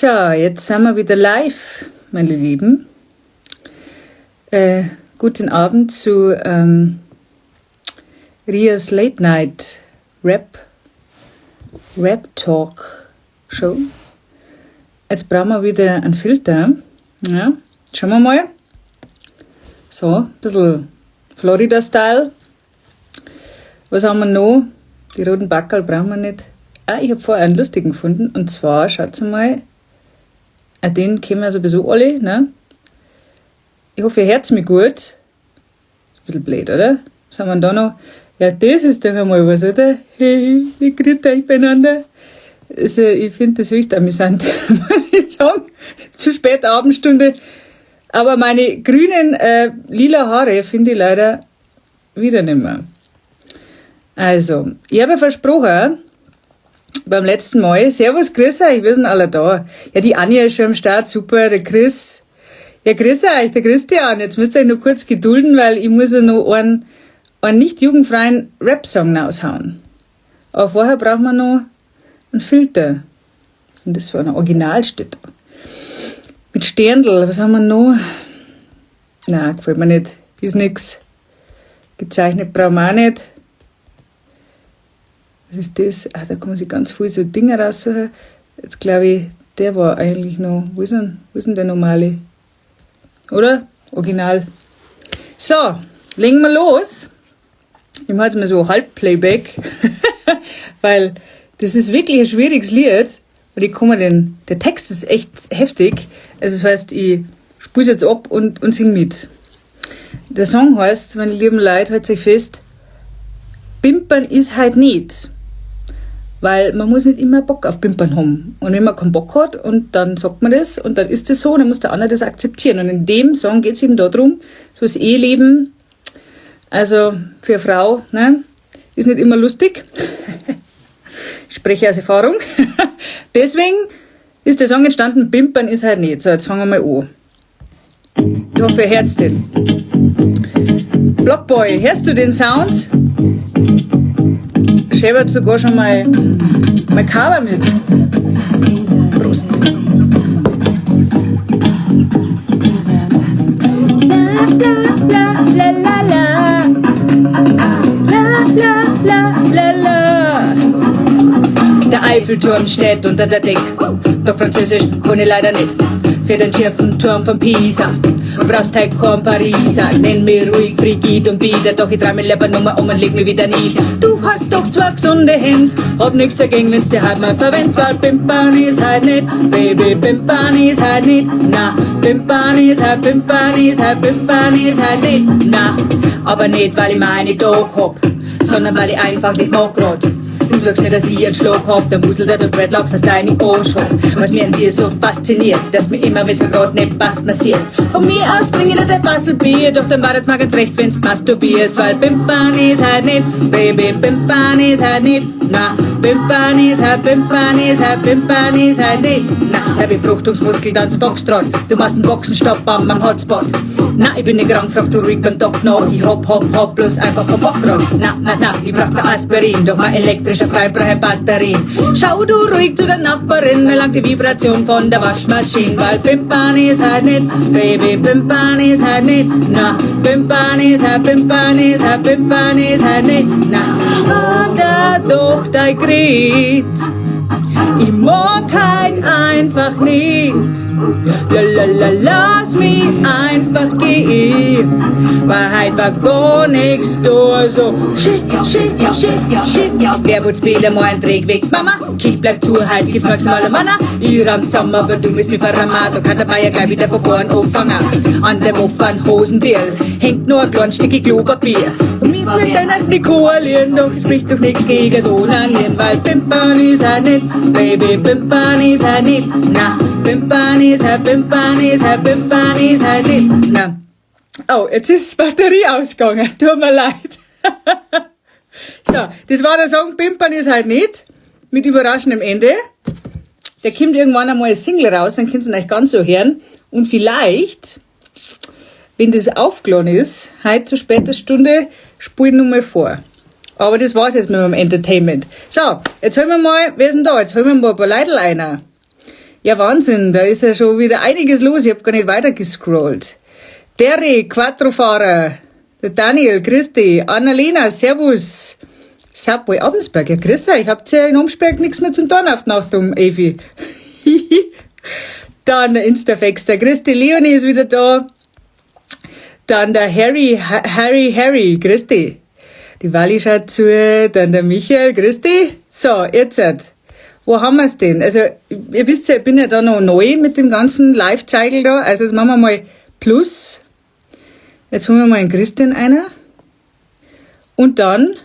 So, jetzt sind wir wieder live, meine Lieben. Guten Abend zu Rias Late Night Rap Talk Show. Jetzt brauchen wir wieder einen Filter. Ja, schauen wir mal. So, ein bisschen Florida-Style. Was haben wir noch? Die roten Backerl brauchen wir nicht. Ah, ich habe vorher einen lustigen gefunden. Und zwar, schaut mal, ah, den kennen wir sowieso alle, ne? Ich hoffe, ihr hört's mich gut. Ist ein bisschen blöd, oder? Was haben wir denn da noch? Ja, das ist doch einmal was, oder? Hey, ihr grüßt euch beieinander. Also, ich finde das höchst amüsant, muss ich sagen. Zu spät Abendstunde. Aber meine grünen, lila Haare finde ich leider wieder nicht mehr. Also, ich habe versprochen, beim letzten Mal, Servus, grüß euch, wir sind alle da. Ja, die Anja ist schon am Start, super, der Chris. Ja, grüß euch, der Christian. Jetzt müsst ihr euch noch kurz gedulden, weil ich muss ja noch einen nicht jugendfreien Rap-Song raushauen. Aber vorher brauchen wir noch einen Filter. Was ist denn das für ein Original steht da? Mit Sterndl, was haben wir noch? Na, gefällt mir nicht. Ist nix. Gezeichnet brauchen wir auch nicht. Was ist das? Ah, da kann man sich ganz viel so Dinge raussuchen. Jetzt glaube ich, der war eigentlich noch. Wo ist denn der normale? Oder? Original. So, legen wir los. Ich mache jetzt mal so Halbplayback, weil das ist wirklich ein schwieriges Lied. Und ich komme der Text ist echt heftig. Also das heißt, ich spule jetzt ab und sing mit. Der Song heißt, meine lieben Leute, haltet euch fest, Pimpern ist halt nicht. Weil man muss nicht immer Bock auf Pimpern haben. Und wenn man keinen Bock hat und dann sagt man das und dann ist das so, dann muss der andere das akzeptieren. Und in dem Song geht es eben darum, so das Eheleben, also für eine Frau, ne, ist nicht immer lustig. Ich spreche aus Erfahrung. Deswegen ist der Song entstanden, Pimpern ist halt nicht. So, jetzt fangen wir mal an. Ich hoffe, ihr hört den. Blockboy, hörst du den Sound? Scheppert sogar schon mal mein Cover mit. Prost. La la la la la. La la la la la. Der Eiffelturm steht unter der Deck. Doch Französisch kann ich leider nicht. Für den schiefen Turm von Pisa brauchst halt kein Pariser. Nenn mich ruhig frigid und bieder, doch ich dreh mich lieber nur um und leg mich wieder nieder. Du hast doch zwei gesunde Hände, hab nix dagegen, wenn's dir halt mal verwendst, weil Pimpern ist halt nicht, Baby, Pimpern ist halt nicht, na, Pimpern ist halt, Pimpern ist halt, Pimpern ist halt nicht, na, aber nicht, weil ich meine Dog hab, sondern weil ich einfach nicht mag grad. Du sagst mir, dass ich einen Schlag hab, dann wuselt der Dreadlocks aus deine Ohren. Was mir an dir so fasziniert, dass mir immer, wenn's mir grad nicht passt, massierst. Von mir aus bring ich dir dein Fasselbier, doch dann war jetzt mal ganz recht, wenn's masturbierst, weil Pimpern ist halt nicht, Baby, Pimpern ist halt nicht, na, Pimpern ist halt, Pimpern ist halt, Pimpern ist halt nicht, na, der Befruchtungsmuskel tanzt Foxtrot, du machst einen Boxenstopp am Hotspot. Na, ich bin nicht krank, frag du ruhig beim Doc nach, ich hab, hab, hab bloß einfach keinen Bock grad. Na, na, na, ich brauch kein Aspirin, doch mein elektrischer Freund braucht Batterien. Schau du ruhig zu der Nachbarin, mir langt die Vibration von der Waschmaschine, weil Pimpern ist halt nicht, Baby, Pimpern ist halt nicht, na, Pimpern ist halt, Pimpern ist halt, Pimpern ist halt nicht, na, spar dir doch dein Gret. Ich mag halt einfach nicht. La la la, lass mich einfach gehen. Weil heut war gar nix da, so shit, shit, shit, shit. Wer wird's wieder mal ein Dreck weg, Mama? Kich bleib zu, heut gibt's maximal Manna. Ich ramm zusammen, aber du musst mich verrammen. Da kann der Meier gleich wieder von vorn anfangen. An dem offenen Hosendirl hängt nur ein kleines Stück Klopapier. Und mit deiner nicht koalieren, doch spricht doch nix gegen so Onanieren, weil Pimpern ist halt nicht, Baby, Pimpern ist halt nicht, na, Pimpern ist halt, Pimpern ist halt, Pimpern ist halt nicht, na. Oh, jetzt ist die Batterie ausgegangen, tut mir leid. So, das war der Song Pimpern ist halt nicht, mit überraschendem Ende. Der kommt irgendwann einmal als Single raus, dann könnt ihr ihn euch ganz so hören. Und vielleicht, wenn das aufgeladen ist, heute zu später Stunde, spul ich noch mal vor. Aber das war's jetzt mit meinem Entertainment. So, jetzt holen wir mal, wer ist denn da? Jetzt holen wir mal ein paar Leute einer. Ja, Wahnsinn, da ist ja schon wieder einiges los. Ich habe gar nicht weiter gescrollt. Derry, Quattrofahrer, der Daniel, Christi, Annalena, Servus. Subway Abensberg, ja grüß euch, habt ihr in Amsberg nichts mehr zum tun auf die Nacht um Evi? Dann der Instafex, der Christi Leonie ist wieder da. Dann der Harry, Harry, Harry, Christi. Die Wally schaut zu, dann der Michael, Christi. So, jetzt. Wo haben wir's denn? Also, ihr wisst ja, ich bin ja da noch neu mit dem ganzen Live-Zeigel da. Also, jetzt machen wir mal Plus. Jetzt holen wir mal einen Christian einer. Und dann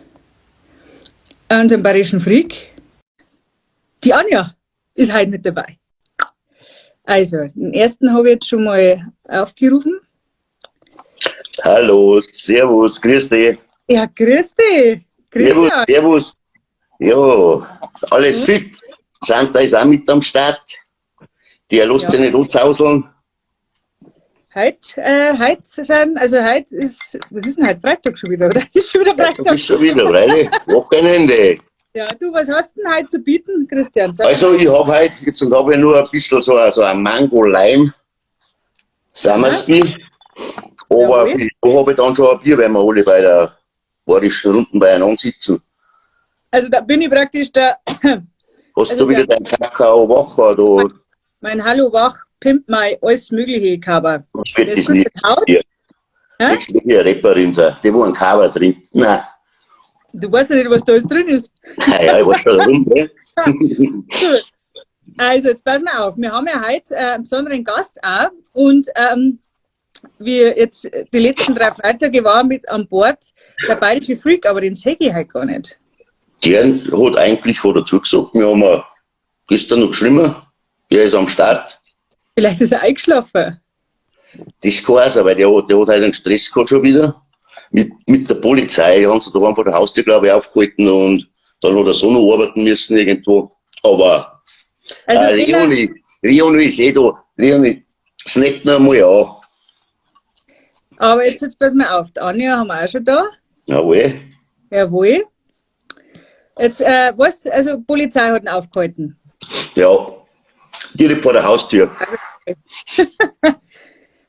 unseren bayerischen Freak. Die Anja ist heute mit dabei. Also, den ersten habe ich jetzt schon mal aufgerufen. Hallo, servus, grüß dich. Ja, grüß dich. Servus, Christian. servus. Ja, alles fit. Santa ist auch mit am Start. Der lässt Ja. sich nicht anzauseln. Heute sind, also heute ist, was ist denn heute? Freitag schon wieder, oder? Ist schon wieder Du Freitag. bist schon wieder, freilich. Wochenende. Ja, du, was hast du denn heute zu bieten, Christian? Sag Also, ich hab heute, jetzt und hab ich nur ein bisschen so ein Mango-Lime Summersby. Aber Jawohl. da hab ich dann schon ein Bier, weil wir alle bei der bayerischen Runden beieinander sitzen. Also da bin ich praktisch der, Hast Also du wieder dein Kakao Wacher, du mein Hallo Wach, Pimp my, alles mögliche Cover. wird Das das ist nicht. gut Haut. Ja. Hä? Nächste Woche eine Rapperin sein, die wo einen Cover trinkt. Nein. Du weißt ja nicht, was da alles drin ist. Ja, ich weiß schon warum, gell? Gut. Also, jetzt pass mal auf. Wir haben ja heute einen besonderen Gast auch. Und wir jetzt die letzten 3 Freitage waren mit an Bord der bayerische Freak, aber den sehe ich heute gar nicht. Der hat eigentlich hat er zugesagt, wir haben ja gestern noch geschrieben, der ist am Start. Vielleicht ist er eingeschlafen. Das kann auch sein, weil der hat halt einen Stress gehabt schon wieder. Mit der Polizei, die haben sie da vor der Haustür, glaube ich, aufgehalten und dann hat er so noch arbeiten müssen irgendwo. Aber Also der Leonie ist eh da. Leonie, snappt noch einmal an. Aber jetzt pass mal auf, die Anja haben wir auch schon da. Jawohl. Jawohl. Jetzt, was, also Polizei hat ihn aufgehalten. Ja, direkt vor der Haustür.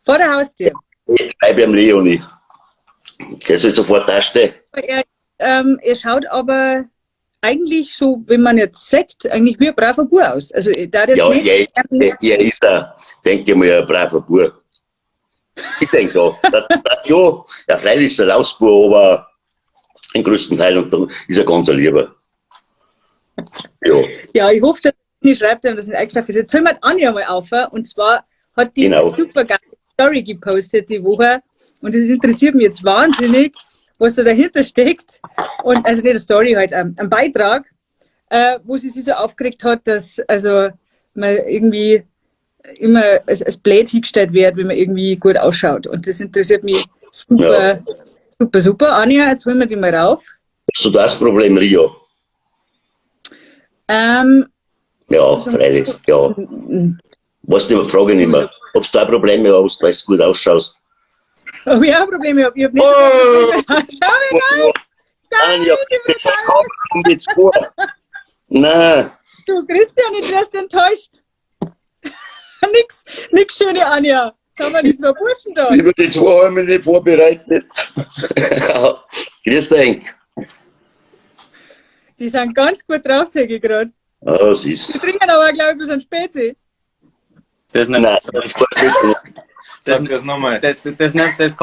Vor der Haustür. Ich schreibe ihm Leonie. Der soll sofort da stehen. Er schaut aber eigentlich so, wenn man jetzt sagt, eigentlich wie ein braver Bub aus. Also, ich darf jetzt Ja, nicht er ist ein, denke ich mal, ein braver Bub. Ich denke so. Ja, ja, freilich ist er Lausbub, aber im größten Teil und dann ist er ganz ein Lieber. Ja. Ja, ich hoffe, dass er nicht schreibt, dass er nicht eingeschlafen ist. Jetzt holen wir die Anja mal auf. Und zwar hat die eine super geile Story gepostet die Woche. Und das interessiert mich jetzt wahnsinnig, was da dahinter steckt. Und also nicht eine Story, halt, ein Beitrag, wo sie sich so aufgeregt hat, dass also man irgendwie immer als blöd hingestellt wird, wenn man irgendwie gut ausschaut. Und das interessiert mich super, super, super. Anja, jetzt holen wir die mal rauf. Hast du das Problem, Rio? Ja, freilich, ja. Weißt du, frage ich nicht mehr. Ob du da Probleme hast, weil du gut ausschaust. Ob ich auch Probleme hab? Ich hab nicht Oh! Probleme. Schau, wie geil! Geil, Anja, die das Brutale. kommt jetzt vor. Nein. Du, Christian, ich wärst enttäuscht. Nix, nix schöne Anja. Jetzt haben wir die 2 Burschen da. Über die 2 haben wir nicht vorbereitet. Grüß dich. Die sind ganz gut drauf, sag ich grad. Ah, das ist Die trinken aber, glaub ich, bloß einen Spezi. Das nimmt Nein, das ist kein Spezi. Das Sag das nochmal. Das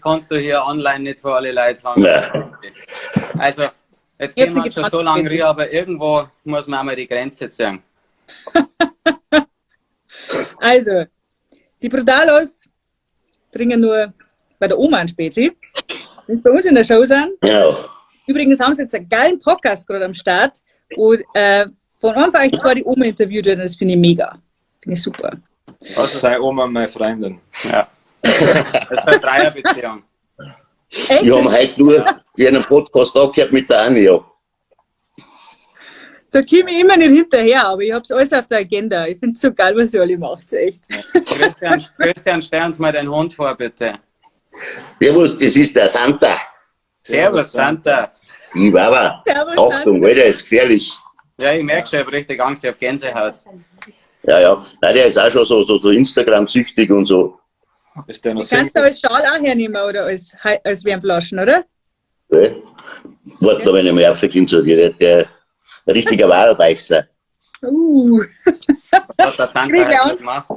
kannst du hier online nicht vor alle Leute sagen. Nein. Also, jetzt Ich hab gehen wir sie schon gefragt, so lange Spezi. Ria, aber irgendwo muss man einmal die Grenze ziehen. Also, die Brutalos trinken nur bei der Oma einen Spezi. Wenn sie bei uns in der Show sind. Übrigens haben sie jetzt einen geilen Podcast gerade am Start, wo von Anfang an zwar die Oma interviewt wird, und das finde ich mega. Finde ich super. Also sei Oma meine Freundin. Ja. Das ist eine Dreierbeziehung. Echt? Wir haben heute nur einen Podcast angehört mit der Anja. Da komme ich immer nicht hinterher, aber ich hab's alles auf der Agenda. Ich find's so geil, was ihr alle macht, echt. Christian, stell uns mal deinen Hund vor, bitte. Servus, das ist der Santa. Servus, Santa. Ich Baba. Servus, Achtung, Santa. Alter, ist gefährlich. Ja, ich merk schon, ich hab richtig Angst, ich hab Gänsehaut. Ja, ja. Nein, der ist auch schon so Instagram-süchtig und so. Ist der noch Kannst du Single? als Schal auch hernehmen oder als Wärmflaschen, oder? Ja. Warte, da, wenn ich mal raufkomme zu dir, der ein richtiger Walbeißer. Was hat der Santa Krieg ich heute Angst. gemacht?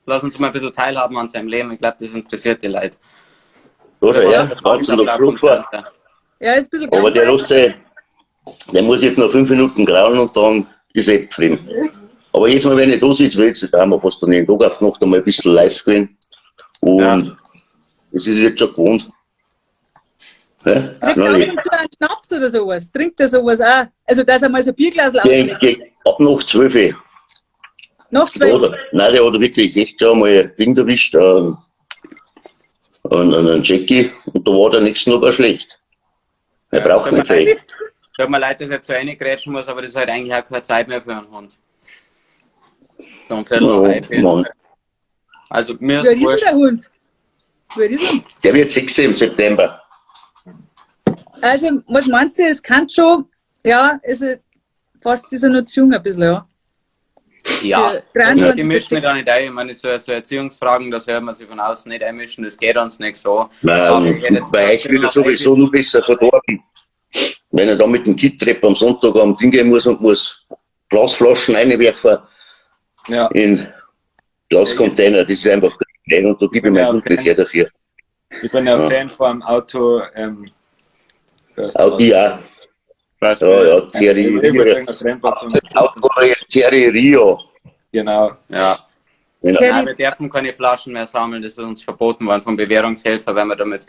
Lass uns mal ein bisschen teilhaben an seinem Leben. Ich glaube, das interessiert die Leute. Da schon, ja, Was hat ganz der und Santa Flug fahren. Santa? Ja, ist ein bisschen Aber der langweilig. lässt sich, der muss jetzt noch 5 Minuten graulen und dann ist er zufrieden. Aber jetzt mal, wenn ich da sitze, weil jetzt haben wir fast noch jeden Tag auf Nacht einmal ein bisschen live gewesen. Und es ist jetzt schon gewohnt. Ja? Trinkt er Neulich. ab und zu einen Schnaps oder sowas? Trinkt er sowas auch? Also, dass er mal so ein Bierglas Gegen, auflegt. gegen, ab nach 12. Nach 12. Oder, nein, der hat wirklich echt schon mal ein Ding erwischt, einen Jackie, und da war der nächste noch gar schlecht. Er Ja, braucht tut nicht mir viel. leid. Tut mir leid, dass ich jetzt so reingrätschen muss, aber das ist halt eigentlich auch keine Zeit mehr für einen Hund. So um Viertel nach Oh, elf. Mann. Also mir Wie ist alt ist denn wurscht. der Hund? Wie alt ist er? Der wird 6 im September. Also, was meint ihr? Es kann schon, ja, ist er, fast ist er noch zu jung ein bisschen, ja. Ja, Für 23 die mischen bis mich da nicht ein. Ich meine, so Erziehungsfragen, das hört man sich von außen nicht einmischen, das geht uns nicht so. Nein, Aber ich hätte jetzt bei euch wird er sowieso noch besser verdorben. Wenn er da mit dem Kit-Trip am Sonntag am Ding gehen muss und muss Glasflaschen reinwerfen Ja. in Glascontainer, das ist einfach geil und da gebe ich Ja, meinen Hund nicht Fan. her dafür. Ich bin ja Ja. Fan vom Auto. Das Audi auch. Was? Ja, ja, Thierry Ich Rio. bin Fan von Auto Thierry Rio. Genau. Ja. Genau. Thierry- Nein, wir dürfen keine Flaschen mehr sammeln, das ist uns verboten worden vom Bewährungshelfer, weil wir damit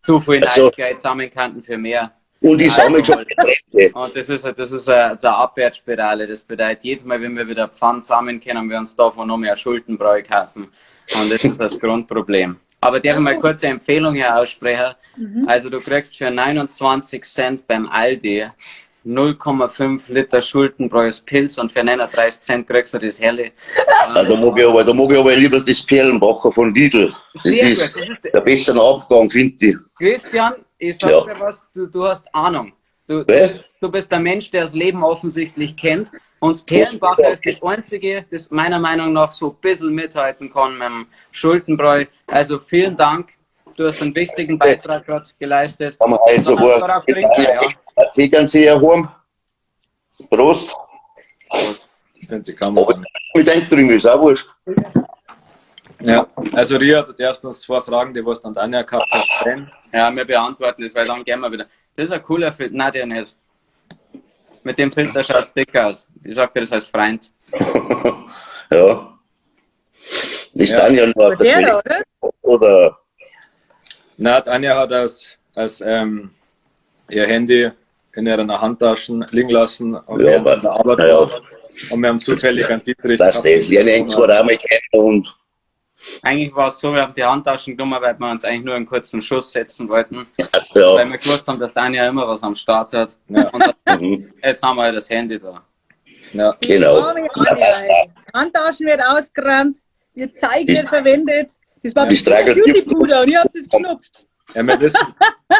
zu viel Also- Nice sammeln könnten für mehr. Und ich sammle schon Getränke. Und das ist eine Abwärtsspirale. Das bedeutet, jedes Mal, wenn wir wieder Pfand sammeln können, wir uns davon noch mehr Schuldenbräu kaufen. Und das ist das Grundproblem. Aber darf ich mal kurz eine Empfehlung hier aussprechen? Also du kriegst für 29 Cent beim Aldi 0,5 Liter Schuldenbräus Pilz und für 39 Cent kriegst du das Helle. Ah, da mag ich aber lieber das Perlenbacher von Lidl. Das Sehr ist gut. Das ist der bessere Abgang, finde ich. Christian, ich sag Ja. dir was, du hast Ahnung. Du Wer? bist der Mensch, der das Leben offensichtlich kennt. Und das Perlenbacher ist das Einzige, das meiner Meinung nach so ein bisschen mithalten kann mit dem Schuldenbräu. Also vielen Dank. Du hast einen wichtigen Beitrag gerade geleistet. Haben wir heute sogar Darauf trinken, ja. Tegernseher heim. Prost. Prost. Ich finde die Kamera. Aber mit eintrinken ist auch wurscht. Ja, also Ria, du darfst uns zwei Fragen, die was du an Anja gehabt hast, stellen. Ja, wir beantworten das, weil dann gehen wir wieder. Das ist ein cooler Filter. Nein, der nicht. Mit dem Filter schaust du dick aus. Ich sag dir das als Freund. Ja. Ist Ja. Tanja noch auf der Der da, Toilette? oder? Oder? Nein, die Anja hat als ihr Handy in ihrer Handtasche liegen lassen und Ja, während sie aber- in der Arbeit na ja. war. Und wir haben zufällig einen Dietrich Passt eh. Lerne ich zwar auch mal kennen und Eigentlich war es so, wir haben die Handtaschen genommen, weil wir uns eigentlich nur einen kurzen Schuss setzen wollten. ja. Weil wir gewusst haben, dass Tanja immer was am Start hat. Ja. Und dann, jetzt haben wir halt das Handy da. Ja. Genau. Arme Na, Anja, passt ey. Handtaschen wird ausgerannt, ihr Zeug wird verwendet. Das war Das bestimmt Tragel- Beauty-Puder und ihr habt es geschnupft. Ja, wir wissen,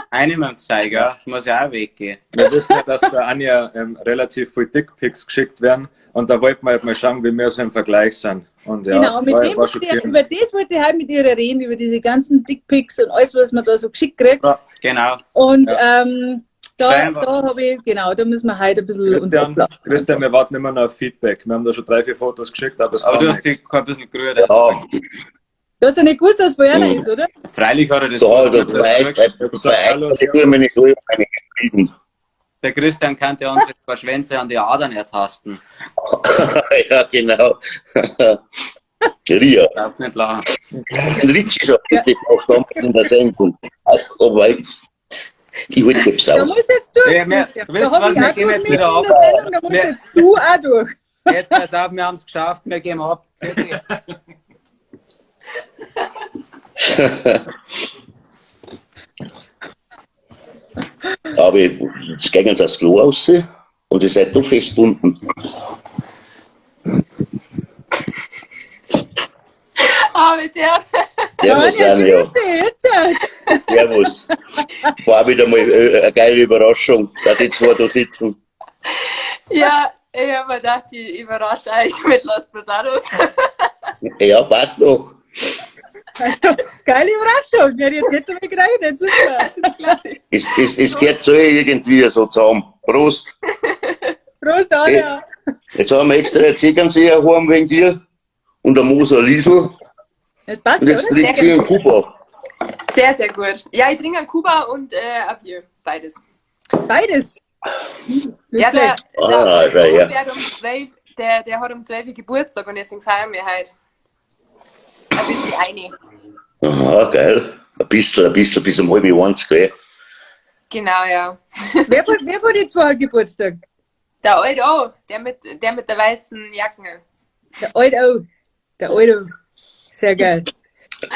Eine mit dem Zeiger, das muss ja auch weggehen. wir wissen ja, dass der Anja relativ viel Dickpics geschickt werden. Und da wollten wir halt mal schauen, wie wir so im Vergleich sind. Und ja, Genau, mit dem war wollte ich, schockierend. über das wollte ich heute mit ihr reden, über diese ganzen Dickpics und alles, was man da so geschickt kriegt. Ja. Genau. Und Scheinbar. da habe ich, genau, da müssen wir heute ein bisschen uns Christian, ablachen. Christian, wir warten immer noch auf Feedback. Wir haben da schon 3, 4 Fotos geschickt, aber es Aber kam du hast nichts. dich ein bisschen gerührt. Ja, Du hast ja nicht gewusst, dass es von einer ist, oder? Freilich hat er das da gewusst, hat er ich hab's zwei, dazu zwei, gesagt, zwei, hallo, die tun mir nicht alle meine geschrieben. Der Christian kann ja unsere paar Schwänze an die Adern ertasten. Ja, genau. Ria. Darfst nicht lachen. Den Ritchie schon bitte gemacht damals in der Sendung. Aber ich halte das Da aus. musst jetzt durch, Ja, wir- Christian. wisst Da hab was, ich wir auch gehen durch jetzt müssen wieder in ab. der Sendung, da musst Wir- jetzt du auch durch. Jetzt pass auf, wir haben es geschafft, wir geben ab. Fertig. Aber jetzt gehen sie aufs Klo raus und ihr seid doch festgebunden. Ah, mit der. Servus, Anja, Anja. grüß dich, jetzt. Servus. War wieder mal eine geile Überraschung, dass die zwei da sitzen. Ja, Ich hab mir gedacht, ich überrasche euch mit Los Brotados. Ja, passt doch. Also, geile Überraschung. Hätte ich jetzt nicht damit gerechnet. Super. Es gehört so irgendwie so zusammen. Prost. Prost, Anja. Jetzt haben wir extra einen Tegernseher heim wegen dir und der Moser Liesel. Das passt, Und jetzt oder? trinkt sie einen Kuba. Sehr, sehr gut. Ja, ich trinke einen Kuba und ein Bier. Beides. Beides. Nicht Ja, der, schlecht. der, Ah, schau her. der, um 12, der hat um 12 Uhr Geburtstag und deswegen feiern wir heute. Ein bisschen eine. Aha, geil. Ein bisschen, bis um 12:30, gell? Genau, ja. Wer von den zwei hat Geburtstag? Der Alte auch, der mit der weißen Jacke. Der Alte auch. Der Alte auch. Sehr geil.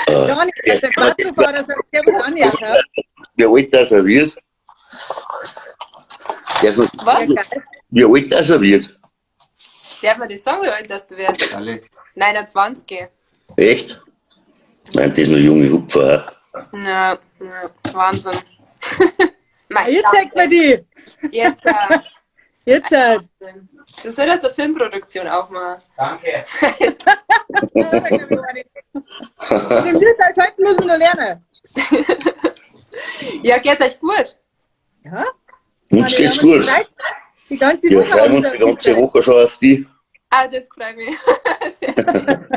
Gar nicht, der Quattro-Fahrer sagt Servus Anja. Ja? Wie alt das er wird? Was? Wie alt das er wird? Darf man das sagen, wie alt das du wirst? Alle. 29. Echt? Nein, das ist noch junge Hupfer. Ja, ja, Wahnsinn. Jetzt zeigt man die. Jetzt. Jetzt halt. Du solltest eine Filmproduktion auch machen. Danke. Den Wirt heute müssen wir noch lernen. Ja, geht's euch gut? Ja. Uns geht's gut. Die ganze Woche. Wir freuen uns die ganze Woche schon auf die. Ah, das freut mich. Sehr schön.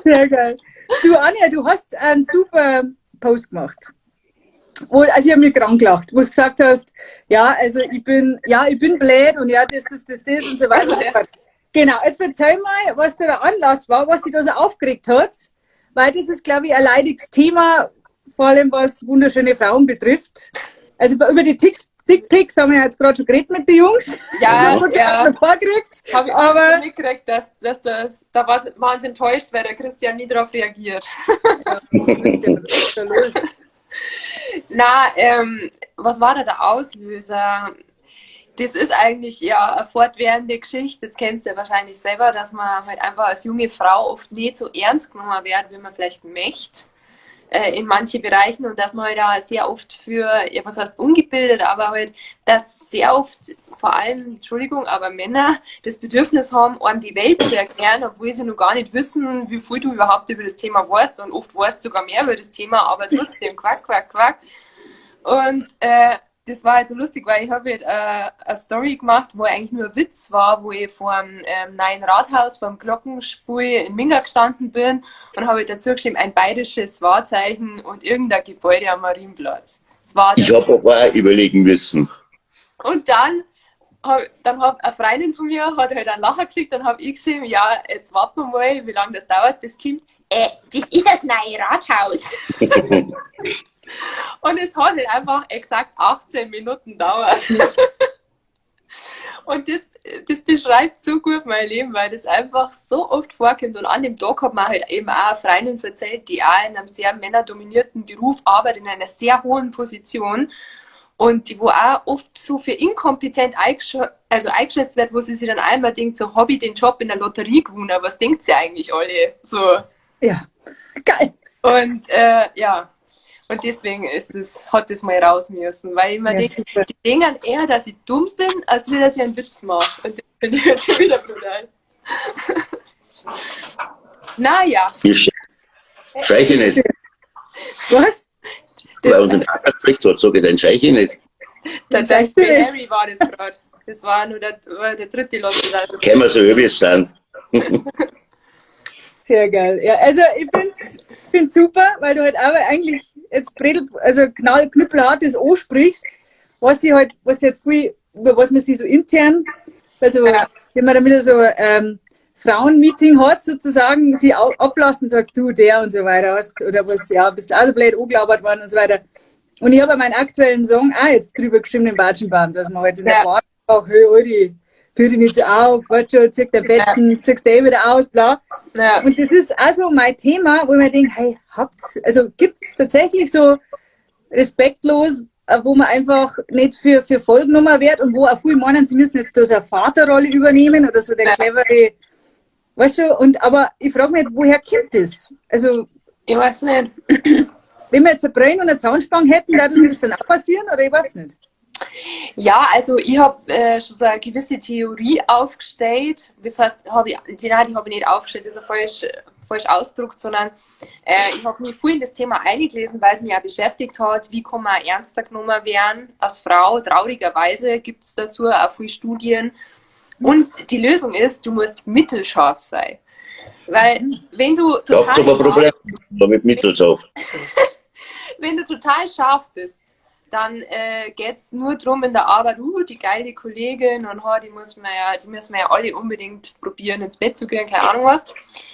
Sehr geil. Du, Anja, du hast einen super Post gemacht. Also ich habe mich krank gelacht, wo du gesagt hast, ja, also ich bin blöd und ja, das und so weiter. Also, ja. Genau, jetzt erzähl mal, was da der Anlass war, was dich da so aufgeregt hat, weil das ist, glaube ich, ein leidiges Thema, vor allem was wunderschöne Frauen betrifft. Also über die Dickpics haben wir jetzt gerade schon geredet mit den Jungs. Ja, haben uns ja. auch noch vorgerückt. Habe ich aber auch mitgekriegt, dass da waren sie enttäuscht, weil der Christian nie darauf reagiert. Ja, was ist da los? Na, was war da der Auslöser? Das ist eigentlich ja eine fortwährende Geschichte, das kennst du ja wahrscheinlich selber, dass man halt einfach als junge Frau oft nicht so ernst genommen wird, wie man vielleicht möchte, in manchen Bereichen, und dass man halt auch sehr oft für, ja, was heißt ungebildet, aber halt, dass sehr oft vor allem, Entschuldigung, aber Männer das Bedürfnis haben, einem die Welt zu erklären, obwohl sie noch gar nicht wissen, wie viel du überhaupt über das Thema weißt, und oft weißt du sogar mehr über das Thema, aber trotzdem quack, quack, quack. Und das war halt so lustig, weil ich habe halt eine Story gemacht, wo eigentlich nur ein Witz war, wo ich vor dem neuen Rathaus, vor dem Glockenspiel in Minga gestanden bin und habe dazu geschrieben, ein bayerisches Wahrzeichen und irgendein Gebäude am Marienplatz. Das war Ich habe aber auch überlegen müssen. Und dann hat eine Freundin von mir hat halt einen Lacher geschickt, dann habe ich geschrieben, ja, jetzt warten wir mal, wie lange das dauert, bis kommt. Das ist das neue Rathaus. Und es hat halt einfach exakt 18 Minuten gedauert. Und das beschreibt so gut mein Leben, weil das einfach so oft vorkommt. Und an dem Tag hat mir halt eben auch eine Freundin erzählt, die auch in einem sehr männerdominierten Beruf arbeitet, in einer sehr hohen Position. Und die, wo auch oft so für inkompetent eingeschätzt wird, wo sie sich dann einmal denkt, so hab ich den Job in der Lotterie gewonnen, was denkt sie eigentlich alle? So. Ja, geil. Und ja. Und deswegen hat das mal raus müssen, weil ich mir denke, die denken eher, dass ich dumm bin, als wie dass ich einen Witz mache. Und das finde ich schon wieder brutal. Naja. Ich scheiche nicht. Was? Weil er den Vater gekriegt hat, sag ich, den scheiche ich nicht. Der Harry war das gerade. Das war nur der dritte Lot. Können wir so übel sein. Sehr geil. Ja, also ich finde es super, weil du halt aber eigentlich jetzt knüppelhartes ansprichst, was sie halt viel, über was man sich so intern, also ja, wenn man damit so Frauenmeeting hat sozusagen, sie ablassen, sagt du, der und so weiter, hast, oder was, ja, bist auch so blöd angelabert worden und so weiter. Und ich habe meinen aktuellen Song auch jetzt drüber geschrieben, den Watschenbaum, dass man halt in der Bahn auch, hey, Alti, führ dich nicht so auf, weißt schon, zieh den Fetzen, ziehst du eh wieder aus, bla. Ja. Und das ist also mein Thema, wo ich mir denke, hey, gibt es tatsächlich so respektlos, wo man einfach nicht für voll genommen wird und wo auch viele meinen, sie müssen jetzt da so eine Vaterrolle übernehmen oder so der clevere, weißt du, und aber ich frage mich, woher kommt das? Also, ich weiß nicht. Wenn wir jetzt eine Brillen und eine Zahnspange hätten, würde uns das dann auch passieren, oder ich weiß nicht. Ja, also ich habe schon so eine gewisse Theorie aufgestellt. Das heißt, habe ich, die, nein, die habe ich nicht aufgestellt, das ist ein falsch ausgedrückt, sondern ich habe mich viel in das Thema eingelesen, weil es mich auch beschäftigt hat, wie kann man ernster genommen werden als Frau. Traurigerweise gibt es dazu auch viele Studien. Und die Lösung ist, du musst mittelscharf sein. Weil wenn du Da habt total ihr aber Probleme mit mittelscharf. Wenn du total scharf bist, dann geht's nur drum in der Arbeit, die geile Kollegin und oh, die müssen wir ja alle unbedingt probieren, ins Bett zu kriegen, keine Ahnung was.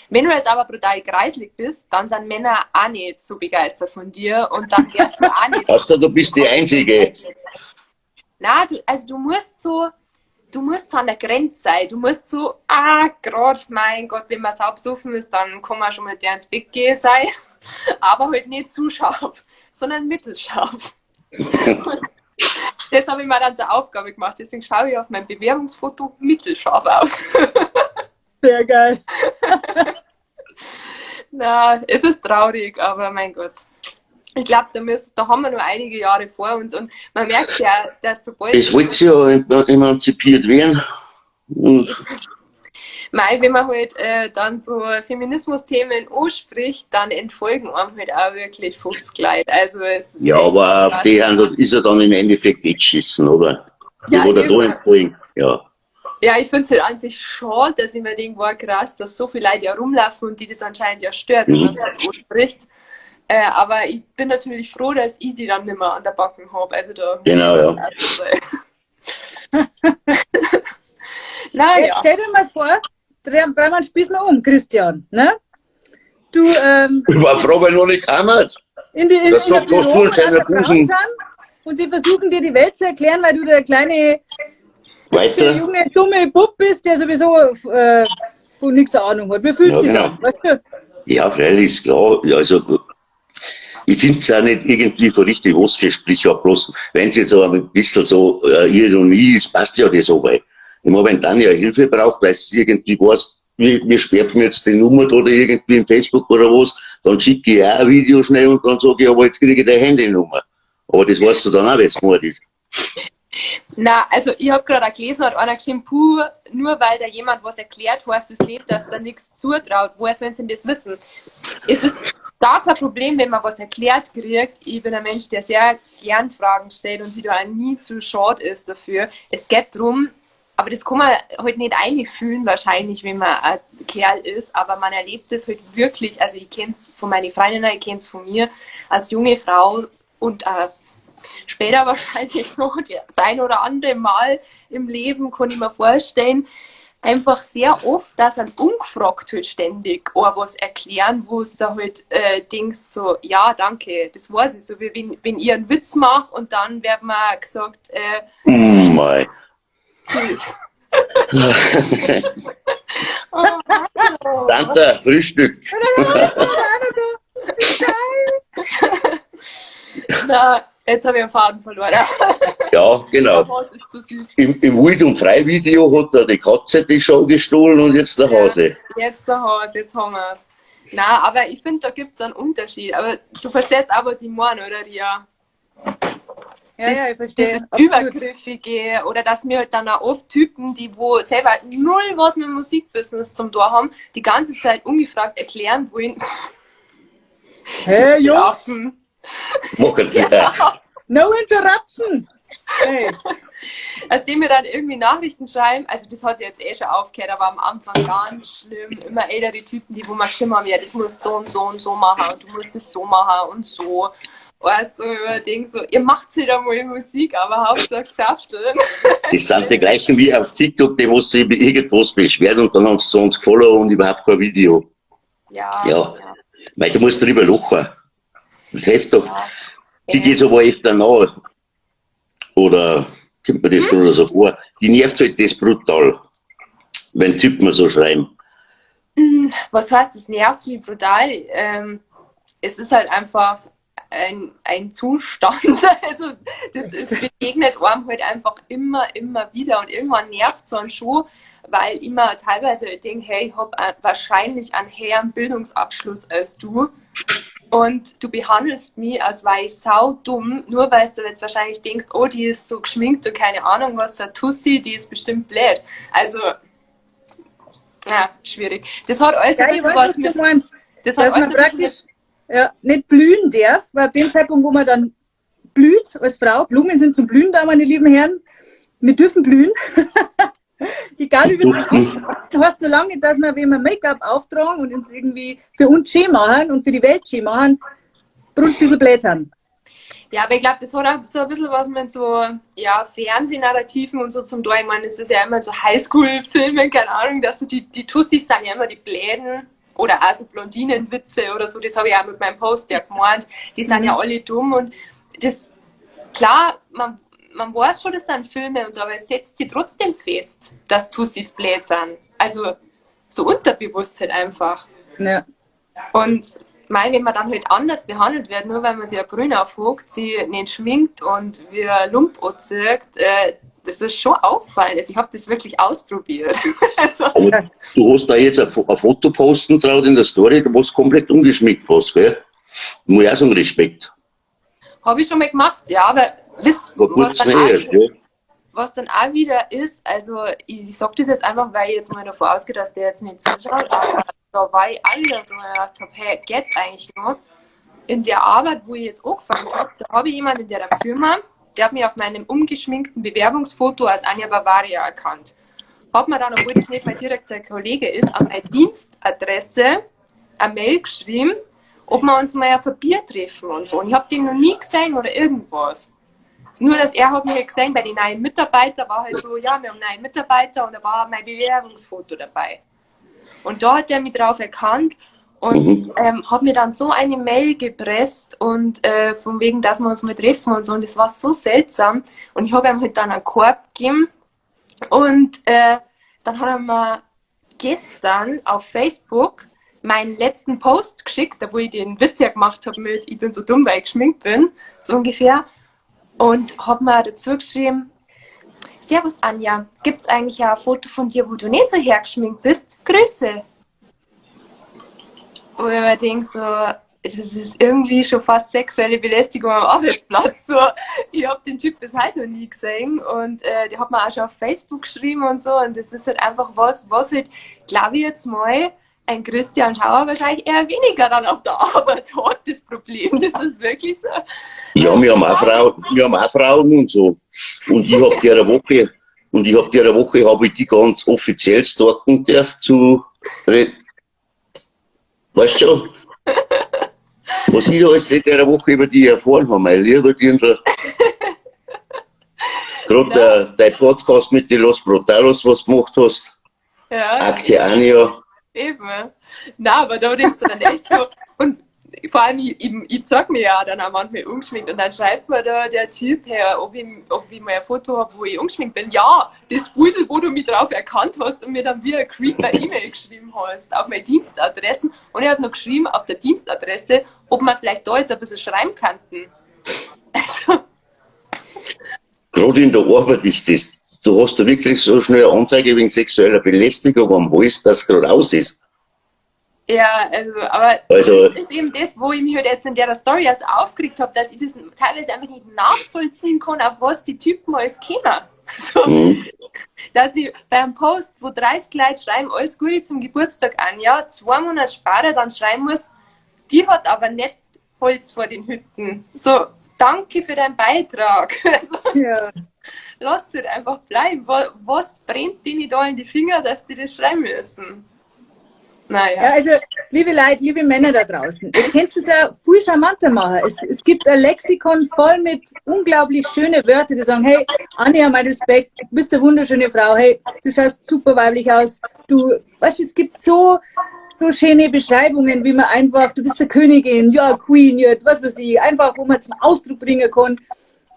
Wenn du jetzt aber brutal kreislig bist, dann sind Männer auch nicht so begeistert von dir und dann wärst du auch nicht. Außer du bist die Einzige. Na, du musst so an der Grenze sein. Du musst so, grad, mein Gott, wenn man saubsoffen ist, dann kann man schon mit der ins Bett gehen sein. Aber halt nicht zu scharf, sondern mittelscharf. Das habe ich mir dann zur Aufgabe gemacht. Deswegen schaue ich auf mein Bewerbungsfoto mittelscharf aus. Sehr geil. Na, es ist traurig, aber mein Gott. Ich glaube, da haben wir noch einige Jahre vor uns und man merkt ja, dass sobald... Es wollte ja emanzipiert werden. Und Mei, wenn man halt dann so Feminismus-Themen anspricht, dann entfolgen einem halt auch wirklich 50 Leute. Also es ist ja, aber auf die Hand ist er dann im Endeffekt eh geschissen, oder? Die, Ja, wo da entfolgen, ja. Ja, ich finde es halt an sich schade, dass ich mir denke, wow, krass, dass so viele Leute ja rumlaufen und die das anscheinend ja stört, wenn man so anspricht. Aber ich bin natürlich froh, dass ich die dann nicht mehr an der Backen habe. Also da. Genau, ja. Na, jetzt ja. Stell dir mal vor, dreimal spieß mal um, Christian. Ne? Du, ich war froh, wenn noch nicht kam. In die, in, das sagt, was du in seiner Busen. Und die versuchen dir die Welt zu erklären, weil du der kleine, junge, dumme Bub bist, der sowieso von nichts Ahnung hat. Wie fühlst du dich genau. da? Weißt du? Ja, freilich ist klar. Also, ich finde es auch nicht irgendwie so richtig, was für Sprichwort, bloß wenn es jetzt aber ein bisschen so Ironie ist, passt ja das aber. Ich meine, wenn dann ja Hilfe braucht, weil es irgendwie weiß, wir sperren jetzt die Nummer oder irgendwie im Facebook oder was, dann schicke ich auch ein Video schnell und dann sage ich, aber jetzt kriege ich deine Handynummer. Aber das weißt du dann auch, wenn es gemacht ist. Na, also ich habe gerade auch gelesen, hat einer geschrieben, puh, nur weil da jemand was erklärt, heißt es nicht, dass da nichts zutraut. Woher sollen sie denn das wissen? Es ist gar kein Problem, wenn man was erklärt kriegt. Ich bin ein Mensch, der sehr gern Fragen stellt und sich da auch nie zu schade ist dafür. Es geht drum, aber das kann man halt nicht einfühlen wahrscheinlich, wenn man ein Kerl ist, aber man erlebt das halt wirklich, also ich kenne es von meinen Freundinnen, ich kenne es von mir, als junge Frau und später wahrscheinlich noch das ein oder andere Mal im Leben, kann ich mir vorstellen, einfach sehr oft, dass ein ungefragt halt ständig oder was erklären, wo es da halt denkst so, ja, danke, das weiß ich, so wie wenn ich einen Witz mache und dann wird mir gesagt, mei. Süß. Oh, Tante, Frühstück. Na, jetzt habe ich einen Faden verloren. Ja, genau. Der ist zu süß. Im Wild- und Frei-Video hat er die Katze die Show gestohlen und jetzt der Hase. Jetzt der Hase, jetzt haben wir es. Nein, aber ich finde, da gibt es einen Unterschied. Aber du verstehst auch, was ich meine, oder Ria? Ja, ja, ich verstehe. Dieses Übergriffige oder dass mir halt dann auch oft Typen, die wo selber null was mit Musikbusiness zum Tor haben, die ganze Zeit ungefragt erklären wollen. Hey Jungs! Ja. No interruption! Hey. Als die mir dann irgendwie Nachrichten schreiben, also das hat sich jetzt eh schon aufgehört, aber am Anfang ganz schlimm, immer ältere Typen, die wo man geschrieben haben, ja, das musst du so und so und so machen und du musst es so machen und so. Weißt du, über Ding so, ihr macht wieder mal Musik, aber Hauptsache Krafteln. Das sind die gleichen wie auf TikTok, die was sich über irgendwas beschwert und dann haben sie zu uns gefollowt und überhaupt kein Video. Ja. Ja. Weil du musst drüber lachen. Das hilft doch. Ja. Die geht aber öfter nach. Oder kommt mir das gerade so vor? Die nervt halt das brutal, wenn Typen so schreiben. Was heißt, das nervt mich brutal? Es ist halt einfach ein Zustand. Also das ist, begegnet einem halt einfach immer, immer wieder und irgendwann nervt so ein schon, weil ich mir teilweise denke, hey, ich habe wahrscheinlich einen höheren Bildungsabschluss als du. Und du behandelst mich, als war ich sau dumm, nur weil du jetzt wahrscheinlich denkst, oh, die ist so geschminkt und keine Ahnung was, so eine Tussi, die ist bestimmt blöd. Also, ja, schwierig. Das hat alles Ja, ein ich bisschen weiß, was was du mit, meinst. das hat Dass alles man ein bisschen praktisch ja, nicht blühen darf, weil ab dem Zeitpunkt, wo man dann blüht als Frau, Blumen sind zum Blühen da, meine lieben Herren, wir dürfen blühen. Egal wie wir es Duften. heißt nur lange, dass wir, wenn wir Make-up auftragen und uns irgendwie für uns schön machen und für die Welt schön machen, bei uns ein bisschen blöd sind. Ja, aber ich glaube, das hat auch so ein bisschen was mit so, ja, Fernsehnarrativen und so zum Teil. Ich meine, es ist ja immer so Highschool-Filme, keine Ahnung, dass so die Tussis sind ja immer die Bläden oder auch so Blondinenwitze oder so, das habe ich auch mit meinem Post ja gemeint. Die sind ja alle dumm und das, klar, man weiß schon, das sind Filme und so, aber es setzt sich trotzdem fest, dass Tussis blöd sind. Also so unterbewusst halt einfach. Ja. Und mei, wenn man dann halt anders behandelt wird, nur weil man sich eine Brille aufhockt, sie nicht schminkt und wie ein Lump anzieht, das ist schon auffallend. Also ich habe das wirklich ausprobiert. Also, Aber Krass. du hast da jetzt ein Foto posten traut in der Story, du warst komplett ungeschminkt warst, gell? Muss ich auch sagen, Respekt. habe ich schon mal gemacht, ja, aber wisst War was gut dann, schnell auch, erst, ja. was dann auch wieder ist, also ich sag das jetzt einfach, weil ich jetzt mal davon ausgehe, dass der jetzt nicht zuschaut, aber da war ich auch wieder so, weil ich gedacht habe, hey, geht's eigentlich noch? In der Arbeit, wo ich jetzt angefangen habe, da habe ich jemanden in der Firma, der hat mich auf meinem umgeschminkten Bewerbungsfoto als Anja Bavaria erkannt. Hat mir dann, obwohl das nicht mein direkter Kollege ist, an meine Dienstadresse eine Mail geschrieben, ob wir uns mal auf ein Bier treffen und so. Und ich habe den noch nie gesehen oder irgendwas. Nur, dass er hat mich gesehen, bei den neuen Mitarbeitern war halt so, ja, wir haben neuen Mitarbeiter und da war mein Bewerbungsfoto dabei. Und da hat er mich drauf erkannt und hat mir dann so eine Mail gepresst und von wegen, dass wir uns mal treffen und so. Und das war so seltsam. Und ich habe ihm halt dann einen Korb gegeben. Und dann hat er mir gestern auf Facebook meinen letzten Post geschickt, da wo ich den Witz ja gemacht habe mit, ich bin so dumm, weil ich geschminkt bin, so ungefähr. Und hab mir dazu geschrieben, Servus Anja, gibt's eigentlich auch ein Foto von dir, wo du nicht so hergeschminkt bist? Grüße! Wo ich mir denk so, das ist irgendwie schon fast sexuelle Belästigung am Arbeitsplatz. So, ich hab den Typ bis heute noch nie gesehen und der hat mir auch schon auf Facebook geschrieben und so. Und das ist halt einfach was, was halt, glaube ich jetzt mal, ein Christian Schauer wahrscheinlich eher weniger dann auf der Arbeit hat, das Problem. Das ist wirklich so. Ja, wir haben auch Frauen, wir haben auch Frauen und so. Und ich hab der Woche, und ich hab der Woche, hab ich die ganz offiziell stalken dürfen zu reden. Weißt du schon? Was ich da alles in der Woche über die erfahren habe, mein lieber Dirndl. Gerade dein Podcast mit den Los Brutalos, was du gemacht hast. Ja. Akte Anja. Eben. Na, aber da denkst du dann echt so. Und vor allem, ich zeig mir ja dann auch manchmal ungeschminkt und dann schreibt mir da der Typ her, ob ich mal ein Foto hab, wo ich ungeschminkt bin. Ja, das Pudel, wo du mich drauf erkannt hast und mir dann wieder Creeper E-Mail geschrieben hast, auf meine Dienstadressen. Und er hat noch geschrieben, auf der Dienstadresse, ob man vielleicht da jetzt ein bisschen schreiben könnten. Also. Gerade in der Arbeit ist das. Du hast da wirklich so schnell eine Anzeige wegen sexueller Belästigung am Hals, dass es gerade aus ist. Ja, also, aber Also das ist eben das, wo ich mich halt jetzt in der Story erst aufgeregt hab, dass ich das teilweise einfach nicht nachvollziehen kann, auf was die Typen alles kommen. So, dass ich bei einem Post, wo 30 Leute schreiben, alles Gute zum Geburtstag an, ja, 2 Monate später dann schreiben muss, die hat aber nicht Holz vor den Hütten. So, danke für deinen Beitrag. Also, lass es halt einfach bleiben. Was brennt denen da in die Finger, dass die das schreiben müssen? Naja. Ja, also, liebe Leute, liebe Männer da draußen, ihr könnt es ja viel charmanter machen. Es gibt ein Lexikon voll mit unglaublich schönen Wörtern, die sagen, hey, Anja, mein Respekt, du bist eine wunderschöne Frau, hey, du schaust super weiblich aus, du, weißt du, es gibt so, so schöne Beschreibungen, wie man einfach, du bist eine Königin, ja, Queen, ja, was weiß ich, einfach, wo man zum Ausdruck bringen kann,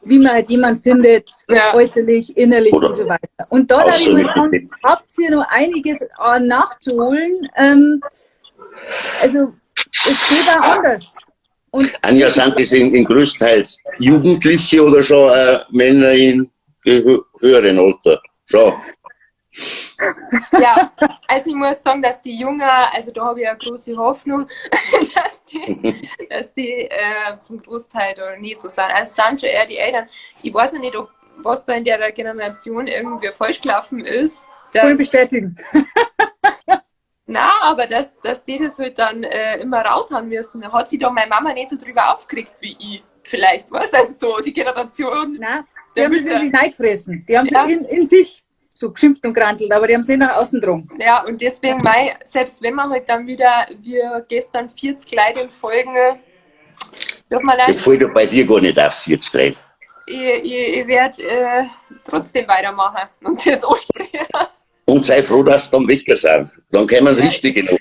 wie man halt jemanden findet, äußerlich, innerlich Oder und so weiter. Und da darf ich mal außerlich. sagen, habt ihr noch einiges nachzuholen. Also, es geht auch anders. Und Anja, sind das in größtenteils Jugendliche oder schon Männer in höheren Alter? Schon. Ja, also ich muss sagen, dass die Jungen, also da habe ich eine große Hoffnung, dass die zum Großteil da nicht so sind. Also es sind schon eher die Eltern. Ich weiß ja nicht, ob was da in der Generation irgendwie falsch gelaufen ist. Voll bestätigen. Na, aber dass die das halt dann immer raushauen müssen. Da hat sich da meine Mama nicht so drüber aufgeregt wie ich. Vielleicht, weißt du? Also so die Generation. Nein, die haben das in sich reingefressen. Die haben sie in sich so geschimpft und grantelt, aber die haben sie nach außen drum. Ja, und deswegen, mei, selbst wenn man halt dann wieder, wie gestern 40 Leute in Folgen, tut mir leid. Das fällt doch bei dir gar nicht auf, 40 Leute. Ich werde trotzdem weitermachen und das ansprechen. Und sei froh, dass sie dann weg sind. Dann kommen ja, richtig genug.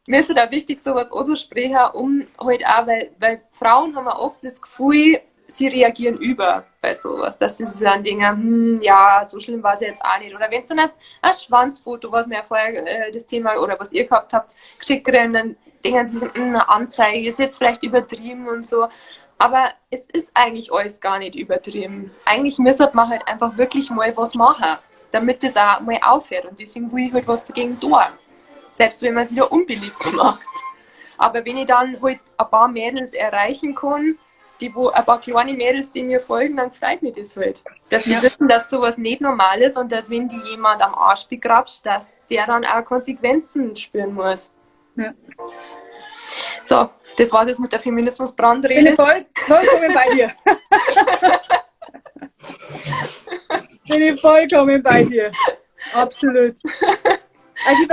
Mir ist halt auch wichtig, sowas anzusprechen, um halt auch, weil Frauen haben ja oft das Gefühl, sie reagieren über bei sowas, dass sie so dann denken, ja, so schlimm war es jetzt auch nicht. Oder wenn es dann ein Schwanzfoto, was mir ja vorher das Thema oder was ihr gehabt habt, geschickt kriegen, dann denken sie so, eine Anzeige ist jetzt vielleicht übertrieben und so. Aber es ist eigentlich alles gar nicht übertrieben. Eigentlich müsste man halt einfach wirklich mal was machen, damit das auch mal aufhört. Und deswegen will ich halt was dagegen tun. Selbst wenn man sich da unbeliebt macht. Aber wenn ich dann halt ein paar Mädels erreichen kann, die wo ein paar kleine Mädels, die mir folgen, dann freut mich das halt. Dass die wissen, dass sowas nicht normal ist und dass wenn die jemand am Arsch begrapscht, dass der dann auch Konsequenzen spüren muss. Ja. So, das war's jetzt mit der Feminismus-Brandrede. Bin ich vollkommen bei dir. Bin ich vollkommen bei dir. Absolut. Also ich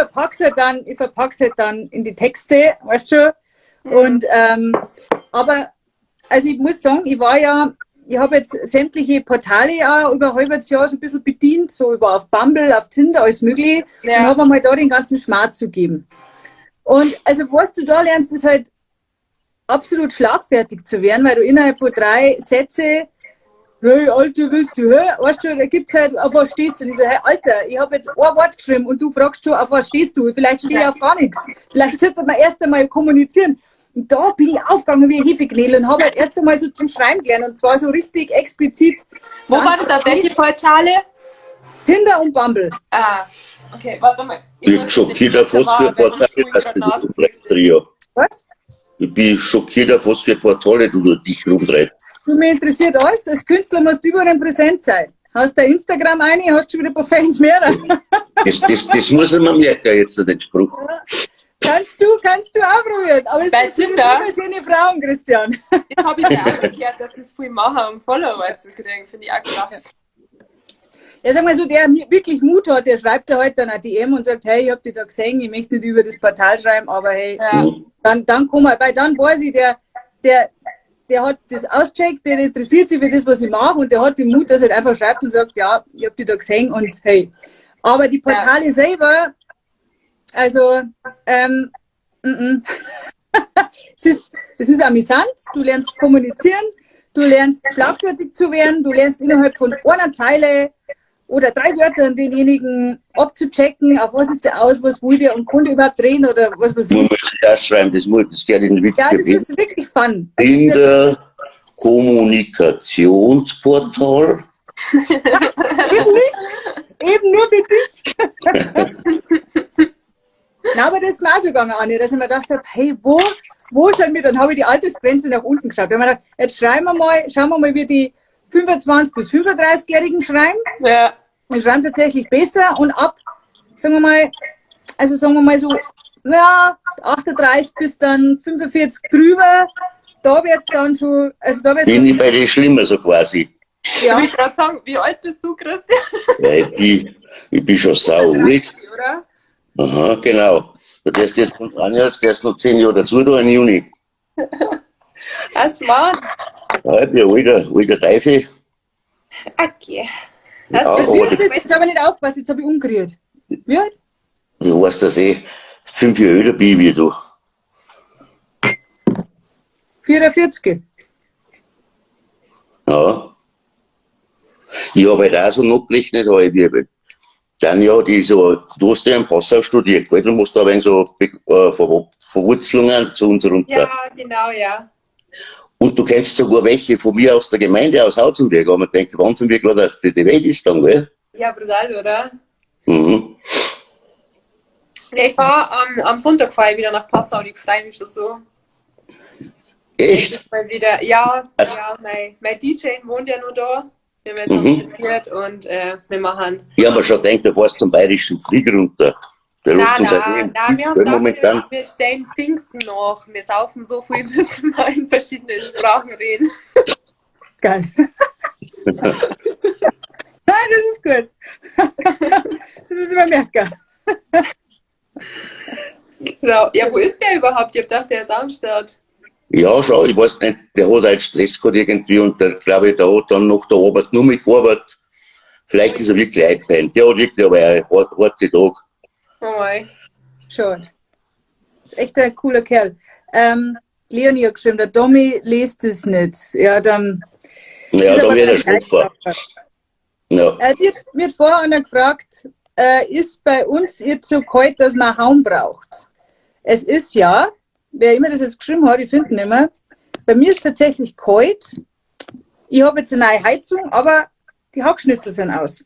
verpack's halt dann, in die Texte, weißt du schon. Und aber also ich muss sagen, ich habe jetzt sämtliche Portale auch über ein halbes Jahr so ein bisschen bedient, so über auf Bumble, auf Tinder, alles mögliche. Ja. Und habe mir mal da den ganzen Schmarrn zu geben. Und also was du da lernst, ist halt absolut schlagfertig zu werden, weil du innerhalb von 3 Sätze, hey, Alter, willst du, hä? Weißt du, da gibt's halt, auf was stehst du? Und ich so, hey, Alter, ich habe jetzt ein Wort geschrieben und du fragst schon, auf was stehst du? Vielleicht stehe ich auf gar nichts. Vielleicht sollte man erst einmal kommunizieren. Und da bin ich aufgegangen wie ein Hefeknädel und habe halt erst einmal so zum Schreiben gelernt und zwar so richtig explizit. Wo war das? Auf welche Portale? Tinder und Bumble. Ah, okay, warte mal. Ich bin schockiert auf was für Portale, dass du das rumtreibst. Was? Ich bin schockiert auf was für Portale du dich rumtreibst. Du, mich interessiert alles. Als Künstler musst du überall präsent sein. Hast du Instagram eine, hast du schon wieder ein paar Fans mehr. Das muss ich mir merken jetzt, den Spruch. Ja. Kannst du auch probieren. Aber es bei gibt Tinder schöne Frauen, Christian. Das habe ich ja auch gehört, dass das viel machen, um Follower zu kriegen. Finde ich auch krass. Ja, sag mal so, der wirklich Mut hat, der schreibt ja heute dann eine DM und sagt, hey, ich hab dich da gesehen, ich möchte nicht über das Portal schreiben, aber hey, ja. Dann komm mal, weil dann weiß ich, der hat das auscheckt, der interessiert sich für das, was ich mache und der hat den Mut, dass er halt einfach schreibt und sagt, ja, ich hab dich da gesehen und hey. Aber die Portale selber, also, es ist amüsant, du lernst kommunizieren, du lernst schlagfertig zu werden, du lernst innerhalb von einer Zeile oder 3 Wörtern denjenigen abzuchecken, auf was ist der aus, was will der und konnte überhaupt reden oder was weiß ich. Man muss das schreiben, das gehört in den Ja, das ist wirklich fun. In der Kommunikationsportal. Eben nicht, eben nur für dich. Na, aber das ist mir auch so gegangen, Anni, dass ich mir gedacht habe, hey, wo sind wir? Dann habe ich die Altersgrenze nach unten geschaut. Da habe ich mir gedacht, jetzt schreiben wir mal, schauen wir mal, wie die 25- bis 35-Jährigen schreiben. Ja. Die schreiben tatsächlich besser und ab, sagen wir mal so, ja, 38 bis dann 45 drüber, da wird es dann schon, also da wird's. Bin ich bei den Schlimmer so quasi. Ja. Ich will gerade sagen, wie alt bist du, Christian? Ja, ich bin schon sau alt. Oder? Aha, genau. Du wirst jetzt kommt Anja, der ist noch 10 Jahre dazu da im Juni. Ach, Mann. Ja, ich bin alter Teufel. Okay. Ja, aber du bist jetzt aber nicht aufgepasst, jetzt habe ich umgerührt. Wie alt? Du weißt das eh, 5 Jahre älter bin ich wie du. 44. Ja. Ich habe halt auch so nachgerechnet, aber ich habe dann ja, die so, du hast ja in Passau studiert, gell? Du musst da ein wenig so Verwurzelungen zu uns runter. Ja, genau, ja. Und du kennst sogar welche von mir aus der Gemeinde, aus Hauzenberg, aber man denkt, Wahnsinn, wie klar das für die Welt ist dann, gell? Ja, brutal, oder? Mhm. Ja, ich fahre am Sonntag fahre ich wieder nach Passau und ich freue mich schon so. Echt? Mal wieder, ja, Also, ja, mein DJ wohnt ja nur da. Wir haben jetzt noch studiert und wir machen. Ich habe mir schon gedacht, du fährst zum bayerischen Flieger runter. Der lässt Nein, uns halt nein, nicht. nein, wir haben Weil gedacht, momentan, wir stellen Pfingsten noch. Wir saufen so viel, bis wir in verschiedenen Sprachen reden. Geil. Nein, das ist gut. Das muss ich mir merken. Genau. Ja, wo ist der überhaupt? Ich hab gedacht, der ist am Start. Ja, schau, ich weiß nicht, der hat halt Stress gehabt irgendwie und der, glaube ich, der hat dann nach der Arbeit nur mehr gearbeitet. Vielleicht ist er wirklich eingepennt. Der hat wirklich aber einen harten Tag. Oh mein. Schade. Das ist echt ein cooler Kerl. Leonie hat geschrieben, der Domi liest es nicht. Ja, dann Ja, ist dann aber wird er gleich schlagbar. Ja. Mir hat vorher einer gefragt, ist bei uns jetzt so kalt, dass man Haum braucht? Es ist ja, wer immer das jetzt geschrieben hat, ich finde ihn nicht mehr, bei mir ist tatsächlich kalt. Ich habe jetzt eine neue Heizung, aber die Hackschnitzel sind aus.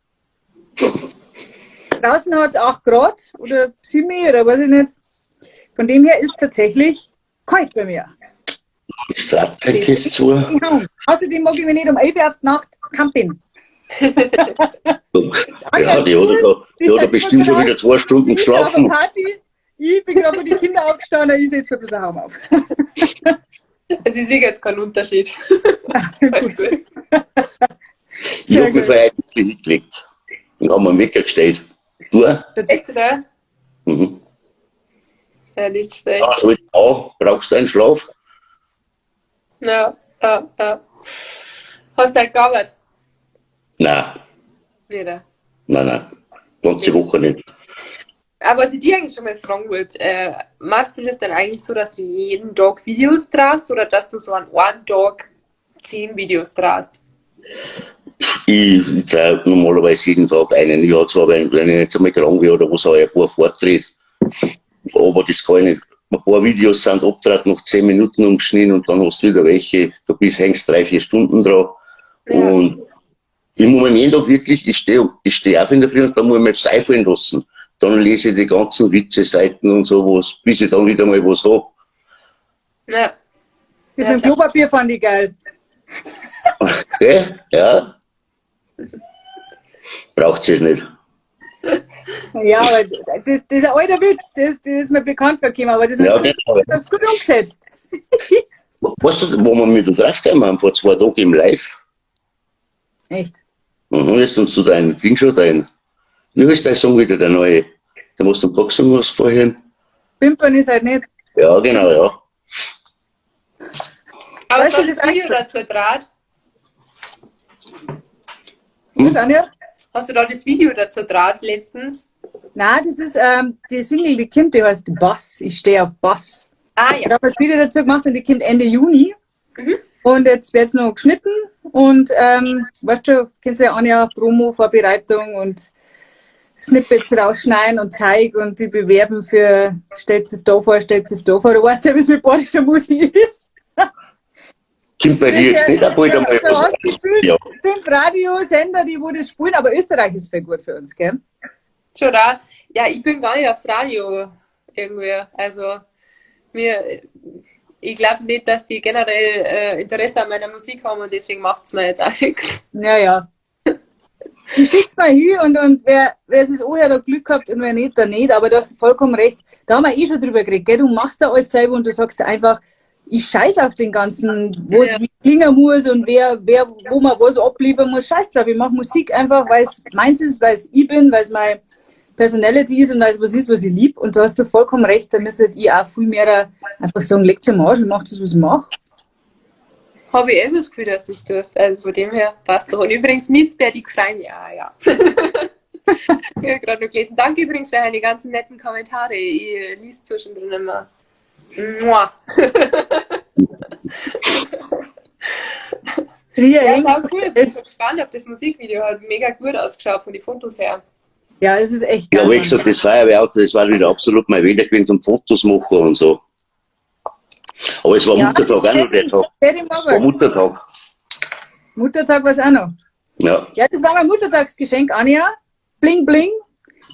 Draußen hat's 8 Grad oder 7 oder weiß ich nicht. Von dem her ist tatsächlich kalt bei mir. Ist 13 zu. Die Haum. Außerdem mag ich mich nicht um 11 Uhr auf die Nacht campen. Ja, die hat da, die hat da bestimmt schon wieder 2 Stunden Ich bin auf geschlafen. der Party, ich bin gerade von den Kindern aufgestanden, ich setze mir bloß einen Haum auf. Also ich sehe jetzt keinen Unterschied. Alles gut. Ich hab mich vorher wirklich hingelegt. Und hab mir einen Wecker gestellt. Du? Echt, oder? Mhm. Ja, nicht schlecht. Ja, so auch. Brauchst du einen Schlaf? Ja, ja, ja. Hast du halt gearbeitet? Nein. Wieder. Nein, nein. Ganze Woche nicht. Aber was ich dir eigentlich schon mal fragen wollte, machst du das dann eigentlich so, dass du jeden Tag Videos drehst oder dass du so an einem Tag 10 Videos drehst? Ich drehe normalerweise jeden Tag einen. Ich habe zwar, wenn ich jetzt einmal krank wäre oder was, auch ein paar Vorträge. Aber das kann ich nicht. Ein paar Videos sind abgedreht, nach 10 Minuten umgeschnitten und dann hast du wieder welche. Da hängst 3-4 Stunden dran. Ja. Und ich muss mir jeden Tag wirklich, ich steh auf in der Früh und dann muss ich mir etwas einfallen lassen. Dann lese ich die ganzen Witze-Seiten und sowas, bis ich dann wieder mal was hab. Ja. Das mit dem Klopapier fand ich geil. Okay, ja. Braucht es nicht. Ja, aber das ist ein alter Witz, das ist mir bekannt vorgekommen, aber das, Ja, genau. das ist gut umgesetzt. Weißt du, wo wir mit dem Treff gegangen haben, vor 2 Tagen im Live? Echt? Mhm, jetzt und zu deinem Ding schon, dein, wie heißt dein Song wieder, der neue? Der musst du gesungen hast vorhin. Pimpern ist halt nicht. Ja, genau, ja. Aber Weißt hast du, du das das Video dazu draht? Hm? Was, Anja? Hast du da das Video dazu draht letztens? Nein, das ist die Single, die kommt, die heißt Bass. Ich stehe auf Bass. Ah, ja. Ich habe das Video dazu gemacht und die kommt Ende Juni. Und jetzt wird's noch geschnitten. Und weißt du, kennst du ja Anja, Promo, Vorbereitung und Snippets rausschneiden und zeig und die bewerben für stellt es da vor, stellt es da vor. Du weißt ja, wie es mit bayerischer Musik ist. Kommt bei dir jetzt nicht auch bald einmal Da was hast du gefühlt Ja. 5 Radiosender, die wo das spielen, aber Österreich ist voll gut für uns, gell? Schon da. Ja, ich bin gar nicht aufs Radio irgendwie. Also ich glaub nicht, dass die generell Interesse an meiner Musik haben und deswegen macht's mir jetzt auch nichts. Ja, ja. Ich schick's mal hin und wer es ist, auch hat Glück gehabt und wer nicht, der nicht. Aber du hast vollkommen recht. Da haben wir eh schon drüber geredet, gell? Du machst da alles selber und du sagst einfach, ich scheiß auf den ganzen, wo es Ja. wie klingen muss und wo man was abliefern muss. Scheiß drauf, ich mach Musik einfach, weil's meins ist, weil's ich bin, weil's meine Personality ist und weil's was ist, was ich lieb. Und da hast du vollkommen recht, da müsste ich auch viel mehr einfach sagen, leg dir am Arsch und mach das, was ich mach. Habe ich eh so das Gefühl, dass du es tust. Also von dem her passt doch. Und übrigens, Mitzbär, die freuen ja, ja. Ich hab gerade noch gelesen. Danke übrigens für deine ganzen netten Kommentare. Ich lies zwischendrin immer. Mua. Ria, Ja, eng. war cool. Ich bin schon gespannt auf das Musikvideo. Hat mega gut ausgeschaut von den Fotos her. Ja, es ist echt Ja, geil. wie gesagt, das Feuerwehrauto, das war wieder absolut mein Wetter gewesen zum Fotos machen und so. Aber es war Ja, Muttertag auch noch der Tag. Fertig, Es war Muttertag. Muttertag war's auch noch. Ja. Ja, das war mein Muttertagsgeschenk, Anja. Bling, bling.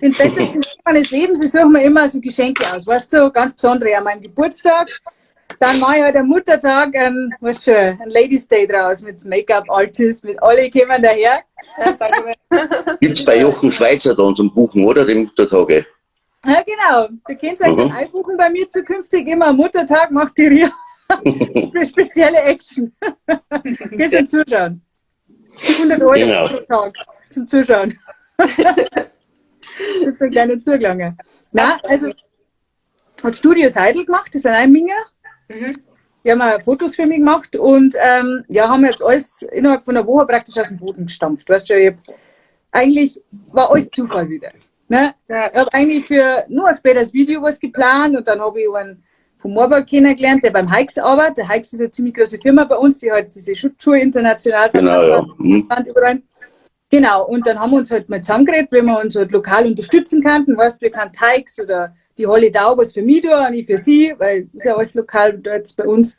Den fettesten Tag meines Lebens, ich suche mir immer so Geschenke aus, weißt du, so ganz besondere an meinem Geburtstag. Dann mache ich halt am Muttertag einen, weißt du, einen Ladies Day draus mit Make-up-Artist, mit alle kommen daher. Ja, sag ich mal. Gibt's bei Jochen Schweizer dann zum Buchen, oder? Den Muttertage. Ja, genau. Du kannst euch dann einbuchen bei mir zukünftig. Immer am Muttertag macht die Ria spezielle Action. Gehst zum Zuschauen. 100 Euro pro Tag zum Zuschauen. Das ist ein kleiner Zugang. Na, also hat Studio Seidel gemacht, das sind auch Minger. Die haben auch Fotos für mich gemacht und ja, haben jetzt alles innerhalb von einer Woche praktisch aus dem Boden gestampft. Weißt du, ich hab, eigentlich war alles Zufall wieder. Ne? Ja. Ich hab eigentlich für nur ein späteres Video was geplant und dann hab ich einen vom Moorberg kennengelernt, der beim Hikes arbeitet. Der Hikes ist eine ziemlich große Firma bei uns, die halt diese Schutzschuhe international verkaufen. Land überall. Genau, und dann haben wir uns halt mal zusammengeredet, wenn wir uns halt lokal unterstützen könnten. Weißt, wir kann Tikes oder die Holly Dau was für mich da und ich für sie, weil ist ja alles lokal da jetzt bei uns.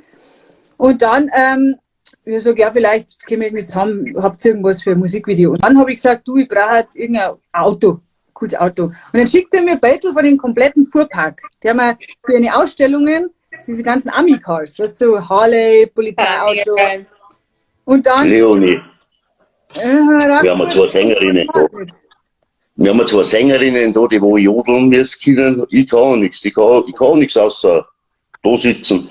Und dann, ich sag, ja, vielleicht kommen wir irgendwie zusammen, habt ihr irgendwas für ein Musikvideo? Und dann hab ich gesagt, du, ich brauche halt irgendein Auto, cooles Auto. Und dann schickt er mir Beutel von dem kompletten Fuhrpark. Die haben wir für eine Ausstellungen, diese ganzen Ami-Cars, weißt du, Harley, Polizeiauto. Ja, mega geil. Und dann Leonie. Ja, Wir haben ja zwei Sängerinnen da. Wir haben ja zwei Sängerinnen da, die wo jodeln müssen können. Ich kann nichts. Ich kann nichts außer da sitzen.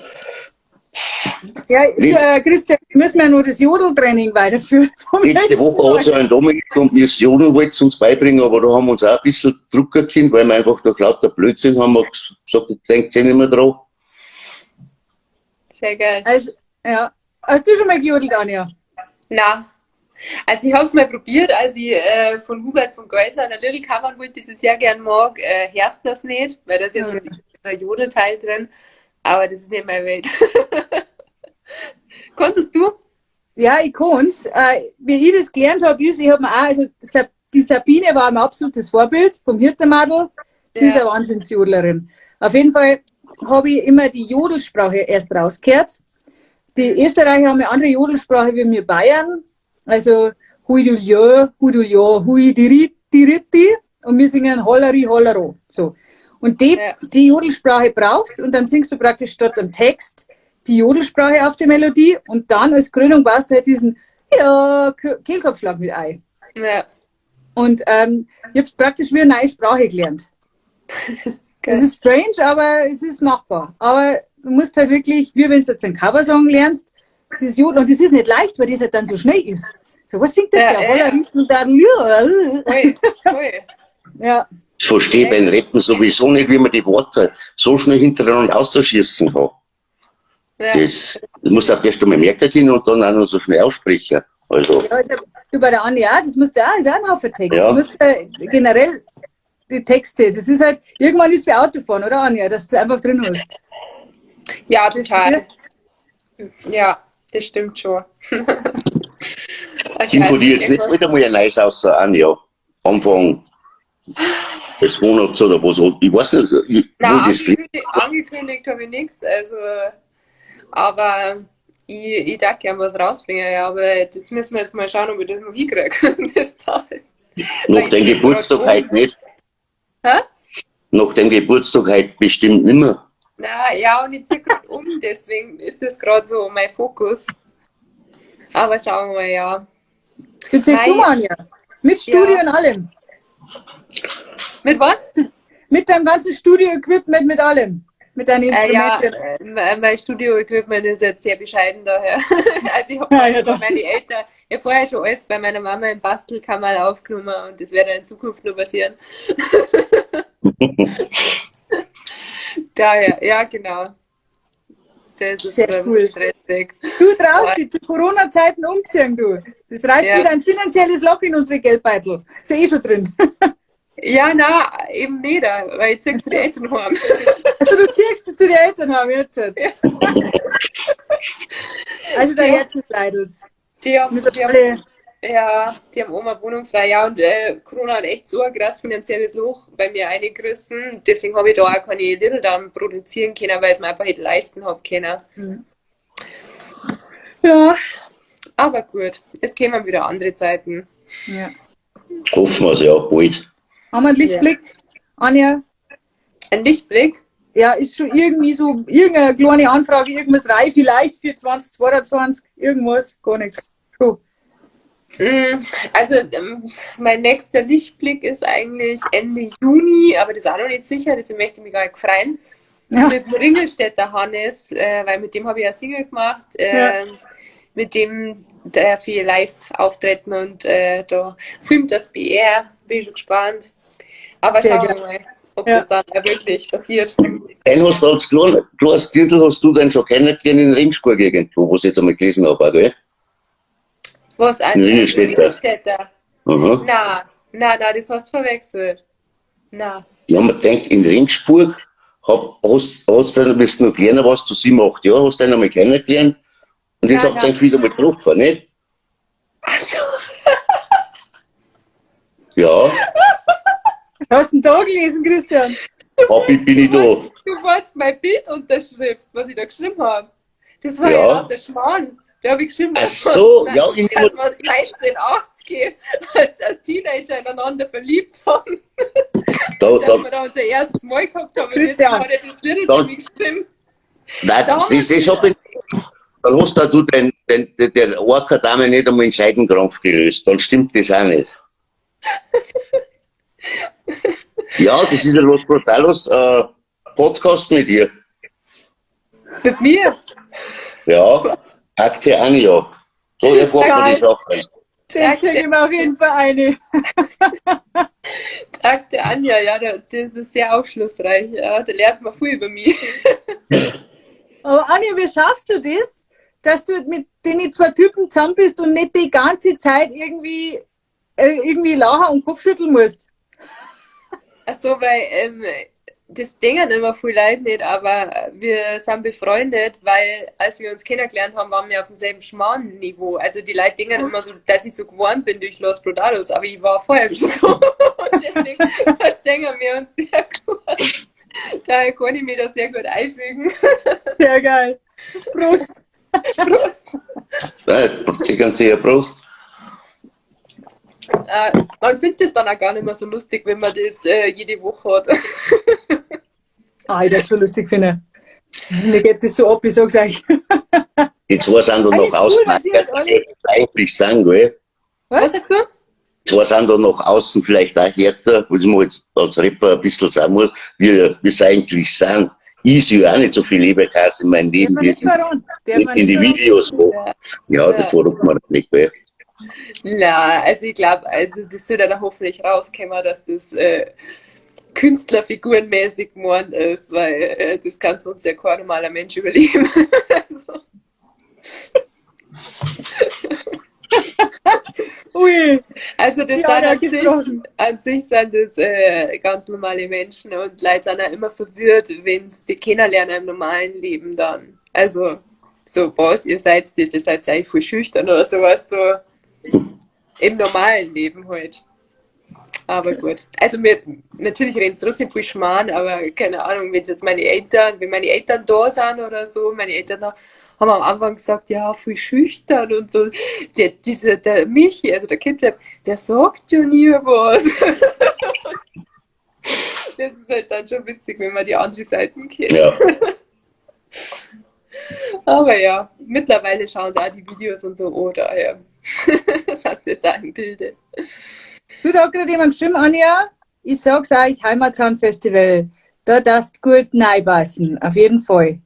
Ja, Christian, müssen wir ja nur das Jodeltraining weiterführen. Vom Letzte letzten Woche Mal. hat es einen Dominik und mir das Jodeln wollten uns beibringen, aber da haben wir uns auch ein bisschen drucken können, weil wir einfach durch lauter Blödsinn haben wir gesagt, ich denke nicht mehr dran. Sehr geil. Also, ja. Hast du schon mal gejodelt, Anja? Na. Also ich hab's mal probiert, als ich von Hubert von Geusern eine Little covern wollte, das ich sehr gern mag, hörst das nicht, weil da ist ja so ein Jodelteil drin, aber das ist nicht meine Welt. Konntest du? Ja, ich kann's. Wie ich das gelernt hab, ist, ich hab mir auch, also die Sabine war mein absolutes Vorbild vom Hirtenmadel, die ist eine Wahnsinnsjodlerin. Auf jeden Fall hab ich immer die Jodelsprache erst rausgehört. Die Österreicher haben eine andere Jodelsprache wie wir Bayern. Also, hui du jö, hui du jo, hui diri, diritti. Und wir singen hollari, hollero. So. Und die Jodelsprache brauchst und dann singst du praktisch statt am Text die Jodelsprache auf die Melodie und dann als Krönung baust du halt diesen, ja, Kehlkopfschlag mit ein. Und ich hab's praktisch wie eine neue Sprache gelernt. Das ist strange, aber es ist machbar. Aber du musst halt wirklich, wie wenn du jetzt einen Coversong lernst, das Jodeln, und das ist nicht leicht, weil das halt dann so schnell ist. So, was singt das der? Holla, Ritzel, da, ja. Ui, ui. Ja. Ich verstehe beim Rappen sowieso nicht, wie man die Worte so schnell hintereinander ausschießen kann. Das musst du auf der Stelle merken können und dann auch noch so schnell aussprechen. Also. Ja, also, du bei der Anja auch, das musst du auch, ist auch ein Haufen Text. Du musst ja generell die Texte, das ist halt, irgendwann ist wie Autofahren, oder Anja, dass du es einfach drin hast. Ja, total. Ja, das stimmt schon. Sind von dir jetzt nicht wieder mal ein neues außer Anja? Anfang des Monats oder was? Ich weiß nicht, wo Nein, das liegt. angekündigt habe ich nichts, also, aber ich darf gern was rausbringen, ja, aber das müssen wir jetzt mal schauen, ob ich das noch hinkriege. Bis dahin. Nach Weil dem ich Geburtstag grad heute nicht. Hä? Nach dem Geburtstag heute bestimmt nimmer. Na ja, und ich zieh grad um, deswegen ist das grad so mein Fokus. Aber schauen wir mal, ja. Du ziehst Nein. um, Anja. Mit Studio Ja. und allem. Mit was? Mit deinem ganzen Studio-Equipment, mit allem. Mit deinen Ja, Instrumenten. mein Studio-Equipment ist jetzt sehr bescheiden daher. Also ich hab Ja, ja, bei doch. meine Eltern, ich hab vorher schon alles bei meiner Mama im Bastelkammer aufgenommen und das wird dann in Zukunft noch passieren. Daher, ja, genau. Das ist Sehr gerade cool. stressig. Du traust dich zu Corona-Zeiten umziehen, du. Das reißt wieder ein finanzielles Loch in unsere Geldbeutel. Ist ja eh schon drin. Ja, na, eben nicht, weil ich zieh's zu den Eltern heim. Also du ziehst es zu den Eltern heim jetzt. Ja. Also der Ja. Herzensleidels. Die Müssen alle haben Oma Wohnung frei. Ja, und Corona hat echt so ein krass finanzielles Loch bei mir eingerissen. Deswegen habe ich da auch keine Little Down produzieren können, weil ich es mir einfach nicht leisten hab können. Ja, aber gut. Es kämen wieder andere Zeiten. Ja. Hoffen wir's ja, bald. Haben wir einen Lichtblick? Anja? Ein Lichtblick? Ja, ist schon irgendwie so, irgendeine kleine Anfrage, irgendwas rein, vielleicht für 2022, irgendwas, gar nichts. So. Also mein nächster Lichtblick ist eigentlich Ende Juni, aber das ist auch noch nicht sicher, deswegen möchte ich mich gar nicht freuen. Ja. Mit dem Ringelstädter Hannes, weil mit dem habe ich ja Single gemacht, mit dem darf ich live auftreten und da filmt das BR, bin ich schon gespannt. Aber Sehr schauen wir geil. mal, ob Ja. das dann auch wirklich passiert. Den hast du als kleines Dirndl hast du den schon kennengelernt in Regensburg irgendwo, was ich jetzt einmal gelesen habe, auch, gell? Was In ein Ringelstädter. Ringelstädter? Mhm. Na, na, na, das hast du verwechselt. Na. Ja, man denkt, in Regensburg hast du, bist du noch kleiner warst, zu 7, 8 Jahren, hast du den einmal kennengelernt und jetzt Ja, habt ihr ja. euch wieder mal getroffen, nicht? Ach so. Ja, Was hast du denn da gelesen, Christian? hab ich, bin ich da. Du wolltest meine Bildunterschrift, was ich da geschrieben habe. Das war Ja. ja der Schmarrn. Da habe ich geschrieben, Ach so, ja, ich dass wir uns 1980 als Teenager ineinander verliebt haben. Da, Dass da, wir da unser erstes Mal gehabt haben. Und Christian. deswegen hat er das Little Dann- für mich geschrieben. nein, Da haben das, wir das hab ich, dann hast auch du den Orca-Dame nicht einmal in Scheidenkrampf gelöst. Dann stimmt das auch nicht. Ja, das ist ein Los Brutalos Podcast mit dir. Mit mir? Ja, Akte Anja. So erfahrt man die Sache. Den kriege ich mir auf jeden Fall eine. Akte Anja, ja, das ist sehr aufschlussreich. Ja, da lernt man viel über mich. Aber Anja, wie schaffst du das, dass du mit den zwei Typen zusammen bist und nicht die ganze Zeit irgendwie lachen und Kopfschütteln musst? Ach so, weil das denken immer viel Leute nicht, aber wir sind befreundet, weil als wir uns kennengelernt haben, waren wir auf demselben Schmarrn-Niveau. Also die Leute denken immer so, dass ich so geworden bin durch Los Brutalos, aber ich war vorher schon so. Und deswegen verstehen wir uns sehr gut. Daher kann ich mir das sehr gut einfügen. Sehr geil. Prost. Prost. Ja, die ganze ja Prost. Man findet das dann auch gar nicht mehr so lustig, wenn man das jede Woche hat. Ah, ich würde schon lustig finden. Mir geht das so ab, ich sag's euch. Die zwei sind dann Alles noch cool, außen, was ihr halt alle- eigentlich sagen, gell? Was sagst du? Die zwei sind dann nach außen vielleicht auch härter, was ich mir jetzt als Rapper ein bisschen sagen muss, wie es eigentlich sind. Ich sehe ja auch nicht so viel Leberkäse in meinem Leben, Darf man wie nicht es in, verraten. Darf man in nicht die verraten. Videos mache. Ja, das verrückt man nicht, gell? Na, also ich glaube, also das soll dann hoffentlich rauskommen, dass das künstlerfigurenmäßig geworden ist, weil das kann sonst ja kein normaler Mensch überleben. Also. Ui. Also das Ja, sind da gesprochen. an sich sind das ganz normale Menschen und Leute sind auch immer verwirrt, wenn sie die kennenlernen im normalen Leben dann. Also so, was, ihr seid das, ihr seid eigentlich voll schüchtern oder sowas, so im normalen Leben halt. Aber gut. Also wir, natürlich reden sie trotzdem viel Schmarrn, aber keine Ahnung, wenn jetzt meine Eltern, wenn meine Eltern da sind oder so, meine Eltern haben am Anfang gesagt, ja, viel schüchtern und so. Der Michi, also der Kindrap, der sagt ja nie was. Das ist halt dann schon witzig, wenn man die andere Seiten kennt. Ja. Aber ja, mittlerweile schauen sie auch die Videos und so, oh, daher. Das hat jetzt auch im Bilde. Du, da hat gerade jemand geschrieben, Anja, ich sag's euch, Heimatsound-Festival, da darfst gut reinpassen, auf jeden Fall.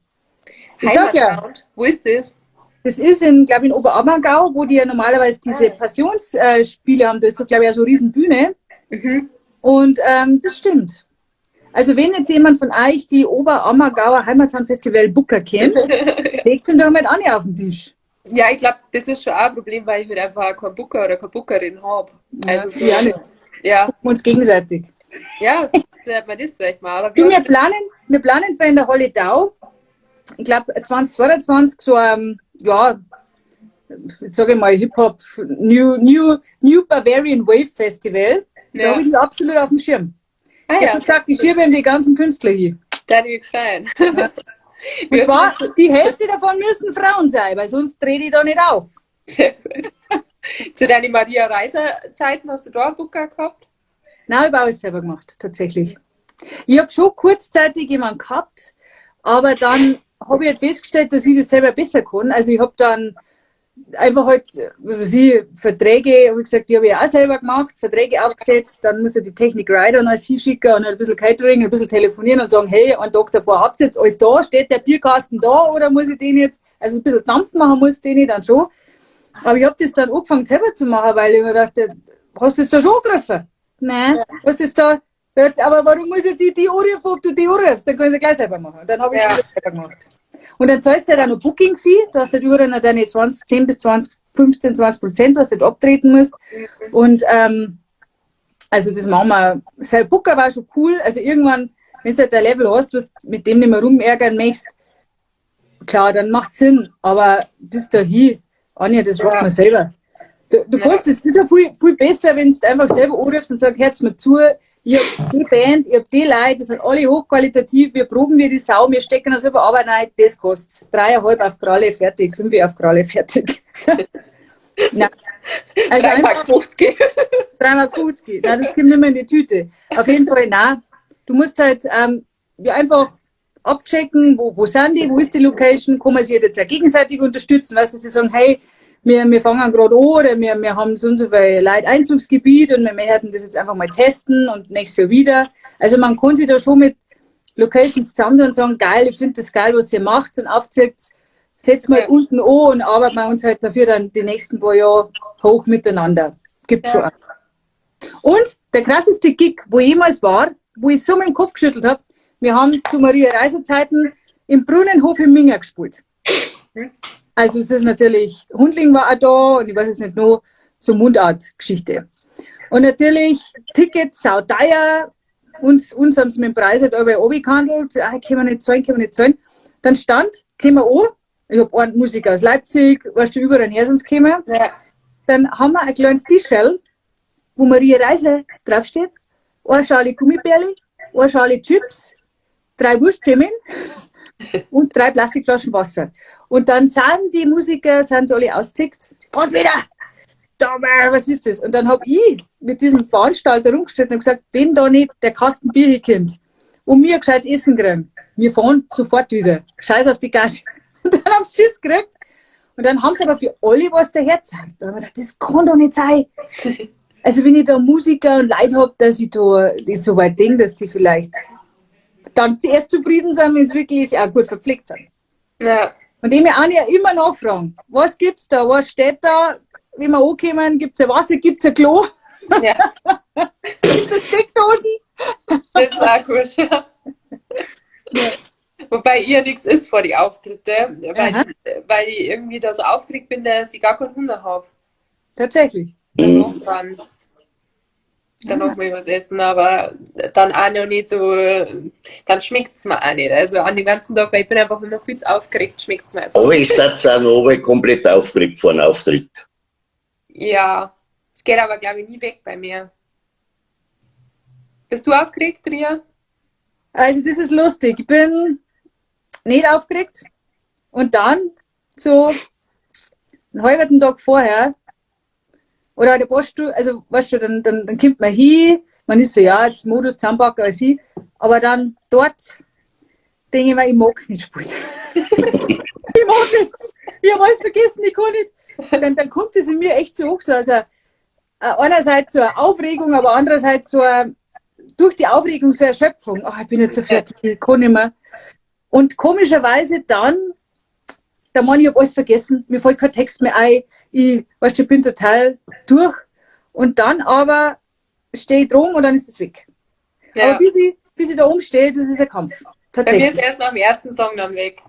Ich sag ja, Heimatsound, wo ist das? das ist in, glaub ich, in Oberammergau, wo die ja normalerweise diese Passionsspiele haben, da ist doch, glaub ich, auch so eine Riesenbühne. Und das stimmt. Also wenn jetzt jemand von euch die Oberammergauer Heimatsound-Festival Booker kennt, legt ihn doch mit Anja auf den Tisch. Ja, ich glaub, das ist schon auch ein Problem, weil ich halt einfach keinen Booker oder keine Bookerin hab. Ja, Also so, ich auch nicht. Ja. Gucken wir uns gegenseitig. Ja, sollte man das vielleicht mal. Aber Du, wir wir planen für in der Halle Dau, ich glaub, 2022, so ein, ja, jetzt sag ich mal, Hip-Hop, New Bavarian Wave Festival. Da Ja. hab ich die absolut auf dem Schirm. Ah, Ich hab ja. schon gesagt, ich schiebe ihm die ganzen Künstler hier. Da hätte ich mich gefreut. Ja. Und zwar, die Hälfte davon müssen Frauen sein, weil sonst drehe ich da nicht auf. Sehr gut. Zu deinen Maria Reiser Zeiten hast du da einen Booker gehabt? Nein, ich habe alles selber gemacht, tatsächlich. Ich habe schon kurzzeitig jemanden gehabt, aber dann habe ich halt festgestellt, dass ich das selber besser kann. Also ich habe dann einfach halt, was weiß ich, Verträge, habe ich gesagt, die habe ich auch selber gemacht, Verträge aufgesetzt, dann muss ich die Technik Rider und alles hinschicken und ein bisschen Catering, ein bisschen telefonieren und sagen, hey, einen Tag davor habt ihr jetzt alles da, steht der Bierkasten da oder muss ich den jetzt, also ein bisschen Dampf machen muss den ich dann schon. Aber ich habe das dann angefangen selber zu machen, weil ich mir dachte, hast du das da schon angegriffen? Nein, ja. Was ist da? Aber warum muss jetzt ich die anrufen, ob du die anrufst? Dann kann ich es ja gleich selber machen. Und dann habe ich es ja selber gemacht. Und dann zahlst du halt auch noch Booking-Fee. Du hast halt überall noch deine 20, 10 bis 20, 15, 20%, was du halt abtreten musst. Und also das machen wir. Sein Booker war schon cool. Also irgendwann, wenn du halt ein Level hast, was du mit dem nicht mehr rumärgern möchtest, klar, dann macht Sinn. Aber bis dahin, Anja, das macht man selber. Du kannst, es ist ja viel, viel besser, wenn du einfach selber anrufst und sagst, hört's mir zu, ich hab die Band, ich hab die Leute, die sind alle hochqualitativ, wir proben wir die Sau, wir stecken uns über Arbeit rein, das kostet 3,5 auf Kralle, fertig, 5 auf Kralle, fertig. Nein. Also 3,50 Mark. 3,50 Mark. Nein, das kommt nicht mehr in die Tüte. Auf jeden Fall, nein. Du musst halt ja, einfach abchecken, wo sind die, wo ist die Location, kann man sich jetzt auch gegenseitig unterstützen, weißt du, sie sagen, hey, wir fangen gerade an oder wir haben so und so viel Leute Einzugsgebiet und wir möchten das jetzt einfach mal testen und nächstes Jahr wieder. Also man kann sich da schon mit Locations zusammen und sagen, geil, ich finde das geil, was ihr macht und aufzieht, setzt mal unten an und arbeiten wir uns halt dafür dann die nächsten paar Jahre hoch miteinander. Gibt schon. Und der krasseste Gig, wo jemals war, wo ich so meinen Kopf geschüttelt habe, wir haben zu Maria Reiser Zeiten im Brunnenhof in Minga gespielt. Also es ist natürlich, Hundling war auch da und ich weiß jetzt nicht noch, so Mundart-Geschichte. Und natürlich, Tickets, sau teuer, uns haben sie mit dem Preis halt alle runtergehandelt, ah, können wir nicht zahlen, können wir nicht zahlen. Dann stand, kommen wir an, ich hab einen Musiker aus Leipzig, weißt du, überall her sind sie gekommen. Ja. Dann haben wir ein kleines Tischel, wo Maria Reiser draufsteht, eine Schale Gummibärli, eine Schale Chips, 3 Wurstsemmeln und 3 Plastikflaschen Wasser. Und dann sind die Musiker, sind alle ausgetickt. Sie fahren wieder! Da, was ist das? Und dann hab ich mit diesem Veranstalter rumgestellt und gesagt, wenn da nicht der Kasten Bier hinkommt und wir ein gescheites Essen kriegen, wir fahren sofort wieder. Scheiß auf die Gage. Und dann haben sie Schiss gekriegt. Und dann haben sie aber für alle was dahergezeigt. Da hab ich gedacht, das kann doch nicht sein. Also wenn ich da Musiker und Leute hab, dass ich da nicht so weit denke, dass die vielleicht dann zuerst zufrieden sind, wenn sie wirklich auch gut verpflegt sind. Ja. Und dem wir auch ja immer nachfragen, was gibt's da, was steht da, wenn wir ankommen, gibt's ein Wasser, gibt's ein Klo? Ja. Gibt's eine Steckdosen? Das ist auch gut, ja. Ja. Wobei ihr nichts ist vor die Auftritte, weil ich irgendwie da so aufgeregt bin, dass ich gar keinen Hunger hab. Tatsächlich. Dann noch mal was essen, aber dann auch noch nicht so, dann schmeckt's mir auch nicht. Also an dem ganzen Tag, weil ich bin einfach immer viel zu aufgeregt, schmeckt's mir einfach. Aber ich sitze auch noch komplett aufgeregt vor einem Auftritt. Ja, es geht aber, glaub ich, nie weg bei mir. Bist du aufgeregt, Ria? Also das ist lustig. Ich bin nicht aufgeregt. Und dann, so einen halben Tag vorher, oder halt ein paar Stunden, also weißt du, dann kommt man hin, man ist so, ja, jetzt Modus zusammenpacken als ich, aber dann dort denke ich mir, ich mag nicht spielen. Ich mag nicht. Ich hab alles vergessen, ich kann nicht. Dann kommt es in mir echt so hoch, so, also einerseits so eine Aufregung, aber andererseits so eine, durch die Aufregung so eine Erschöpfung. Ach, ich bin jetzt so fertig, ich kann nicht mehr. Und komischerweise dann, der Mann, ich hab alles vergessen, mir fällt kein Text mehr ein, ich, weißt du, ich bin total durch. Und dann aber stehe ich drum und dann ist es weg. Ja. Aber bis ich da oben stehe, das ist ein Kampf. Bei mir Tatsächlich. ist erst nach dem ersten Song dann weg.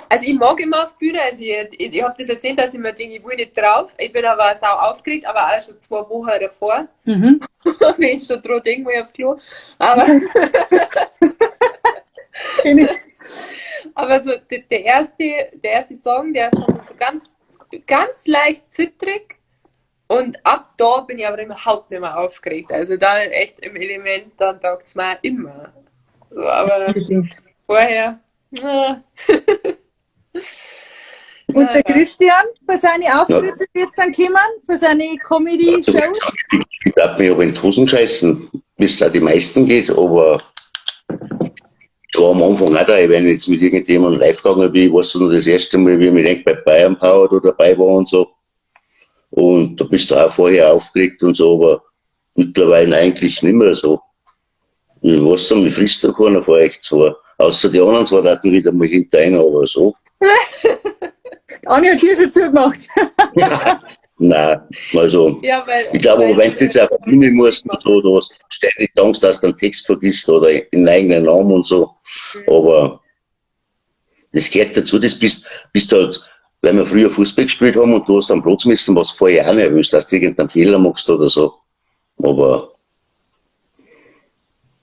Also ich mag immer auf Bühne, also ich hab das jetzt nicht, dass ich mir denke, ich will nicht drauf. Ich bin aber sau aufgeregt, aber auch schon 2 Wochen davor. Bin ich schon dran, denke ich aufs Klo. Aber Kenn ich. Aber so der erste Song, der ist dann so ganz, ganz leicht zittrig. Und ab da bin ich aber überhaupt nicht mehr aufgeregt. Also da echt im Element, dann taugt's mir immer. So, aber Unbedingt. vorher. Na. Und der Christian für seine Auftritte, die jetzt dann kommen, für seine Comedy-Shows? Ich glaube, mir aber in die Hosen scheißen, bis es auch die meisten geht, aber ich war am Anfang auch da, wenn ich jetzt mit irgendjemandem live gegangen bin, weißt du noch das erste Mal, wie ich mich denk, bei Bayern Power da dabei war und so. Und da bist du auch vorher aufgeregt und so, aber mittlerweile eigentlich nicht mehr so. Ich weiß nicht, mich frisst da keiner vor euch zwei. Außer die anderen zwei hatten wieder mal hinterein, aber so. Anja hat dir schon zugemacht. Nein, also Ja, weil, ich glaube, weil wenn du jetzt auf die Bühne musst und so, du hast ständig Angst, dass du einen Text vergisst oder den eigenen Namen und so. Aber das gehört dazu, das bist halt, weil wir früher Fußball gespielt haben und du hast am Platz müssen, was vorher auch nervös, dass du irgendeinen Fehler machst oder so. Aber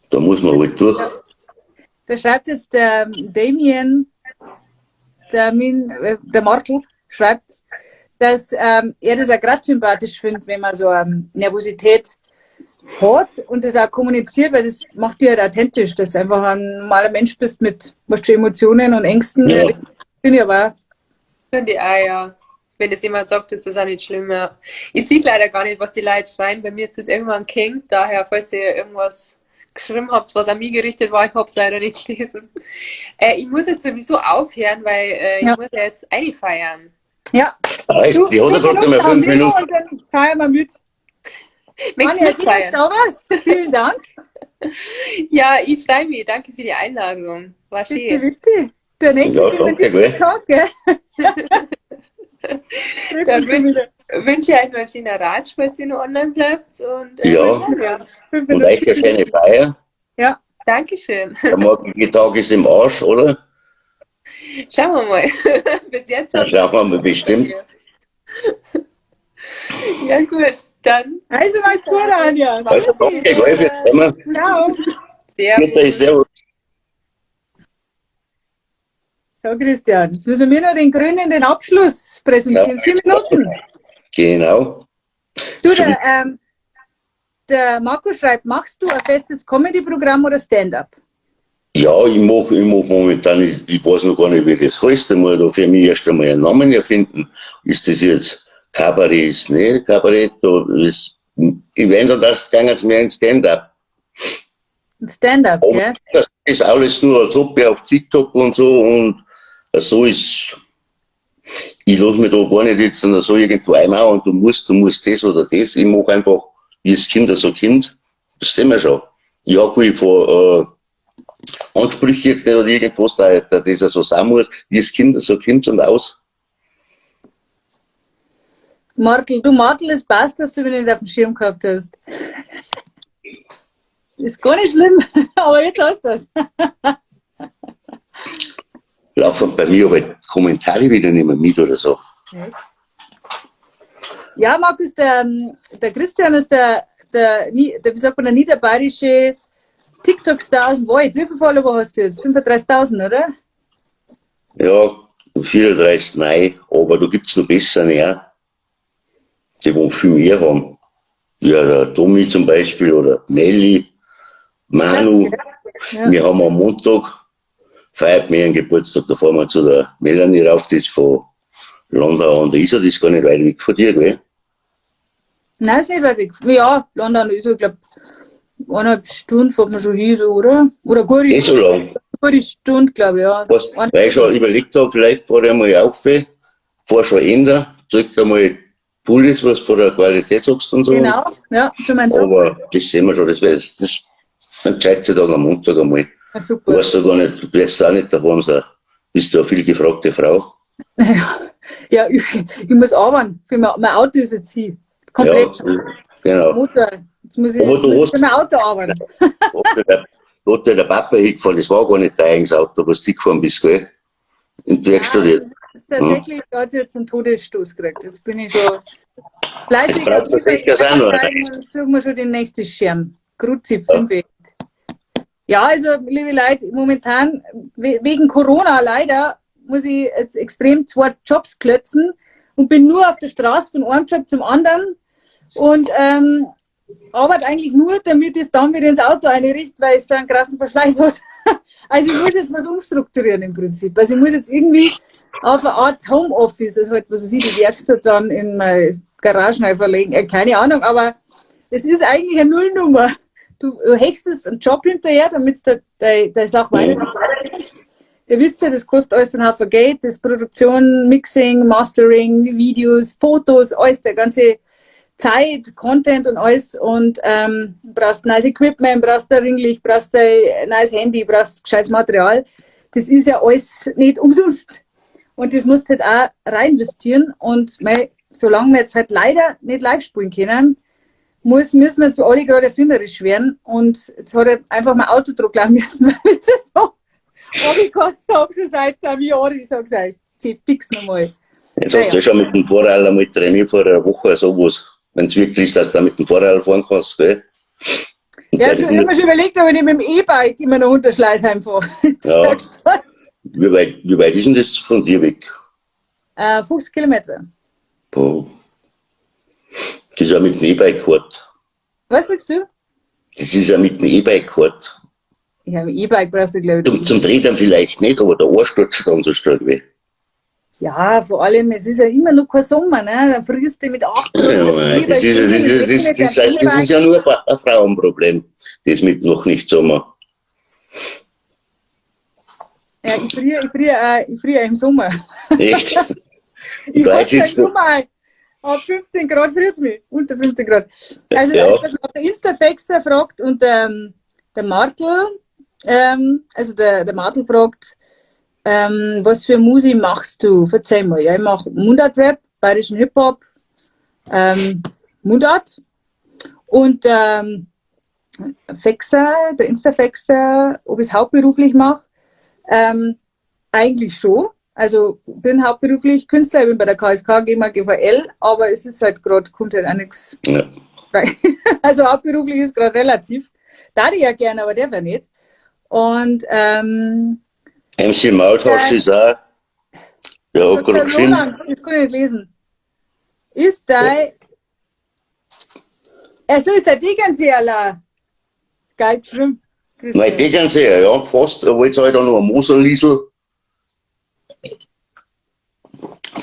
da muss man halt durch. Da schreibt jetzt der Damien, der Martel, schreibt, dass er das auch gerade sympathisch findet, wenn man so Nervosität hat und das auch kommuniziert, weil das macht dich halt authentisch, dass du einfach ein normaler Mensch bist mit, weißt du, Emotionen und Ängsten. Ja. Finde ich aber auch. Finde ich auch, ja. Wenn das jemand sagt, ist das auch nicht schlimm. Ja. Ich sehe leider gar nicht, was die Leute schreiben. Bei mir ist das irgendwann gehängt, daher, falls ihr irgendwas geschrieben habt, was an mich gerichtet war, ich hab's leider nicht gelesen. Ich muss jetzt sowieso aufhören, weil ich muss ja jetzt einfeiern. Ja. Also, die hat ja gerade mal 5 Minuten. Und dann feiern wir mit. Möchtest Anja, schön, dass du da warst. Vielen Dank. Ja, ich freue mich. Danke für die Einladung. War schön. Bitte, bitte. Der nächste ja, danke, gell. Tag, gell? Dann wünsche ich euch noch einen schönen Ratsch, falls ihr noch online bleibt. Und, ja, und euch eine schöne Feier. Ja. Dankeschön. Der morgige Tag ist im Arsch, oder? Schauen wir mal. Bis jetzt schon. Schauen wir mal bestimmt. Ja, gut. Dann. Also, mach's gut, Anja. Also, danke, gell, fürs Kommen. Ciao. Servus. Servus. So, Christian, jetzt müssen wir noch den Grünen den Abschluss präsentieren. Ja. 4 Minuten. Genau. Du, der Marco schreibt, machst du ein festes Comedy-Programm oder Stand-up? Ja, ich mach momentan, ich weiß noch gar nicht, wie das heißt. Ich muss da für mich erst einmal einen Namen erfinden. Ist das jetzt Kabarett, ist nicht Kabarett? Ist, ich wenn dann das, gegangen es mehr in Stand-up. Ein Stand-up, gell? Das ist alles nur als Hobby auf TikTok und so und so ist, ich lasse mich da gar nicht jetzt so irgendwo einmachen und du musst das oder das. Ich mache einfach, wie es Kinder so Kind. Das sehen wir schon. Ja, ich vor Ansprüche jetzt nicht oder irgendwas, da das ja so sein muss, wie es Kinder so Kind und aus. Martel, du Martel, es passt, dass du mich nicht auf dem Schirm gehabt hast. Ist gar nicht schlimm, aber jetzt hast du das. Laufen bei mir aber Kommentare wieder nicht mehr mit oder so. Ja, Markus, der Christian ist der wie sagt man, der niederbayerische TikTok-Star aus dem Wald. Wie viele Follower hast du jetzt? 35.000, oder? Ja, 34, nein, aber da gibt es noch bessere, ja. Die wollen viel mehr haben. Ja, der Tommy zum Beispiel oder Nelly, Manu. Ja. Wir haben am Montag feiert mir einen Geburtstag, da fahren wir zu der Melanie rauf, die ist von Landau an der Isar, das ist gar nicht weit weg von dir, gell? Nein, ist nicht weit weg. Ja, Landau an der Isar, ich glaube, 1,5 Stunden fährt man schon hin, so, oder? Oder gute, eh so lang. Gute Stunde, glaube ich, ja. Was, weil ich schon überlegt habe, vielleicht fahre ich einmal auf, fahr schon ändern, drück einmal Pullis, was von der Qualität sagst und so. Genau, ja, für meinen Sohn. Aber das sehen wir schon, das entscheidet sich dann am Montag einmal. Ja, super. Du weißt ja gar nicht, du bleibst auch nicht daheim sein. Bist du eine viel gefragte Frau? Ja, ich muss arbeiten. Für mein Auto ist jetzt hier. Komplett. Ja, genau. Motor. Jetzt muss ich, aber du hast für mein Auto arbeiten. Da hat der Papa hingefahren, das war gar nicht dein eigenes Auto, was du gefahren bist, gell? In die Werkstatt jetzt. Das ist tatsächlich, da hat sie jetzt einen Todesstoß gekriegt. Jetzt bin ich schon fleißig. Jetzt brauchst du sicher sein, oder? Und suchen wir schon den nächsten Schirm. Kruzi, 5. Ja, also, liebe Leute, momentan, wegen Corona leider, muss ich jetzt extrem 2 Jobs klötzen und bin nur auf der Straße von einem Job zum anderen und arbeite eigentlich nur, damit ich es dann wieder ins Auto einrichte, weil es so einen krassen Verschleiß hat. Also ich muss jetzt was umstrukturieren im Prinzip. Also ich muss jetzt irgendwie auf eine Art Homeoffice, also halt, was weiß ich, die Werkstatt dann in meine Garage neu verlegen, keine Ahnung, aber es ist eigentlich eine Nullnummer. Du hechst einen Job hinterher, damit du deine Sache weiterverkaufst. Ihr wisst ja, das kostet alles einen Haufen Geld, das Produktion, Mixing, Mastering, Videos, Fotos, alles, der ganze Zeit, Content und alles und brauchst neues Equipment, brauchst ein Ringlicht, brauchst ein neues Handy, brauchst gescheites Material. Das ist ja alles nicht umsonst. Und das musst du halt auch reinvestieren. Und mei, solange wir jetzt halt leider nicht live spielen können, müssen wir jetzt alle gerade erfinderisch werden. Und jetzt hat er einfach mal Autodruck lassen müssen, weil ich das so angekostet habe, schon seit einem Jahr. Ich sag's euch, zieh fix nochmal. Jetzt hast du ja schon mit dem Fahrrad einmal trainiert vor einer Woche oder sowas. Wenn es wirklich ist, dass du da mit dem Fahrrad fahren kannst, gell? Und Ja, ich habe mir schon überlegt, ob ich nicht mit dem E-Bike immer noch unter Schleißheim fahre. Ja. Wie weit ist denn das von dir weg? 50 Kilometer. Boah. Das ist ja mit dem E-Bike gefahren. Was sagst du? Das ist ja mit dem E-Bike gefahren. Ja, mit dem E-Bike brauchst du, glaube ich. Zum Drehen dann vielleicht nicht, aber der Arsch tut dann so stark weh. Ja, vor allem, es ist ja immer noch kein Sommer, ne? Dann frierst du mit 8 Grad. Ja, das ist ja nur ein Frauenproblem, das mit noch nicht Sommer. Ja, ich friere im Sommer. Echt? Ich friere im Sommer. Ab 15 Grad friert es mich. Unter 15 Grad. Also, ja. Der Insta-Fexer fragt und der Martel, also der Martel fragt, was für Musik machst du? Verzeih mal. Ja, ich mache Mundart-Rap, bayerischen Hip-Hop, Mundart. Und Fexer, der Insta-Fexer, ob ich es hauptberuflich mache, eigentlich schon. Also bin hauptberuflich Künstler, ich bin bei der KSK, GEMA, GVL, aber es ist halt gerade, kommt halt auch nichts. Ja. Also hauptberuflich ist gerade relativ. Da ich ja gerne, aber der wäre nicht. Und MC Maultasch ist auch. Ja, hat gerade geschrieben. Das kann ich nicht lesen. Ist dein. Also ist der Tegernseer. Geil geschrieben. Nein, Tegernseer, ja, fast. Aber jetzt halt auch noch ein Moserliesel.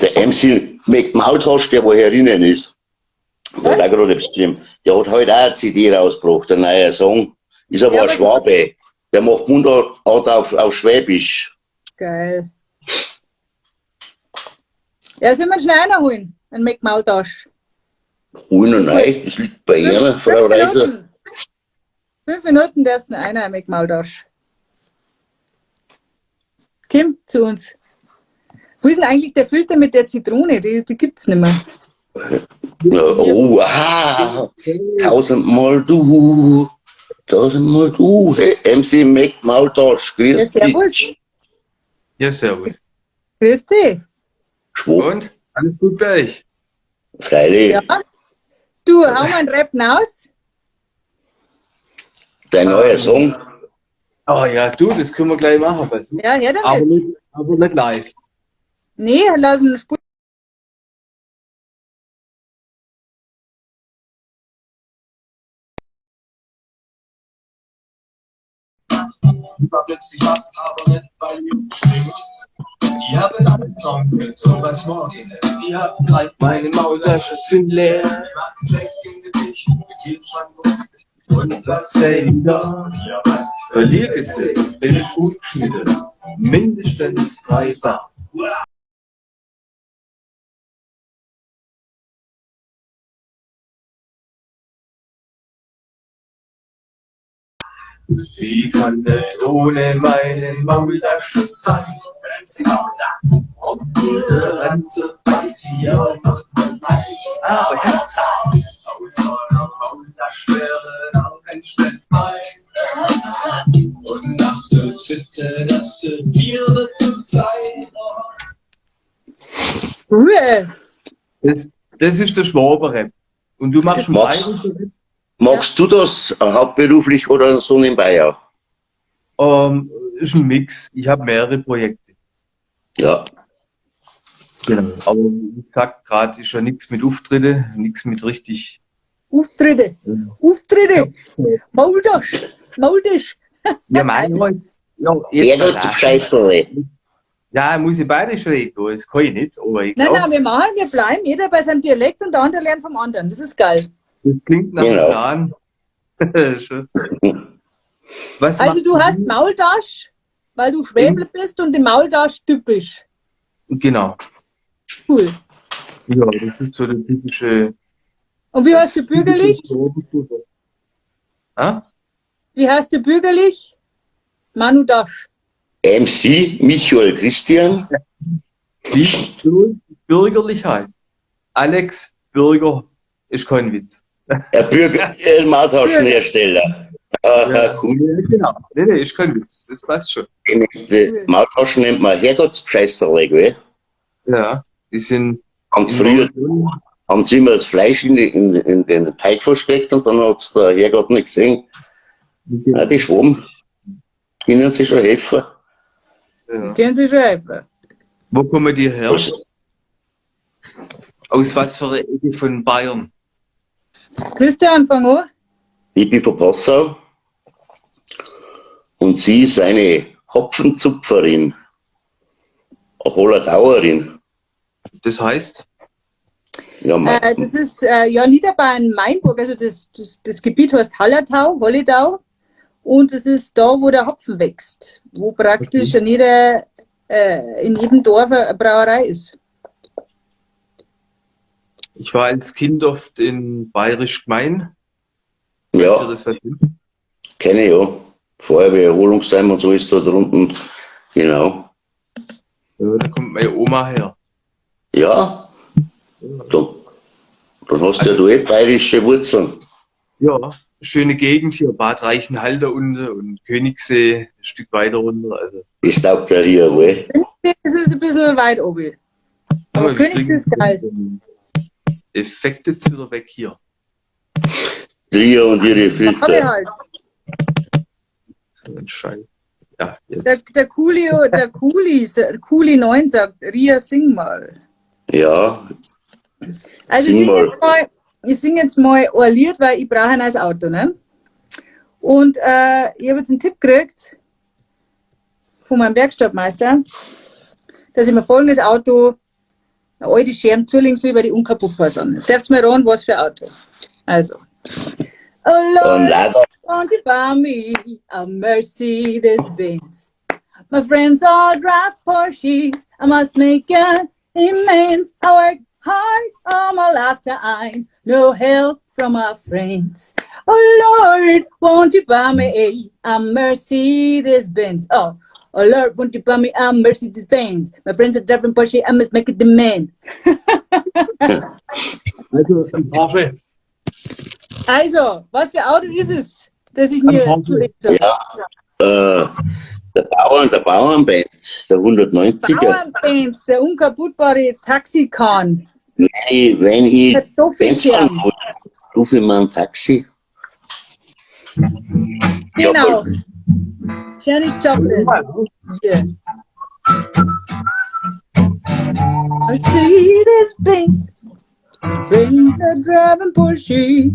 Der MC McMaultasch, der wo herinnen ist, der hat auch gerade geschrieben. Der hat heute auch eine CD rausgebracht, ein neuer Song. Ist aber ein Schwabe. Der macht Mundart auf Schwäbisch. Geil. Ja, sollen wir schnell einer holen? Einen McMaultasch. Holen und rein, das liegt bei Ihnen, Frau Reiser. 5 Minuten darfst du noch einer, McMaultasch. Komm zu uns. Wo ist denn eigentlich der Filter mit der Zitrone? Die gibt es nicht mehr. Oh, aha! Tausendmal du! Tausendmal du! Hey, MC McMaultasch, grüß dich. Ja, servus. Ja, servus. Grüß dich. Schwupp. Und? Alles gut bei euch? Freilich. Ja. Du, hau mal einen Rap raus. Dein neuer Song. Oh ja, du, das können wir gleich machen. Weißt du? Ja, her damit. Aber nicht live. Nee, lass ihn spulen. Ich war plötzlich wach, aber nicht, weil ich stinkt. Ich hab einen Albtraum gehört, so was morgen. Ich hab drei, meine Maultasche sind leer. Ich mach einen Check im Gesicht, mit Kühlschrank und was sei da? Ja, was? Verliere gesehen, bin ich gut geschnitten. Mindestens 3 Bar. Sie kann nicht ohne meine Maultasche sein. Sie Maultasche. Und ihre Ranze weiß sie einfach mal leid. Aber Herz aus meiner Maultasche wäre auch ein frei. Und nach der Tüte, das ihre zu sein. Ruhe. Das ist der Schwaber-Rap. Und du machst einen Rap? Machst du das hauptberuflich oder so nebenbei auch? Ist ein Mix. Ich habe mehrere Projekte. Ja. Genau. Aber wie gesagt, gerade ist ja nichts mit Auftritte, nichts mit richtig. Auftritte! Ja. Auftritte! Ja. Maultasch! Maultasch! Ja, mein Gott. Ja, Scheiße. Ja, muss ich bayerisch reden, das kann ich nicht, aber ich Nein, glaube, nein, wir machen, wir bleiben jeder bei seinem Dialekt und der andere lernt vom anderen. Das ist geil. das klingt nach einem Genau. Plan. Schon. Was Also macht du hast Maultasch, weil du Schwäbler bist und die Maultasch typisch. Genau. Cool. Ja, das ist so der typische. Und wie heißt du bürgerlich? Ah? Wie heißt du bürgerlich? Manu Dasch. MC Michael Christian. Wie du bürgerlich heißt. Alex Bürger ist kein Witz. Er Bürger, Maultaschenhersteller. Ah, cool. Ja, genau. Nee, nee, ist kein Witz. Das passt schon. Die Maultaschen nennt man Herrgottsscheißerle, gell? Ja, die sind. Und früher haben sie immer das Fleisch in den Teig versteckt und dann hat's der Herrgott nicht gesehen. Ja, die Schwaben können sich schon helfen. Ja. Können Sie schon helfen. Wo kommen die her? Was, Aus was für einer Ecke von Bayern? Christian, fang an. ich bin von Passau und sie ist eine Hopfenzupferin, eine Hollertauerin. Das heißt? Ja, man, Das ist ja Niederbayern Mainburg, also das Gebiet heißt Hallertau, Holledau. Und es ist da, wo der Hopfen wächst, wo praktisch in jedem Dorf eine Brauerei ist. Ich war als Kind oft in Bayerisch Gmein. Falls ihr ja, das was wisst. kenne ich ja. Feuerwehr-Erholungsheim und so ist da drunten. Genau. Ja, da kommt meine Oma her. Ja, dann hast du ja da eh bayerische Wurzeln. Ja, schöne Gegend hier, Bad Reichenhall da unten und Königssee ein Stück weiter runter. Also, Das taugt der Ria, gell? Das ist ein bisschen weit oben. Aber wir Königssee kriegen ist geil. Effekte jetzt wieder weg hier. Ria und ihre Hab ich Filter. halt. So ein Scheiß. Ja, Der, jetzt. der Kuli, der Kuli, Kuli 9 sagt, Ria, sing mal. Ja, Also ich Sing singe mal. jetzt mal, ich sing jetzt mal ein Lied, weil ich brauche ein neues Auto, ne? Und ich habe jetzt einen Tipp gekriegt von meinem Werkstattmeister, dass ich mir folgendes Auto, eine alte Scherm zulegen soll, weil die unkaputtbar sind. Jetzt dürft ihr mir raten, was für ein Auto. Also. Oh ein Lord, Lader. won't you buy me a Mercedes Benz? My friends all drive Porsches. I must make an amends. I work hard all my lifetime. No help from my friends. Oh Lord, won't you buy me a Mercedes Benz? Oh, oh Lord, won't you buy me a Mercedes Benz? My friends are driving Porsche. I must make a demand. Also, ein Porsche. Also, was für Auto ist es, das ich mir Ein Porsche. zulegen soll? Ja, der Bauernbenz, der 190er. Bauernbenz, der unkaputtbare Taxikahn. Wenn ich Der Benz Toffi-Schirm. fahren wollte, rufe ich mir ein Taxi. Genau. Janis Joplin. Yeah. Mercedes Benz, friends are driving Porsche.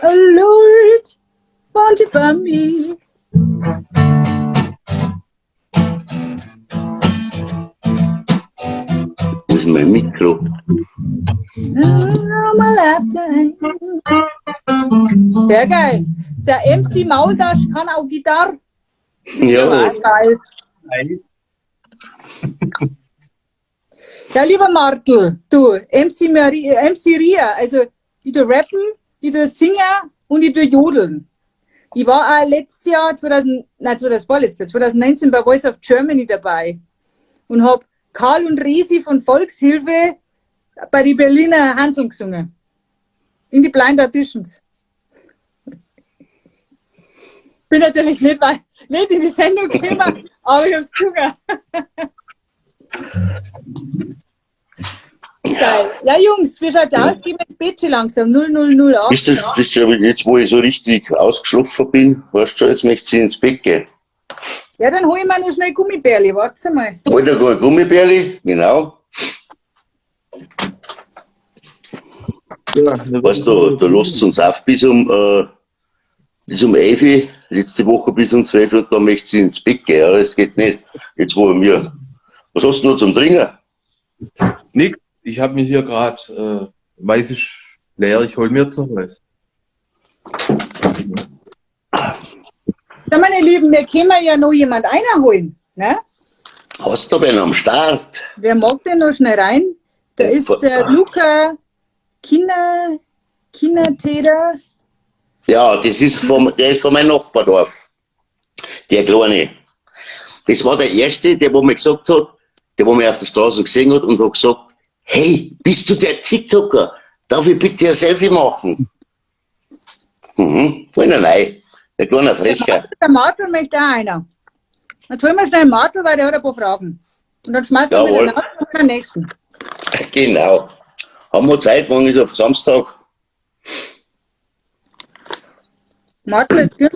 Oh Lord, won't you buy me? Wo ist mein Mikro? All my lifetime. Sehr geil. Der MC Maultasch kann auch Gitarre. Ja, Geil. Ja, lieber Martel, du, MC, Marie, MC Ria, also ich tu rappen, ich tu singen und ich tu jodeln. Ich war auch letztes Jahr, 2000, nein, 2019 bei Voice of Germany dabei und hab Karl und Resi von Volkshilfe bei den Berliner Hanseln gesungen. In die Blind Auditions. Bin natürlich nicht, nicht in die Sendung gekommen, aber ich hab's gesungen. Geil. Ja, Jungs, wie schaut's aus? Gehen wir ins Bett schon langsam. 0008. Ist das, das schon jetzt, wo ich so richtig ausgeschlafen bin, weißt du schon, jetzt möchte ich ins Bett gehen. Ja, dann hol ich mir noch schnell Gummibärli. Warte mal. Hol dir ein Gummibärli, genau. Ja, Weißt du, da lasst uns auf bis um 11 Uhr, letzte Woche bis um 12 Uhr und dann möchte sie ins Bett gehen. Ja, das geht nicht. Jetzt wo wir. Was hast du noch zum Trinken? Nix, ich habe mir hier gerade, weiß ich, leer, ich hol mir jetzt noch was. So, meine Lieben, wir können ja noch jemand einholen. Ne? Hast du wen am Start? Wer mag denn noch schnell rein? Da ist der Luca Kinnertäter. Ja, das ist vom, der ist von meinem Nachbardorf. Der Kleine. Das war der Erste, der wo mir gesagt hat, der wo mich auf der Straße gesehen hat und hat gesagt, hey, bist du der TikToker? Darf ich bitte ein Selfie machen? Mhm, voll nein. Der kleine Frecher. Der Martel möchte auch einer. Jetzt holen wir schnell den Martel, weil der hat ein paar Fragen. Und dann schmeißen wir Jawohl. den Martel und den nächsten. Genau. Haben wir Zeit, morgen ist auf Samstag. Martel, jetzt gut.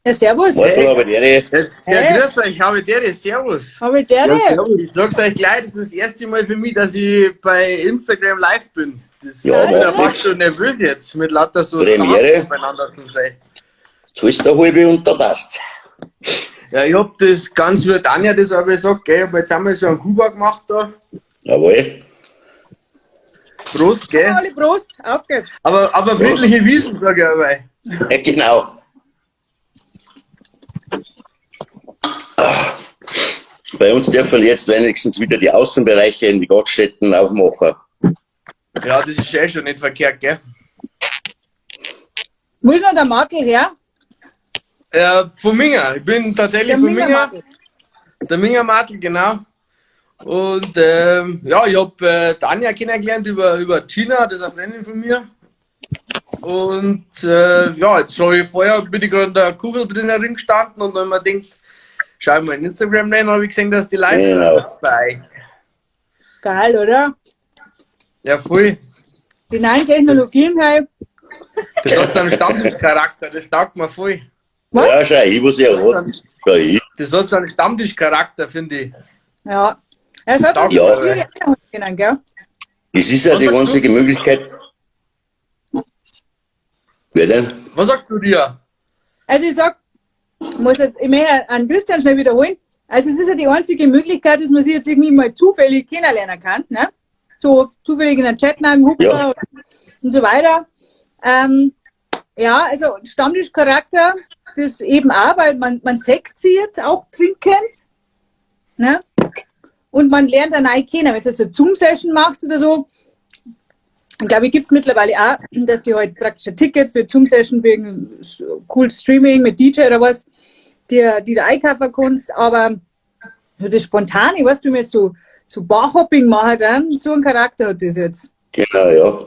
Ja, servus. Martel, aber der, Jetzt, ja, Hey. grüß euch, habe der, servus. Habe ich der? Ja, Ich sag's euch gleich, das ist das erste Mal für mich, dass ich bei Instagram live bin. Das Ja, ich bin ja macht fast nix. schon nervös jetzt, mit lauter so Premiere. Stars beieinander zu sein. zahlst du eine halbe und da passt's. Ja, ich hab das ganz wie Tanja das aber gesagt, gell, ich hab jetzt einmal so einen Kuba gemacht da. Jawohl. Prost, gell. Alle Prost, auf geht's. Aber friedliche Wiesen, sag ich aber. Ja, genau. Ah. Bei uns dürfen jetzt wenigstens wieder die Außenbereiche in die Gaststätten aufmachen. Ja, das ist eh schon nicht verkehrt, gell. Wo ist noch der Martel her? Von Minga. Ich bin tatsächlich Der von Minga. Minga-Martel. Der Minga Martel, genau. Und ja, ich hab Tanja kennengelernt über Gina, das ist eine Freundin von mir. Und ja, jetzt hab ich vorher bin ich gerade in der Kugel drin gestanden und dann hab ich mir gedacht, schau ich mal in Instagram rein, habe ich gesehen, dass die live Genau. sind bei euch. Geil, oder? Ja, voll. Die neuen Technologien halt. Das hat so einen Stammtischcharakter, das taugt mir voll. Was? Ja, schau ich, was er hat. Schau ich. Das hat so einen Stammtischcharakter, finde ich. Ja. Ja, schaut, dass Ja. wir die einholen können, gell? Das ist ja Was die sagst du? einzige Möglichkeit. Wer denn? Was sagst du dir? Also ich sag, muss jetzt, ich möchte an Christian schnell wiederholen. Also es ist ja die einzige Möglichkeit, dass man sich jetzt irgendwie mal zufällig kennenlernen kann, ne? So zufällig in einen Chat rein, Huckel Ja. und so weiter. Ja, also Stammtischcharakter, das eben auch, weil man sieht sie jetzt auch trinkend, ne? Und man lernt dann auch kennen. Wenn du jetzt eine Zoom-Session machst oder so, ich glaube, gibt es mittlerweile auch, dass die halt praktisch ein Ticket für Zoom-Session wegen cool Streaming mit DJ oder was, die du einkaufen kannst, aber so das Spontane, weißt du, wenn wir jetzt so Barhopping machen, dann, so ein Charakter hat das jetzt. Genau, ja.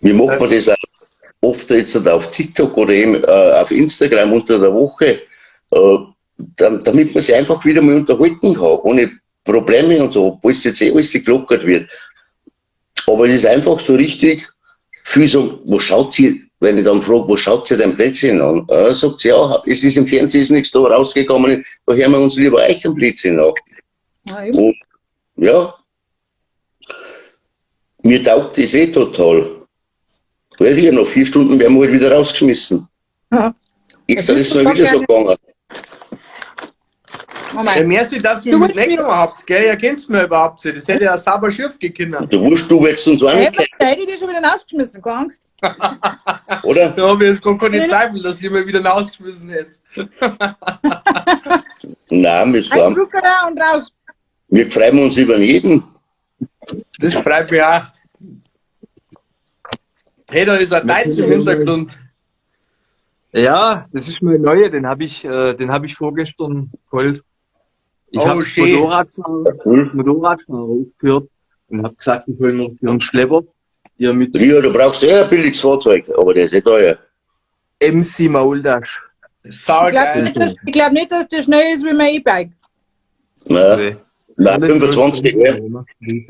Mir macht man das auch oft jetzt auf TikTok oder eben auf Instagram unter der Woche, damit man sich einfach wieder mal unterhalten kann, ohne Probleme und so, obwohl es jetzt eh alles gelockert wird. Aber es ist einfach so richtig, viel sagen, wo schaut sie, wenn ich dann frage, wo schaut sie denn Blödsinn an? Sagt sie, ja, es ist im Fernsehen ist nichts da rausgekommen, da hören wir uns lieber euch einen Blödsinn an. Ja, eben. Und, ja, mir taugt das eh total. Weil hier nach 4 Stunden werden wir halt wieder rausgeschmissen. Ja. Gestern ist es mal wieder so gegangen. Oh mein. Ja, merci, dass ihr Du mich musst mitgenommen habt, gell? Ihr kennt's mir überhaupt nicht. Das hätte ja sauber schief gekommen. Du wurscht, du hättest uns auch Hey, nicht kennen, da hätte ich dich schon wieder rausgeschmissen, keine Angst. oder? Da habe ich jetzt gar keine Zweifel, dass ihr mir wieder rausgeschmissen hättet. Nein, wir, Ein fahren, Drucker da und raus. wir freuen uns über jeden. Das freut mich auch. Hey, da ist ein Deutsch im Hintergrund. Ja, das ist mein neuer, den habe ich vorgestern geholt. Ich Oh, habe schön. Motorradfahrer aufgehört und habe gesagt, ich hole mir für einen Schlepper hier mit Ja, du brauchst eh ein billiges Fahrzeug, aber der ist eh teuer. MC Mauldasch. Ich glaube Saugeil. nicht, dass, ich glaub nicht, dass der schnell ist wie mein E-Bike. Nein, Nee. nein, 25,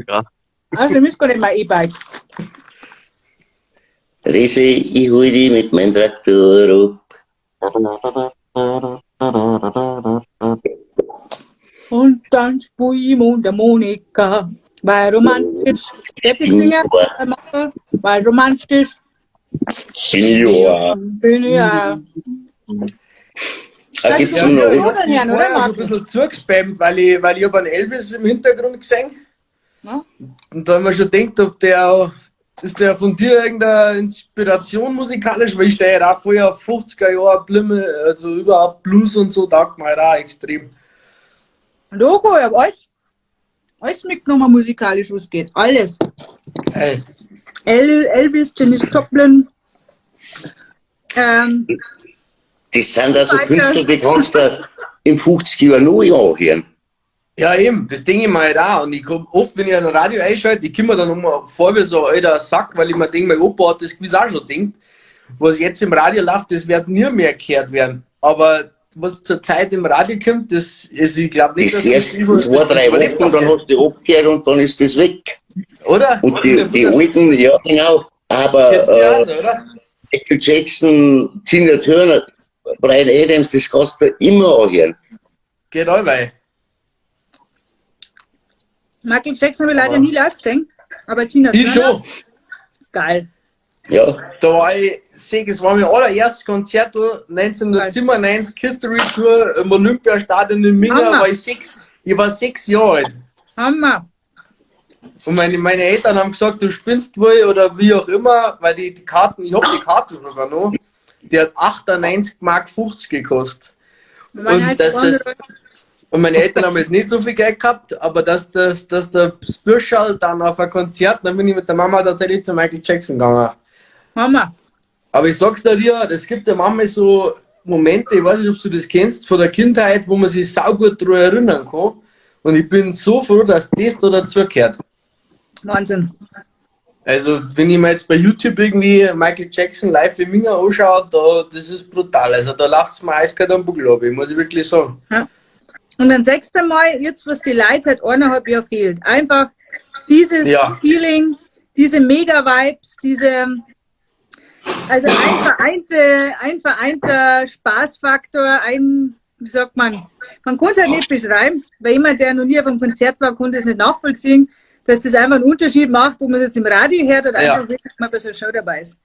ja. Außerdem ist gar nicht mein E-Bike. Rese, ich hol dich mit meinem Traktor ab. Und dann spul ich Mund der Monika. Weil romantisch. Fertig singen, weil romantisch. Bin ich ja. Bin ich ja. Da gibt's Ja, noch. ich hab Oder, die Herrn, oder, vorher schon ein Martin? bisschen zugespammt, weil ich hab einen Elvis im Hintergrund gesehen. Na? Und da haben wir schon gedacht, ob der auch, ist der von dir irgendeine Inspiration musikalisch? Weil ich stehe ja auch vorher auf 50er Jahre Blimme, also überhaupt Blues und so, taugt mir halt auch extrem. Logo, ich hab alles mitgenommen musikalisch, was geht. Alles. Hey. Elvis, Janis Joplin. Das sind also Weiter. Künstler, die kannst du im 50er Jahr noch anhören. Ja, eben, das denke ich mir halt auch. Und ich komm oft, wenn ich ein Radio einschalte, ich komme mir dann immer vor wie so ein alter Sack, weil ich mir denke, mein Opa hat das gewiss auch schon gedacht. Was jetzt im Radio läuft, das wird nie mehr gehört werden. Aber was zur Zeit im Radio kommt, das ist, ich glaube nicht, Das dass erst über- zwei, das drei überlebt Wochen, dann noch hast du die abgehört und dann ist das weg. Oder? Und die alten, ja genau, aber Kennst du die auch so, oder? Michael Jackson, Tina Turner, Bryan Adams, das kannst du immer anhören. Geht allweil. Michael Jackson habe ich leider nie live gesehen, aber Tina Die Turner, schon. geil. Ja, Da war ich, seh, es war mein allererstes Konzert 1997, History Tour im Olympiastadion in Minga, Hammer. war ich 6 Jahre alt. Hammer. Und meine Eltern haben gesagt, du spinnst wohl oder wie auch immer, weil die Karten, ich hab die Karten sogar noch, die hat 98,50 Mark gekostet. Meine Und dass das, und meine Eltern haben jetzt nicht so viel Geld gehabt, aber dass der Bürscherl dann auf ein Konzert, dann bin ich mit der Mama tatsächlich zu Michael Jackson gegangen. Hammer. Aber ich sag's dir, Ria, es gibt ja manchmal so Momente, ich weiß nicht, ob du das kennst, von der Kindheit, wo man sich saugut daran erinnern kann. Und ich bin so froh, dass das da dazugehört. Wahnsinn. Also, wenn ich mir jetzt bei YouTube irgendwie Michael Jackson live in Minga anschaue, da, das ist brutal. Also, da läuft's mir eiskalt am Buckel ab, muss ich wirklich sagen. Ja. Und dann 6. Mal, jetzt, was die Leute seit 1,5 Jahren fehlt. Einfach dieses Ja. Feeling, diese Mega-Vibes, also ein vereinter Spaßfaktor, ein, wie sagt man, man kann es halt nicht beschreiben, weil jemand, der noch nie auf einem Konzert war, konnte es nicht nachvollziehen, dass das einfach einen Unterschied macht, ob man es jetzt im Radio hört oder Ja. einfach wirklich mal bei so einer Show dabei ist.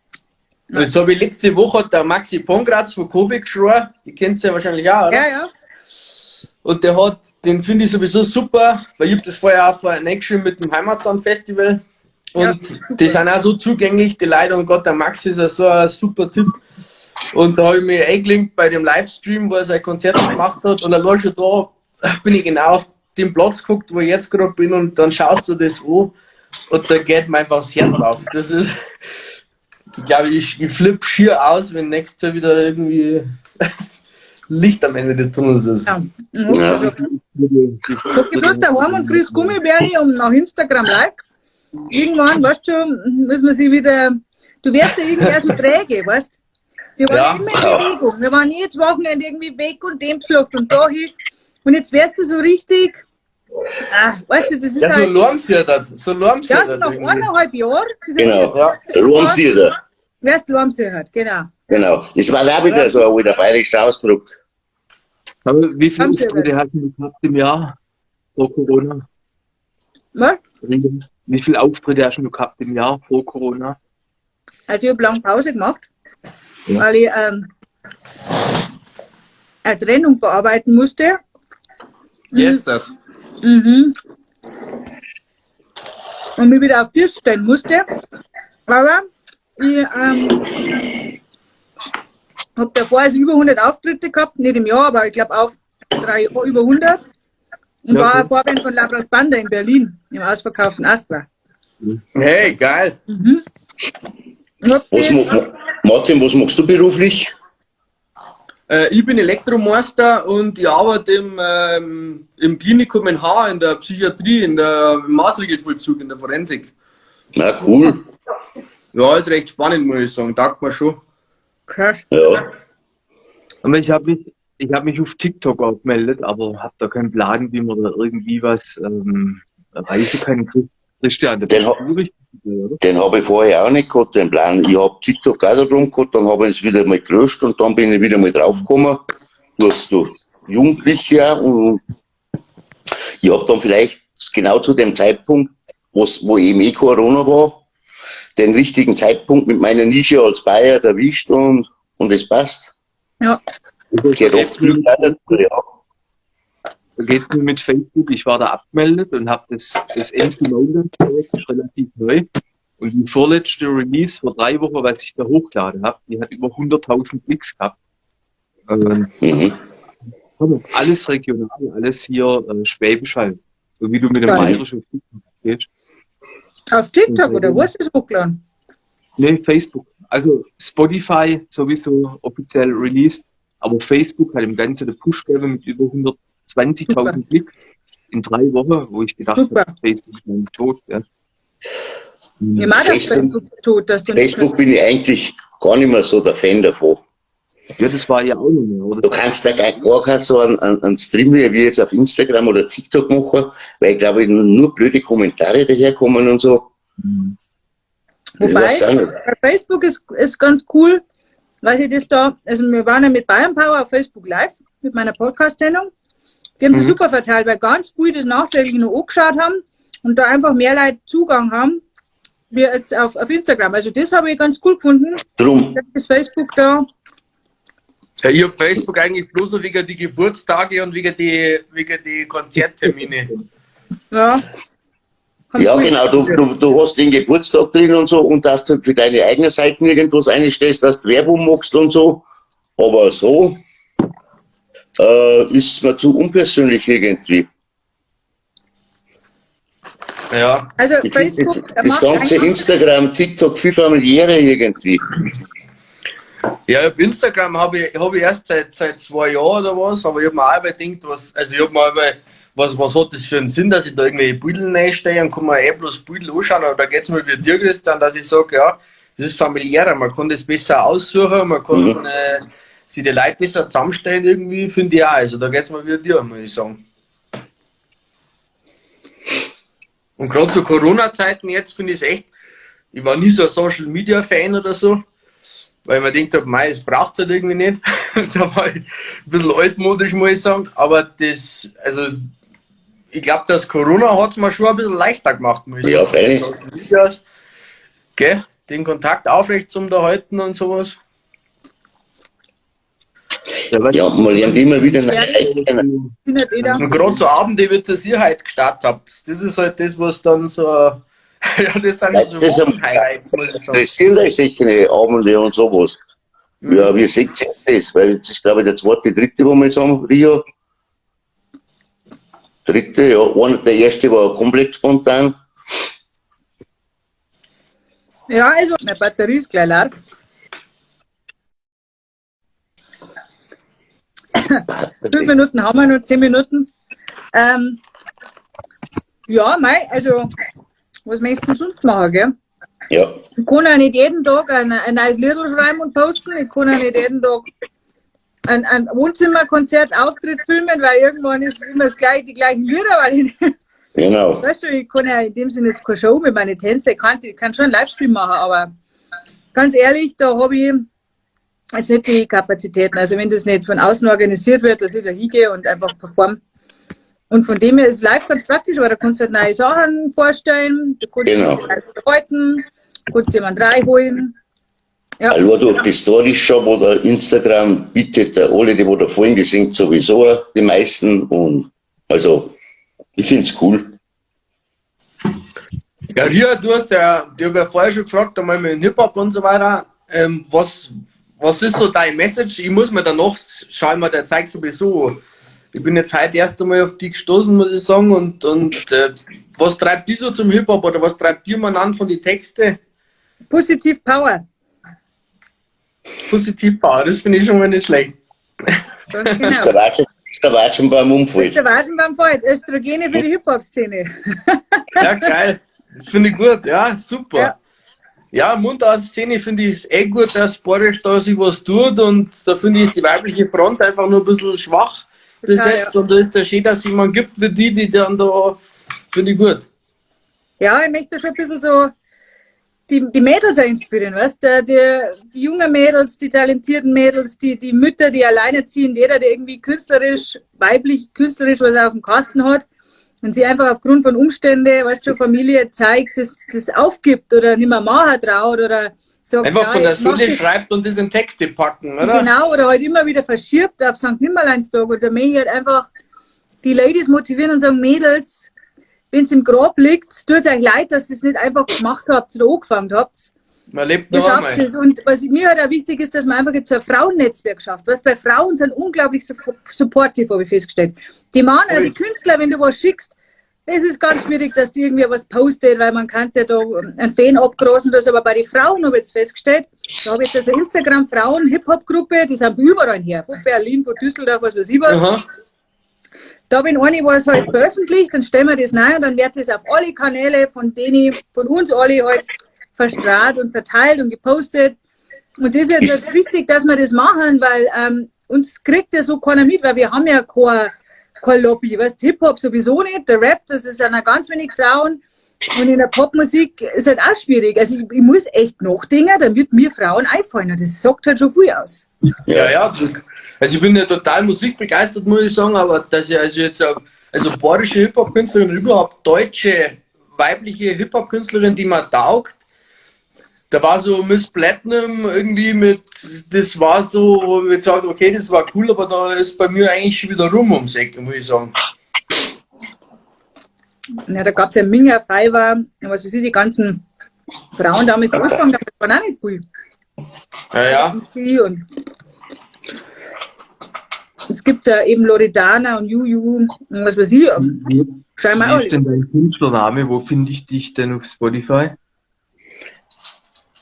Und jetzt habe ich letzte Woche der Maxi Pongratz von Kofi geschrien, die kennt ihr ja wahrscheinlich auch, oder? Ja, ja. Und der hat, den finde ich sowieso super, weil ich hab das vorher auch vorher reingeschrieben mit dem Heimatsound Festival. Und Ja, die sind auch so zugänglich, die Leute, und Gott, der Maxi ist ja so ein super Typ. Und da habe ich mich eingelinkt bei dem Livestream, wo er sein Konzert gemacht hat. Und allein schon da bin ich genau auf den Platz geguckt, wo ich jetzt gerade bin, und dann schaust du das an und da geht mir einfach das Herz auf. Das ist, ich glaube, ich flippe schier aus, wenn nächstes Jahr wieder irgendwie Licht am Ende des Tunnels ist. Ja. Ja. Also, guck dir bloß daheim und friss Gummibärli und nach Instagram live. Irgendwann, weißt du schon, müssen wir sie wieder. Du wirst ja irgendwie auch so träge, weißt du? Wir waren Ja. immer in Bewegung. Wir waren jedes Wochenende irgendwie weg und dem besucht und da hin. Und jetzt wärst du so richtig. Ah, weißt du, das ist Ja, so halt. lärmsiert das. So lärmsiert Ja, so nach 1,5 Jahren. genau. Ja. Lormsieder. Wärst du lärmsichert, genau. Genau. Das war auch wieder so ein alter bayerischer Ausdruck. Aber wie viele Haben Sie Auftritte hast du gehabt im Jahr vor Corona? Was? Wie viele Auftritte hast du gehabt im Jahr vor Corona? Also ich habe lange Pause gemacht, weil ich eine Trennung verarbeiten musste. Yes, das. Mhm. Und mich wieder auf die Füße stellen musste. Aber ich habe davor also über 100 Auftritte gehabt, nicht im Jahr, aber ich glaube auf 3 Jahre über 100. Und Ja, war okay. auch Vorband von Labras Banda in Berlin, im ausverkauften Astra. Hey, geil. Hab Was, das, Martin, was machst du beruflich? Ich bin Elektromeister und ich arbeite im Klinikum in Haar, in der Psychiatrie, in der im Maßregelvollzug, in der Forensik. Na, cool. Ja, ist recht spannend, muss ich sagen. Taugt mir schon. Krass. Ja. Aber ich habe mich auf TikTok auch gemeldet, aber habe da keinen Plan, wie man da irgendwie was erreichen kann. Christian, das ist schwierig, oder? Den habe ich vorher auch nicht gehabt, den Plan. Ich habe TikTok auch da drum gehabt, dann habe ich es wieder mal gelöscht und dann bin ich wieder mal draufgekommen. Du hast so Jugendliche auch und ich habe dann vielleicht genau zu dem Zeitpunkt wo eben eh Corona war, den richtigen Zeitpunkt mit meiner Nische als Bayer erwischt und es passt. Ja. Gehört oft Glück auch dazu, ja. Da geht mir mit Facebook, ich war da abgemeldet und habe das MC Maultanz-Projekt ist relativ neu. Und die vorletzte Release vor 3 Wochen, was ich da hochgeladen habe, die hat über 100.000 Klicks gehabt. Alles regional, alles hier schwäbisch halt. So wie du mit dem Bayerischen auf TikTok gehst. Auf TikTok oder was ist hochgeladen? Nee, Facebook. Also Spotify sowieso offiziell released, aber Facebook hat im Ganzen den Push gegeben mit über 120.000 Klicks in 3 Wochen, wo ich gedacht habe, Facebook ist mein tot. Ja. Ja, Facebook, tot, dass du Facebook bin ich eigentlich gar nicht mehr so der Fan davon. Ja, das war ja auch nicht mehr, oder? Du kannst da gar keinen so einen Stream wie jetzt auf Instagram oder TikTok machen, weil ich glaube, nur blöde Kommentare daherkommen und so. Mhm. Wobei, bei Facebook ist ganz cool, weil ich das da, also wir waren ja mit Bayern Power auf Facebook Live mit meiner Podcast-Sendung. Die haben sie super verteilt, weil ganz viele das nachträglich noch angeschaut haben und da einfach mehr Leute Zugang haben, wie jetzt auf Instagram. Also das habe ich ganz cool gefunden. Drum. Das Facebook da. Ja, ich habe Facebook eigentlich bloß noch wegen die Geburtstage und wegen die Konzerttermine. Ja. Ja, genau, du hast den Geburtstag drin und so und dass du für deine eigenen Seiten irgendwas einstellst, dass du Werbung machst und so. Aber so ist mir zu unpersönlich irgendwie. Ja. Also Facebook, das ganze Instagram, TikTok, viel familiärer irgendwie. Ja, auf Instagram habe ich erst seit 2 Jahren oder was, aber ich habe mir auch überdenkt, was hat das für einen Sinn, dass ich da irgendwelche Bilder reinstehe und kann mir eh bloß Bilder anschauen, aber da geht es mir wie dir, Christian, dass ich sage, ja, das ist familiärer, man kann das besser aussuchen, man kann sich die Leute besser zusammenstellen irgendwie, finde ich auch. Also da geht es mir wie dir, muss ich sagen. Und gerade zu Corona-Zeiten jetzt finde ich es echt, ich war nie so ein Social-Media-Fan oder so, weil ich mir gedacht habe, mei, es braucht es halt irgendwie nicht. Da war ich ein bisschen altmodisch, muss ich sagen. Aber das, also ich glaube, das Corona hat es mir schon ein bisschen leichter gemacht, muss ich sagen. Ja, freilich. Social Medias, den Kontakt aufrecht zum erhalten und sowas. Ja, man lernt immer wieder neue. Und gerade so Abende, wie ihr heute gestartet habt, das ist halt das, was dann so. Ja, das sind ja so Wochenhighlights, muss ich sagen. Das sind ja solche Abende und sowas. Mhm. Ja, wie seht ihr das? Weil das ist, glaube ich, der zweite, dritte, wo wir jetzt haben, Rio. Dritte, ja. Der erste war komplett spontan. Ja, also, meine Batterie ist gleich leer. 5 Minuten haben wir noch, 10 Minuten. Ja, mei, also, was möchtest du sonst machen, gell? Ja. Ich kann ja nicht jeden Tag ein neues Lied schreiben und posten. Ich kann ja nicht jeden Tag ein Wohnzimmerkonzert, Auftritt filmen, weil irgendwann ist immer das gleiche, die gleichen Lieder. Weil ich, genau. Weißt du, ich kann ja in dem Sinne jetzt keine Show mit meinen Tänzen. Ich kann schon einen Livestream machen, aber ganz ehrlich, da habe ich jetzt nicht die Kapazitäten. Also wenn das nicht von außen organisiert wird, dass ich da hingehe und einfach performe. Und von dem her ist live ganz praktisch, weil da kannst du halt neue Sachen vorstellen, du kannst dich live unterhalten, kannst jemanden reinholen. Ja. Hallo, durch die Stories schon, wo der Instagram bietet, alle, die wo da vorhin sind, sowieso die meisten. Und also, ich finde es cool. Ja, Ria, du hast ja, ich habe ja vorher schon gefragt, einmal mit dem Hip-Hop und so weiter, was ist so deine Message? Ich muss mir danach, schau mir der zeigt sowieso. Ich bin jetzt heute erst einmal auf die gestoßen, muss ich sagen. Und was treibt dich so zum Hip-Hop oder was treibt dir mal an von den Texten? Positiv Power. Positiv Power, das finde ich schon mal nicht schlecht. Ganz genau. Ist der Watschenbaum umfällt. Ist der Watschenbaum fällt. Östrogene für die Hip-Hop-Szene. Ja, geil. Das finde ich gut, ja, super. Ja. Ja, Mundart-Szene finde ich es eh gut, dass Bayerisch da sich was tut und da finde ich die weibliche Front einfach nur ein bisschen schwach besetzt, ja. Und da ist ja schön, dass es jemanden gibt wie die dann da, finde ich gut. Ja, ich möchte schon ein bisschen so die Mädels auch inspirieren, weißt du? Die jungen Mädels, die talentierten Mädels, die Mütter, die alleine ziehen, jeder, der irgendwie künstlerisch, weiblich künstlerisch was auf dem Kasten hat, Und sie einfach aufgrund von Umständen, weißt du, schon, Familie zeigt, dass das aufgibt oder nicht mehr machen traut oder sagt, Einfach ja, von der jetzt mach Seele das. schreibt und das in Texte packen, oder? Genau, oder halt immer wieder verschiebt auf St. Nimmerleinstag. Oder möchte ich halt einfach die Ladies motivieren und sagen, Mädels, wenn's im Grab liegt, tut's euch leid, dass ihr es nicht einfach gemacht habt oder angefangen habt. Man lebt Ihr noch schafft einmal. es. Und was mir halt auch wichtig ist, dass man einfach jetzt so ein Frauennetzwerk schafft. Weißt, weil Frauen sind unglaublich supportive, habe ich festgestellt. Die Männer, die Künstler, wenn du was schickst, es ist ganz schwierig, dass die irgendwie was postet, weil man kann ja da einen Fan abgrasen oder so. Aber bei den Frauen habe ich jetzt festgestellt, da habe ich jetzt also Instagram-Frauen-Hip-Hop-Gruppe, die sind überall her, von Berlin, von Düsseldorf, was weiß ich was. Da wenn eine was halt veröffentlicht, dann stellen wir das rein und dann wird das auf alle Kanäle von denen, von uns alle halt verstrahlt und verteilt und gepostet. Und das ist jetzt wichtig, dass wir das machen, weil uns kriegt ja so keiner mit, weil wir haben ja kein Lobby. Weißt, Hip-Hop sowieso nicht, der Rap, das ist ja noch ganz wenig Frauen. Und in der Popmusik ist halt auch schwierig. Also ich muss echt nachdenken, damit mir Frauen einfallen. Und das sagt halt schon viel aus. Ja, ja. Also ich bin ja total musikbegeistert, muss ich sagen, aber dass ich also jetzt auch, also bayerische Hip-Hop-Künstlerin und überhaupt deutsche weibliche Hip-Hop-Künstlerin, die mir taugt, da war so Miss Platinum irgendwie mit, das war so, wo wir gesagt haben, okay, das war cool, aber da ist bei mir eigentlich schon wieder rum ums Eck, muss ich sagen. Ja, da gab's ja Minga, Fiverr, was weiß ich, die ganzen Frauen damals, die angefangen haben, das waren auch nicht viel. Ja, ja. Und sie und es gibt ja eben Loredana und Juju und was weiß ich. Wie Scheinbar ist denn dein Künstlername? Wo finde ich dich denn auf Spotify?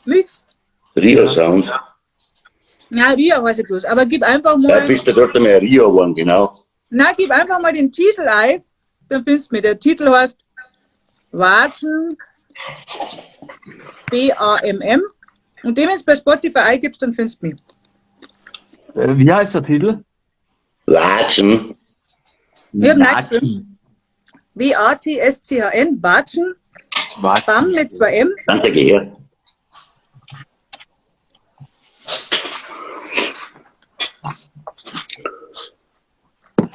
Mich? Rio Sound. Ja, Ria heiße ich bloß. Aber gib einfach mal. Ja, bist du gerade mal Ria geworden, genau. Na, gib einfach mal den Titel ein, dann findest du mich. Der Titel heißt Watschen BAMM. Und dem, wenn du bei Spotify eingibst, dann findest du mich. Wie heißt der Titel? Watschen. Wir haben Watschen. reingeschrieben. W A T S C H N, Watschen. Watschen. Bam mit 2 M. Danke, geh her.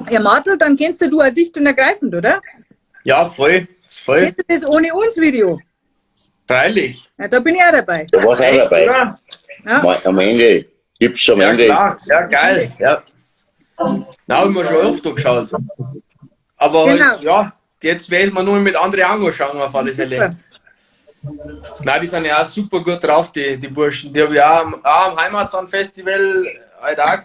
Ja, Martel, dann kennst du auch dicht und ergreifend, oder? Ja, voll, voll. Kennst du das ohne uns Video? Freilich. Ja, da bin ich auch dabei. Da warst du auch Echt, dabei. oder? Ja. Mal, am Ende, gibt's am Ja, Ende. klar. Ja, geil. Ja. Na, hab ich mir schon oft angeschaut. Aber Genau. halt, ja, jetzt werde ich mir nur mit anderen Augen anschauen, auf alle Fälle. Super. Nein, die sind ja auch super gut drauf, die Burschen. Die hab ich auch am Heimatsand-Festival halt auch,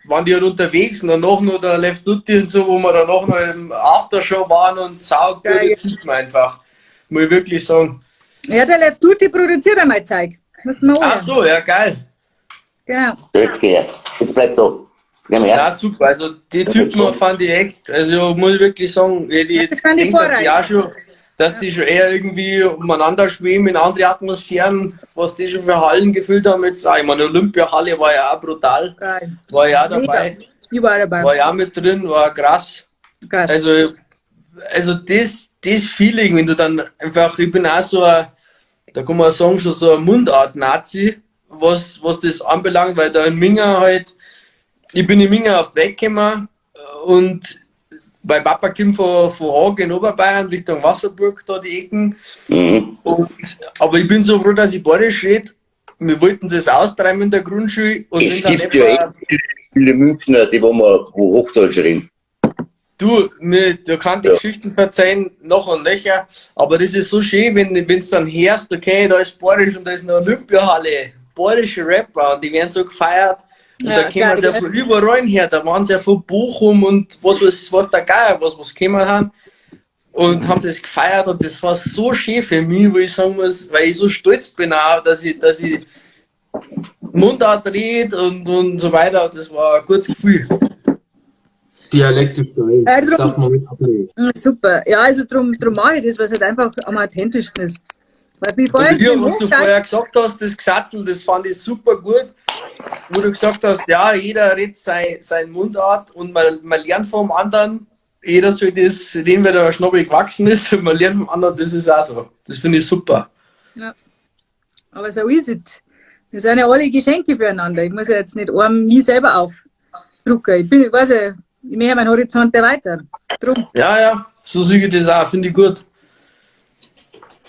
waren die halt unterwegs und danach noch der Left Duty und so, wo wir danach noch im Aftershow waren und sau gute Geil. Typen einfach. Muss ich wirklich sagen. Ja, der Left Duty produziert einmal Zeug. Muss man Ach anhören. so, ja, geil. Genau. Jetzt geh her. Jetzt bleib da. Geh mal her. Ja, super. Also die Das Typen ist schon. fand ich echt, also muss ich wirklich sagen, hätte ich Ja, jetzt das sind die gedacht, dass die Vorreiter. auch schon, dass die schon eher irgendwie umeinander schweben in andere Atmosphären, was die schon für Hallen gefüllt haben jetzt auch. Ich meine, Olympiahalle war ja auch brutal. Geil. War ja auch dabei. Mega. Ich war dabei. War ja auch mit drin, war krass. Krass. Also das Feeling, wenn du dann einfach, ich bin auch so ein, da kann man sagen, schon so ein Mundart-Nazi, was das anbelangt, weil da in Minga halt, ich bin in Minga auf den Weg gekommen und mein Papa kommt von Haag in Oberbayern Richtung Wasserburg, da die Ecken. Aber ich bin so froh, dass ich bayerisch rede. Wir wollten es austreiben in der Grundschule. Und Es wenn dann gibt ja etwa echt viele Münchner, die wo man wo Hochdeutsch reden. Du, mir, du kannst die Ja. Geschichten verzeihen, noch und nöcher, aber das ist so schön, wenn's dann hörst, okay, da ist Bayerisch und da ist eine Olympiahalle, bayerische Rapper und die werden so gefeiert und Ja, da kommen geil, sie ja gell? von überall her, da waren sie ja von Bochum und was der Geier, was gekommen haben und haben das gefeiert und das war so schön für mich, wo ich sagen muss, weil ich so stolz bin auch, dass ich Mundart red und so weiter, das war ein gutes Gefühl. Dialekt ist geil. Ja, Das darf man nicht ablegen. Super. Ja, also drum mache ich das, was halt einfach am authentischsten ist. Weil bevor Und ich dir, mit was du Hochdeutsch vorher gesagt hast, das Gesatzel, das fand ich super gut, wo du gesagt hast, ja, jeder redet sein Mundart und man lernt vom anderen. Jeder soll das reden, weil der Schnobbel gewachsen ist und man lernt vom anderen, das ist auch so. Das finde ich super. Ja. Aber so ist es. Wir sind ja alle Geschenke füreinander. Ich muss ja jetzt nicht einem mich selber aufdrucken. Ich bin, ich weiß ja, ich möchte meinen Horizont erweitern. Drum. Ja, ja. So sehe ich das auch, finde ich gut.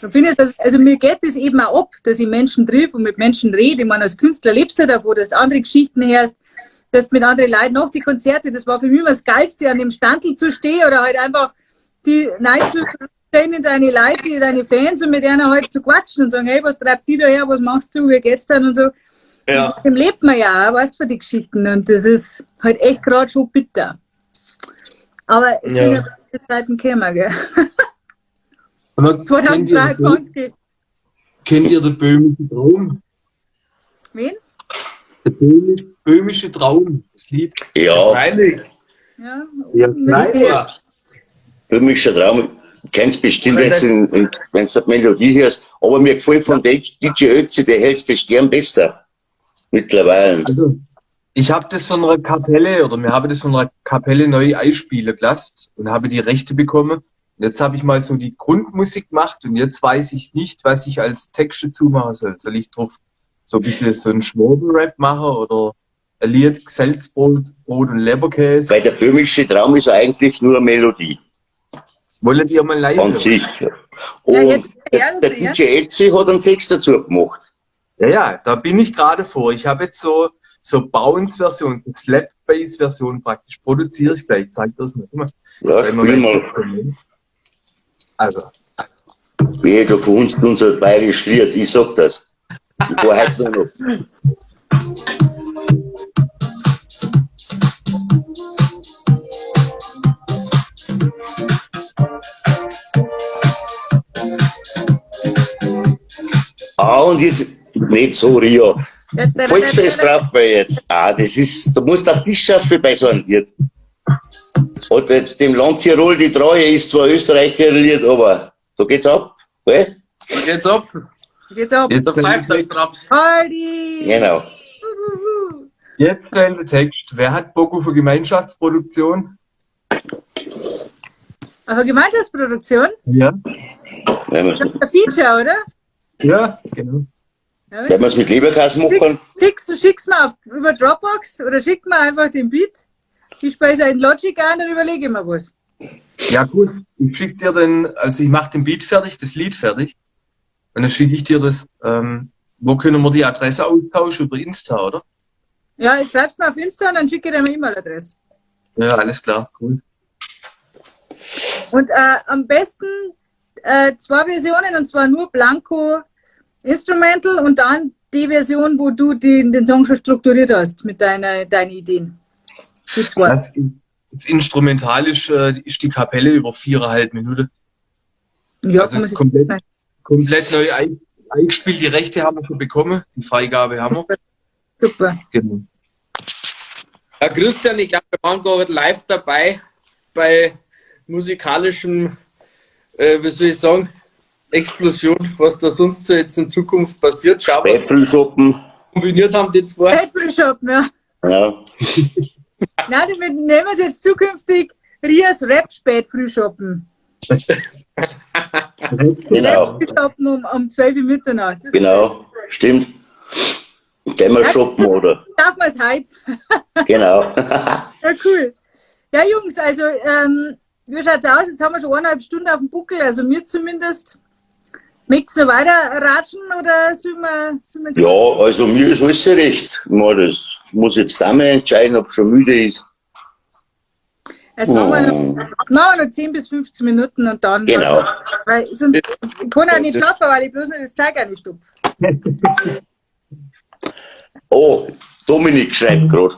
Da finde ich, also mir geht das eben auch ab, dass ich Menschen triff und mit Menschen rede. Ich meine, als Künstler lebst du davon, dass du andere Geschichten hörst, dass du mit anderen Leuten nach die Konzerte, das war für mich immer das Geilste, an dem Standel zu stehen oder halt einfach die reinzustellen in deine Leute, in deine Fans und mit einer halt zu quatschen und sagen, hey, was treibt die da her, was machst du, wie geht's denn und so. Ja. Und dem lebt man ja auch, weißt du, von die Geschichten und das ist halt echt gerade schon bitter. Aber es sind ja die Zeiten gekommen, gell? Aber 2023. Kennt ihr den böhmischen Traum? Wen? Der böhmische Traum, das Lied. Ja. Freilich. Ja, Ja, freilich. Böhmischer Traum, kennst bestimmt, wenn du die Melodie hörst. Aber mir gefällt von DJ Ötzi der hellste Stern besser. Mittlerweile. Also, ich habe das von einer Kapelle, oder wir haben das von einer Kapelle neu einspielen gelassen und habe die Rechte bekommen. Und jetzt habe ich mal so die Grundmusik gemacht und jetzt weiß ich nicht, was ich als Text dazu machen soll. Soll ich drauf so ein bisschen so einen Schwaben-Rap machen oder ein Lied, Geselzbrot, Brot und Leberkäse? Weil der böhmische Traum ist eigentlich nur eine Melodie. Wollt ihr mal live An hören? sich. Und Ja, der DJ Ötzi hat einen Text dazu gemacht. Ja, ja, da bin ich gerade vor. Ich habe jetzt so Bounce-Version, so Slap-Bass-Version praktisch. Produziere ich gleich. Zeig das mal. Ja, spiel mal. Also. Wehe, du verhunzt unser bayerisch Lied, ich sag das. Ich war heute noch. Ah, und jetzt nicht so, Rio. Volksfest braucht man jetzt. Ah, das ist, du musst auf Tisch schaffen bei so einem Lied. Und dem Land Tirol die Treue ist zwar Österreicher Lied, aber da geht's ab. Gell? Da geht's ab. Da geht's ab. Da pfeift der Straps. Party! Genau. Jetzt der Text. Wer hat Bock auf eine Gemeinschaftsproduktion? Auf eine Gemeinschaftsproduktion? Ja. Das ist ein Feature, oder? Ja, genau. Ja, Wenn wir es mit Leberkäse machen. Schick's mir über Dropbox oder schick mir einfach den Beat. Ich speise in Logic an und überlege mir was. Ja, gut. Ich schick dir den, also ich mach den Beat fertig, das Lied fertig. Und dann schicke ich dir das, wo können wir die Adresse austauschen? Über Insta, oder? Ja, ich schreib's mir auf Insta und dann schicke ich dir meine E-Mail-Adresse. Ja, alles klar, cool. Und am besten zwei Versionen, und zwar nur Blanco Instrumental und dann die Version, wo du den Song schon strukturiert hast mit deinen Ideen. Die zwei. Das instrumentalisch ist die Kapelle über 4,5 Minuten. Ja, also kann man sich komplett neu eingespielt. Die Rechte haben wir schon bekommen, die Freigabe haben wir. Super. Genau. Ja, Christian, ich glaube, wir waren gerade live dabei bei musikalischem, wie soll ich sagen, Explosion, was da sonst so jetzt in Zukunft passiert. Schau, was Spätfrühschoppen. kombiniert haben die zwei. Spätfrühschoppen, ja. Ja. Nein, wir nehmen es jetzt zukünftig Rias Rap Spätfrühschoppen. Genau. Rap-Frühschoppen um 12 Uhr Mitternacht. Das Genau, stimmt. Dämmerschoppen, oder? Darf man es heute? Genau. Ja, cool. Ja, Jungs, also, wie schaut's aus? Jetzt haben wir schon 1,5 Stunden auf dem Buckel, also mir zumindest. Möchtest du noch weiter ratschen oder sollen wir jetzt Ja, also mir ist alles recht. Ich meine, das muss jetzt da mal entscheiden, ob schon müde ist. Jetzt machen wir noch 10 bis 15 Minuten und dann. Genau. Weil sonst ich kann auch nicht schlafen, weil ich bloß noch das Zeug auch nicht stopfe. Oh, Dominik schreibt gerade.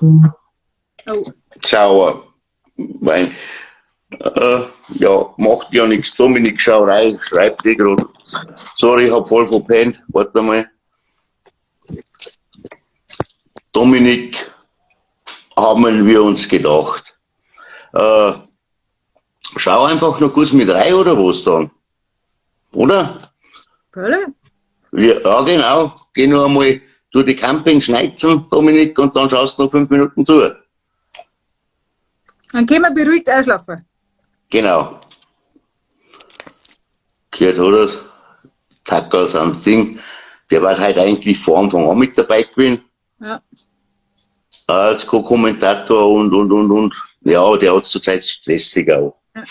Oh. Schau, mein, ja, macht ja nichts. Dominik Schauerei schreibt eh gerade. Sorry, ich hab voll verpennt. Warte mal. Dominik, haben wir uns gedacht. Schau einfach noch kurz mit rein, oder was dann? Oder? Voll? Ja, genau. Geh nur einmal durch die Camping schneizen, Dominik, und dann schaust du noch 5 Minuten zu. Dann können wir beruhigt einschlafen. Genau. Gehört hat er's. Tackerl am Ding. Der war halt eigentlich vor Anfang an mit dabei gewesen. Ja. Als Co-Kommentator und. Ja, der hat zurzeit stressig auch. Ja.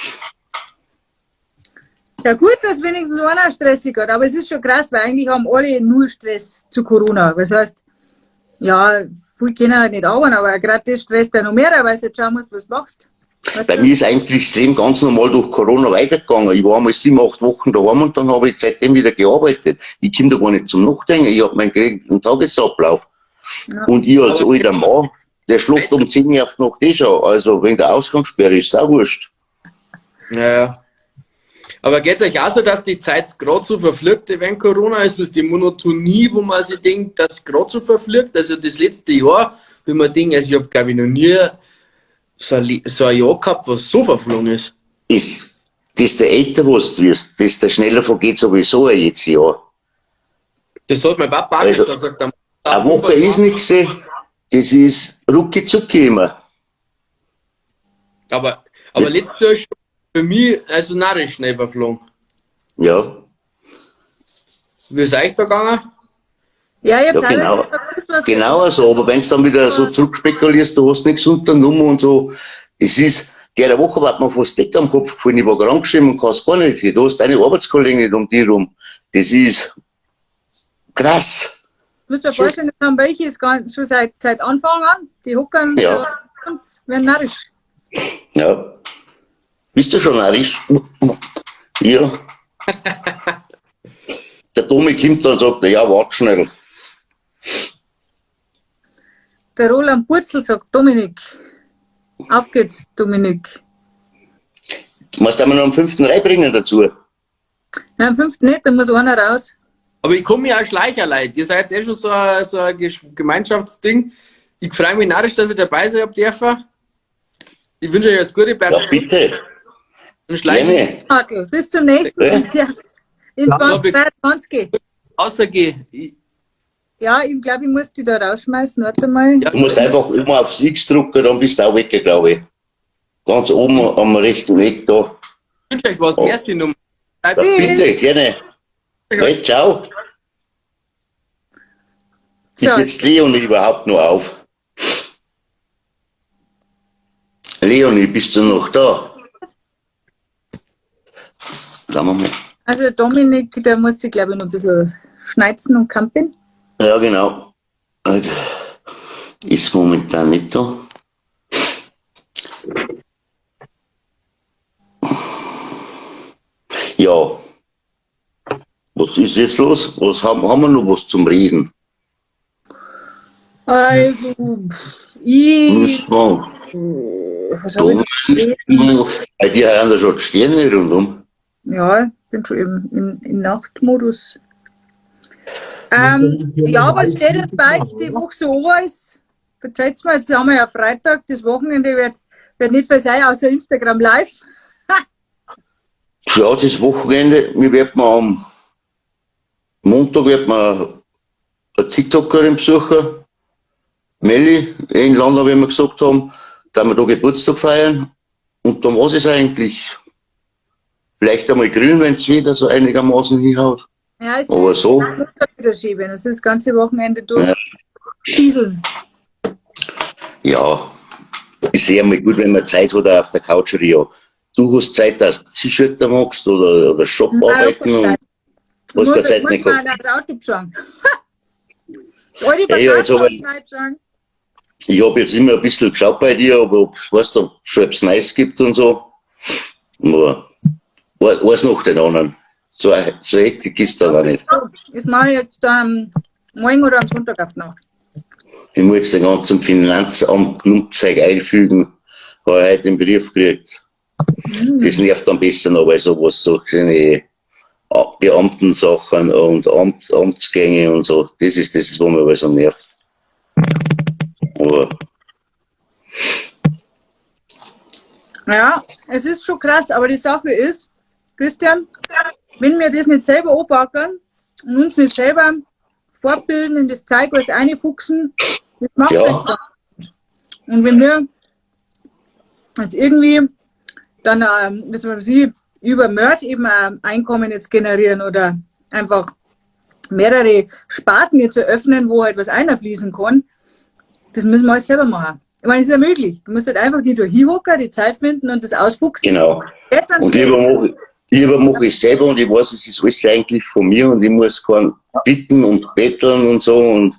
Ja gut, dass wenigstens einer stressig hat, aber es ist schon krass, weil eigentlich haben alle nur Stress zu Corona. Das heißt, ja, viele können halt nicht arbeiten, aber gerade das stresst ja noch mehr, weil du jetzt schauen musst, was du machst. Weißt Bei du? mir ist eigentlich das Leben ganz normal durch Corona weitergegangen. Ich war einmal 7, 8 Wochen daheim und dann habe ich seitdem wieder gearbeitet. Ich komme da gar nicht zum Nachdenken. Ich habe meinen geregelten Tagesablauf. Ja. Und ich als Aber- alter Mann, der schläft um 10 Uhr auf die Nacht eh schon. Also wegen der Ausgangssperre ist es auch wurscht. Ja, ja. Aber geht's euch auch so, dass die Zeit gerade so verfliegt während Corona? Ist es die Monotonie, wo man sich denkt, dass gerade so verfliegt? Also das letzte Jahr, wenn man denkt, also ich habe glaube ich noch nie so ein Jahr gehabt, was so verflogen ist. Ist, desto älter was du wirst, desto schneller vergeht sowieso ein jedes Jahr. Das hat mein Papa auch Also, gesagt. Sagt, am Eine Woche ist nichts, das ist rucki zucki immer. Aber letztes Jahr ist schon für mich also narrisch schnell verflogen. Ja. Wie ist euch da gegangen? Ja, ich hab Ja, teilweise genau. nicht gewusst, was Genau so, aber wenn du dann wieder so zurückspekulierst, du hast nichts unternommen und so, es ist, der Woche war mir fast Decke am Kopf gefallen, ich war krank geschrieben und kannst gar nicht hin. Du hast deine Arbeitskollegen nicht um dich rum. Das ist krass. Du musst dir vorstellen, das haben welche ist gar, schon seit Anfang an, die hockern Ja. und werden narrisch. Ja. Bist du schon narrisch? Ja. Der Domi kommt dann und sagt, ja, warte schnell. Der Roland Purzel sagt, Dominik, auf geht's, Dominik. Du musst einmal noch am 5. reinbringen dazu. Nein, am 5. nicht, da muss einer raus. Aber ich komme ja auch Schleicherleid. Ihr seid eh schon so ein Gemeinschaftsding. Ich freue mich narrisch, dass ich dabei sein hab dürfen. Ich wünsche euch alles Gute. Bleibt Ja, bitte. und Schleichen. Gerne. Hartl, bis zum nächsten Ja. Konzert in Ja, 2023. Außergeh. Ja, ich glaube, ich muss die da rausschmeißen. Warte mal. Ja. Du musst einfach immer aufs X drücken, dann bist du auch weg, glaube ich. Ganz oben am rechten Eck da. Ich wünsche euch was. Oh. Merci nochmal. Ja, Bleibt bitte, gerne. Hey, ciao. So. Ist jetzt Leonie überhaupt noch auf? Leonie, bist du noch da? Sagen wir mal. Also Dominik, der muss sich, glaube ich, noch ein bisschen schneizen und campen. Ja, genau. Also, ist momentan nicht da. Ja. Was ist jetzt los? Was haben wir noch was zum Reden? Also, ich. Müssen wir. Was hab ich Bei dir hören da schon die Sterne rundum. Ja, ich bin schon eben in Nachtmodus. Ja, was steht jetzt bei euch die Woche so an? Verzeiht's mir, jetzt haben wir ja Freitag, das Wochenende wird nicht viel sein, außer Instagram Live. Ja, das Wochenende, wir werden am Montag wird man eine TikTokerin besuchen, Melli, in Landau, wie wir gesagt haben, da wir da Geburtstag feiern. Und dann was ist eigentlich? Vielleicht einmal grün, wenn es wieder so einigermaßen hinhaut. Ja, es Aber ist so. wieder schieben. Es ist das ganze Wochenende durch. Ja. Dieseln. Ja, ist eh einmal gut, wenn man Zeit hat auch auf der Couch, Rio. Du hast Zeit, dass du T-Shirt da machst oder Shop arbeiten und hast keine Zeit nicht gehabt. gehabt. Das Auto besorgen. Das alte Ja, ja, jetzt Verkaufshaus aber- besorgen. Ich hab jetzt immer ein bisschen geschaut bei dir, aber ob, weißt du, ob es schon etwas Neues gibt und so. Aber weiß noch den anderen. So, so Hektik ist dann auch nicht. Das mache ich jetzt dann morgen oder am Sonntag auf die Nacht. Ich muss jetzt den ganzen Finanzamt Klumpzeug einfügen. Habe ich heute den Brief gekriegt. Das nervt am besten noch, weil sowas, solche Beamtensachen und Amtsgänge und so, das ist das, was mich so nervt. Aber Ja, es ist schon krass, aber die Sache ist, Christian, wenn wir das nicht selber anpacken und uns nicht selber fortbilden, in das Zeug alles reinfuchsen, das macht Ja. halt keiner. Und wenn wir jetzt irgendwie dann, wissen wir, sie über Merch eben Einkommen jetzt generieren oder einfach mehrere Sparten jetzt eröffnen, wo halt was einfließen kann, das müssen wir alles selber machen. Ich meine, es ist ja möglich. Du musst halt einfach die durch Hocker, die Zeit finden und das ausfuchsen. genau. Geht dann Und schnell. lieber Lieber mache ich selber und ich weiß, es ist alles eigentlich von mir und ich muss keinen bitten und betteln und so. Und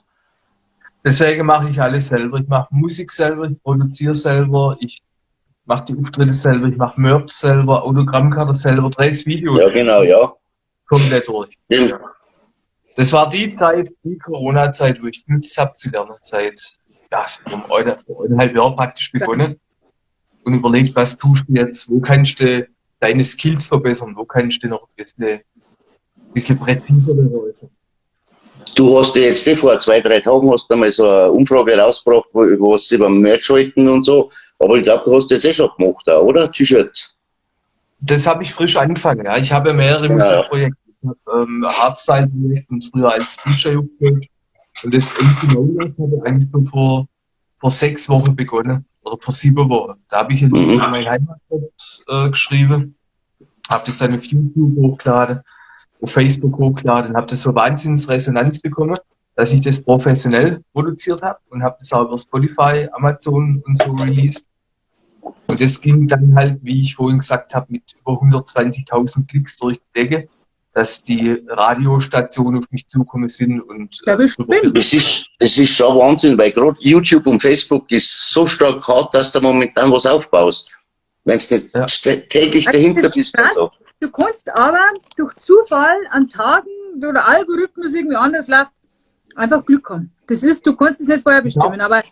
deswegen mache ich alles selber. Ich mache Musik selber, ich produziere selber, ich mache die Auftritte selber, ich mache Merch selber, Autogrammkarte selber, drehe Videos. Ja, genau, ja. Komplett durch. Ja. Das war die Zeit, die Corona-Zeit, wo ich genutzt habe zu lernen, seit ja, vor eineinhalb Jahren praktisch begonnen und überlegt, was tust du jetzt, wo kannst du deine Skills verbessern, wo kannst du noch ein bisschen präziser werden. Du hast ja jetzt vor 2-3 Tagen hast du mal so eine Umfrage rausgebracht, wo was sie beim Merch halten und so, aber ich glaube, du hast das eh schon gemacht, auch, oder? T-Shirts. Das habe ich frisch angefangen, ja. Ich habe mehrere Musikprojekte. Ich habe Hardstyle-Projekt und früher als DJ aufgehört. Und das MC Mauldasch habe ich eigentlich so vor 6 Wochen begonnen. Oder vor 7 Wochen. Da habe ich ein Lied in meine Heimatstadt geschrieben, habe das dann auf YouTube hochgeladen, auf Facebook hochgeladen und habe das so wahnsinnig Resonanz bekommen, dass ich das professionell produziert habe und habe das auch über Spotify, Amazon und so released. Und das ging dann halt, wie ich vorhin gesagt habe, mit über 120.000 Klicks durch die Decke, dass die Radiostationen auf mich zukommen sind. Und, ja, bestimmt. Das ist schon Wahnsinn, weil gerade YouTube und Facebook ist so stark hart, dass du momentan was aufbaust. Wenn du nicht täglich dahinter bist. Krass. Du kannst aber durch Zufall an Tagen, wo der Algorithmus irgendwie anders läuft, einfach Glück haben. Das ist, du kannst es nicht vorher bestimmen, aber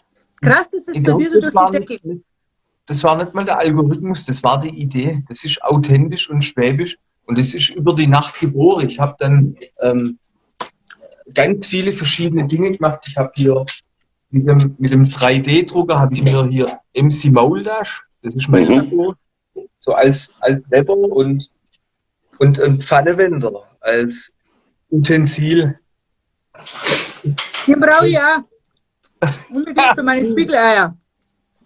krass, dass es bei dir so durch die Decke geht. Das war nicht mal der Algorithmus, das war die Idee. Das ist authentisch und schwäbisch. Und es ist über die Nacht geboren. Ich habe dann ganz viele verschiedene Dinge gemacht. Ich habe hier mit dem 3D-Drucker habe ich mir hier MC Mauldasch, das ist mein Logo, so als Rapper und Pfannewender, als Utensil. Den brauche ich auch. Unbedingt für meine Spiegeleier.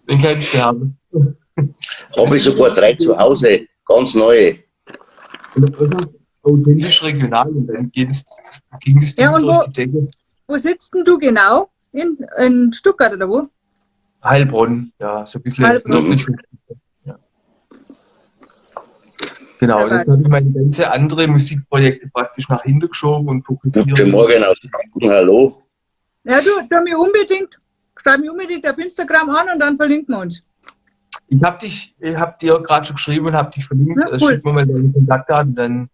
Den kann ich haben. Habe ich sogar 3 zu Hause, ganz neue. Authentisch regional und dann ging es ja, und durch die Decke. Wo sitzt denn du genau? In Stuttgart oder wo? Heilbronn, ja, so ein bisschen nördlich. Ja. Genau, dann habe ich meine ganze andere Musikprojekte praktisch nach hinten geschoben und fokussiert. Guten Morgen aus Franken, hallo. Ja, du, schreib mich unbedingt auf Instagram an und dann verlinken wir uns. Ich hab dir gerade schon geschrieben und hab dich verlinkt. Ja, cool. Schick mir mal deine Kontaktdaten, dann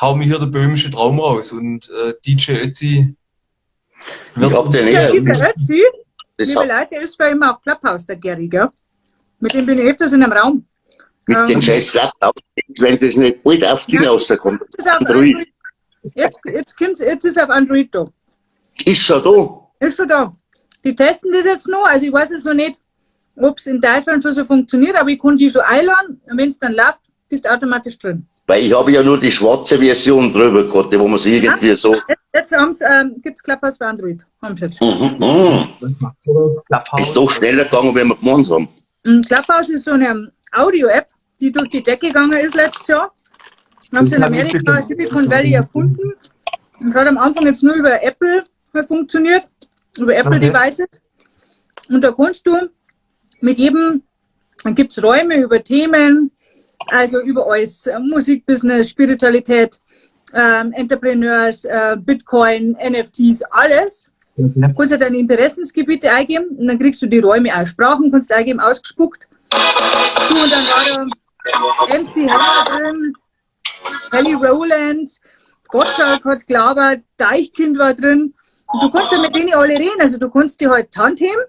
hau mir hier der böhmische Traum raus und DJ Ötzi. Ich hab den ja, DJ Ötzi, liebe Leute, ist bei ihm auch Clubhouse, der Gary, gell? Mit dem bin ich öfters in einem Raum. Mit dem scheiß Clubhouse, wenn das nicht bald auf Ding rauskommt. Android. Jetzt ist auf Android da. Ist schon da? Ist schon da. Die testen das jetzt noch, also ich weiß es noch nicht, ob es in Deutschland schon so funktioniert, aber ich konnte die schon einladen und wenn es dann läuft, bist du automatisch drin. Weil ich habe ja nur die schwarze Version drüber gehabt, wo man es irgendwie so... Jetzt gibt es Clubhouse für Android. Ist doch schneller gegangen, wenn wir gemacht haben. Clubhouse ist so eine Audio-App, die durch die Decke gegangen ist letztes Jahr. Haben sie in Amerika, Silicon Valley erfunden und hat am Anfang jetzt nur über Apple funktioniert, über Apple Devices. Und da kannst du mit jedem, dann gibt es Räume über Themen, also über alles, Musikbusiness, Spiritualität, Entrepreneurs, Bitcoin, NFTs, alles. Du kannst ja deine Interessensgebiete eingeben und dann kriegst du die Räume auch. Sprachen kannst du eingeben, ausgespuckt. Du, und dann war da MC Hammer drin, Kelly Rowland, Gottschalk hat gelabert, Deichkind war drin. Und du kannst ja mit denen alle reden, also du kannst die halt Hand heben.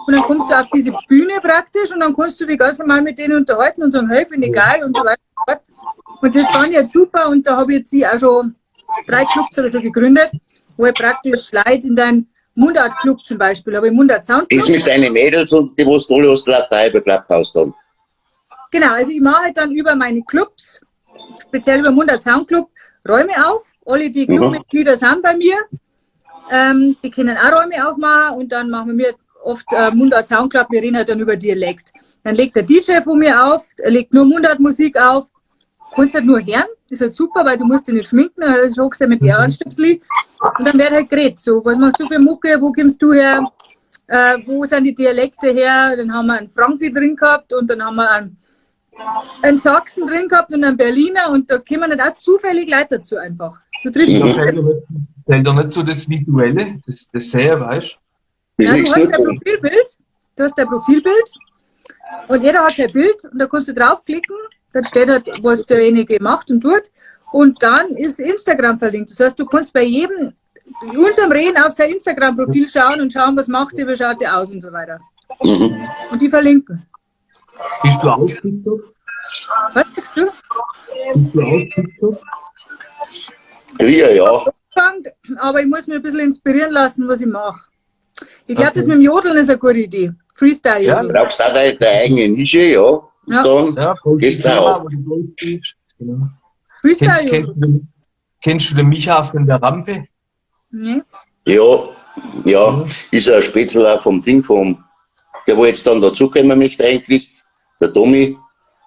Und dann kommst du auf diese Bühne praktisch und dann kannst du dich ganz normal mit denen unterhalten und sagen, hey, finde ich geil und so weiter. Und das fand ich jetzt super und da habe ich jetzt hier auch schon 3 Clubs oder so gegründet, wo ich praktisch Leute in deinen Mundart-Club zum Beispiel, habe ich Mundart-Sound-Club. Ist mit deinen Mädels und die, was du alle hast, läuft auch über Clubhouse dann. Genau, also ich mache halt dann über meine Clubs, speziell über Mundart-Sound-Club, Räume auf. Alle, die Clubmitglieder sind bei mir, die können auch Räume aufmachen und dann machen wir oft Mundart Soundclub, wir reden halt dann über Dialekt. Dann legt der DJ von mir auf, er legt nur Mundartmusik auf, kannst halt nur hören, ist halt super, weil du musst dich nicht schminken, dann hockst du ja mit den Ohrenstöpsel und dann wird halt geredet, so, was machst du für Mucke, wo kommst du her, wo sind die Dialekte her, dann haben wir einen Franke drin gehabt und dann haben wir einen einen Sachsen drin gehabt und einen Berliner und da kommen nicht auch zufällig Leute dazu einfach. Du triffst Da fehlt ja nicht so das Visuelle, das Sehen, weißt du? Ja, du hast dein Profilbild, du hast dein Profilbild und jeder hat sein Bild und da kannst du draufklicken, dann steht halt, was derjenige macht und tut und dann ist Instagram verlinkt. Das heißt, du kannst bei jedem unterm Reden auf sein Instagram-Profil schauen und schauen, was macht der, wie schaut der aus und so weiter. Mhm. Und die verlinken. Bist du auch TikTok? Was sagst du? Bist du auch TikTok? Trier, ja. Aber ich muss mich ein bisschen inspirieren lassen, was ich mache. Ich glaube, das mit dem Jodeln ist eine gute Idee. Freestyle. Ja, du brauchst auch deine eigene Nische, ja. Und ja. Dann ja, gehst du auch. Genau. Freestyle. Kennst du den Micha von der Rampe? Nee. Ja, ja. Ist ein Spätzle auch vom Ding, vom, der wo jetzt dann dazukommen möchte eigentlich, der Tommy.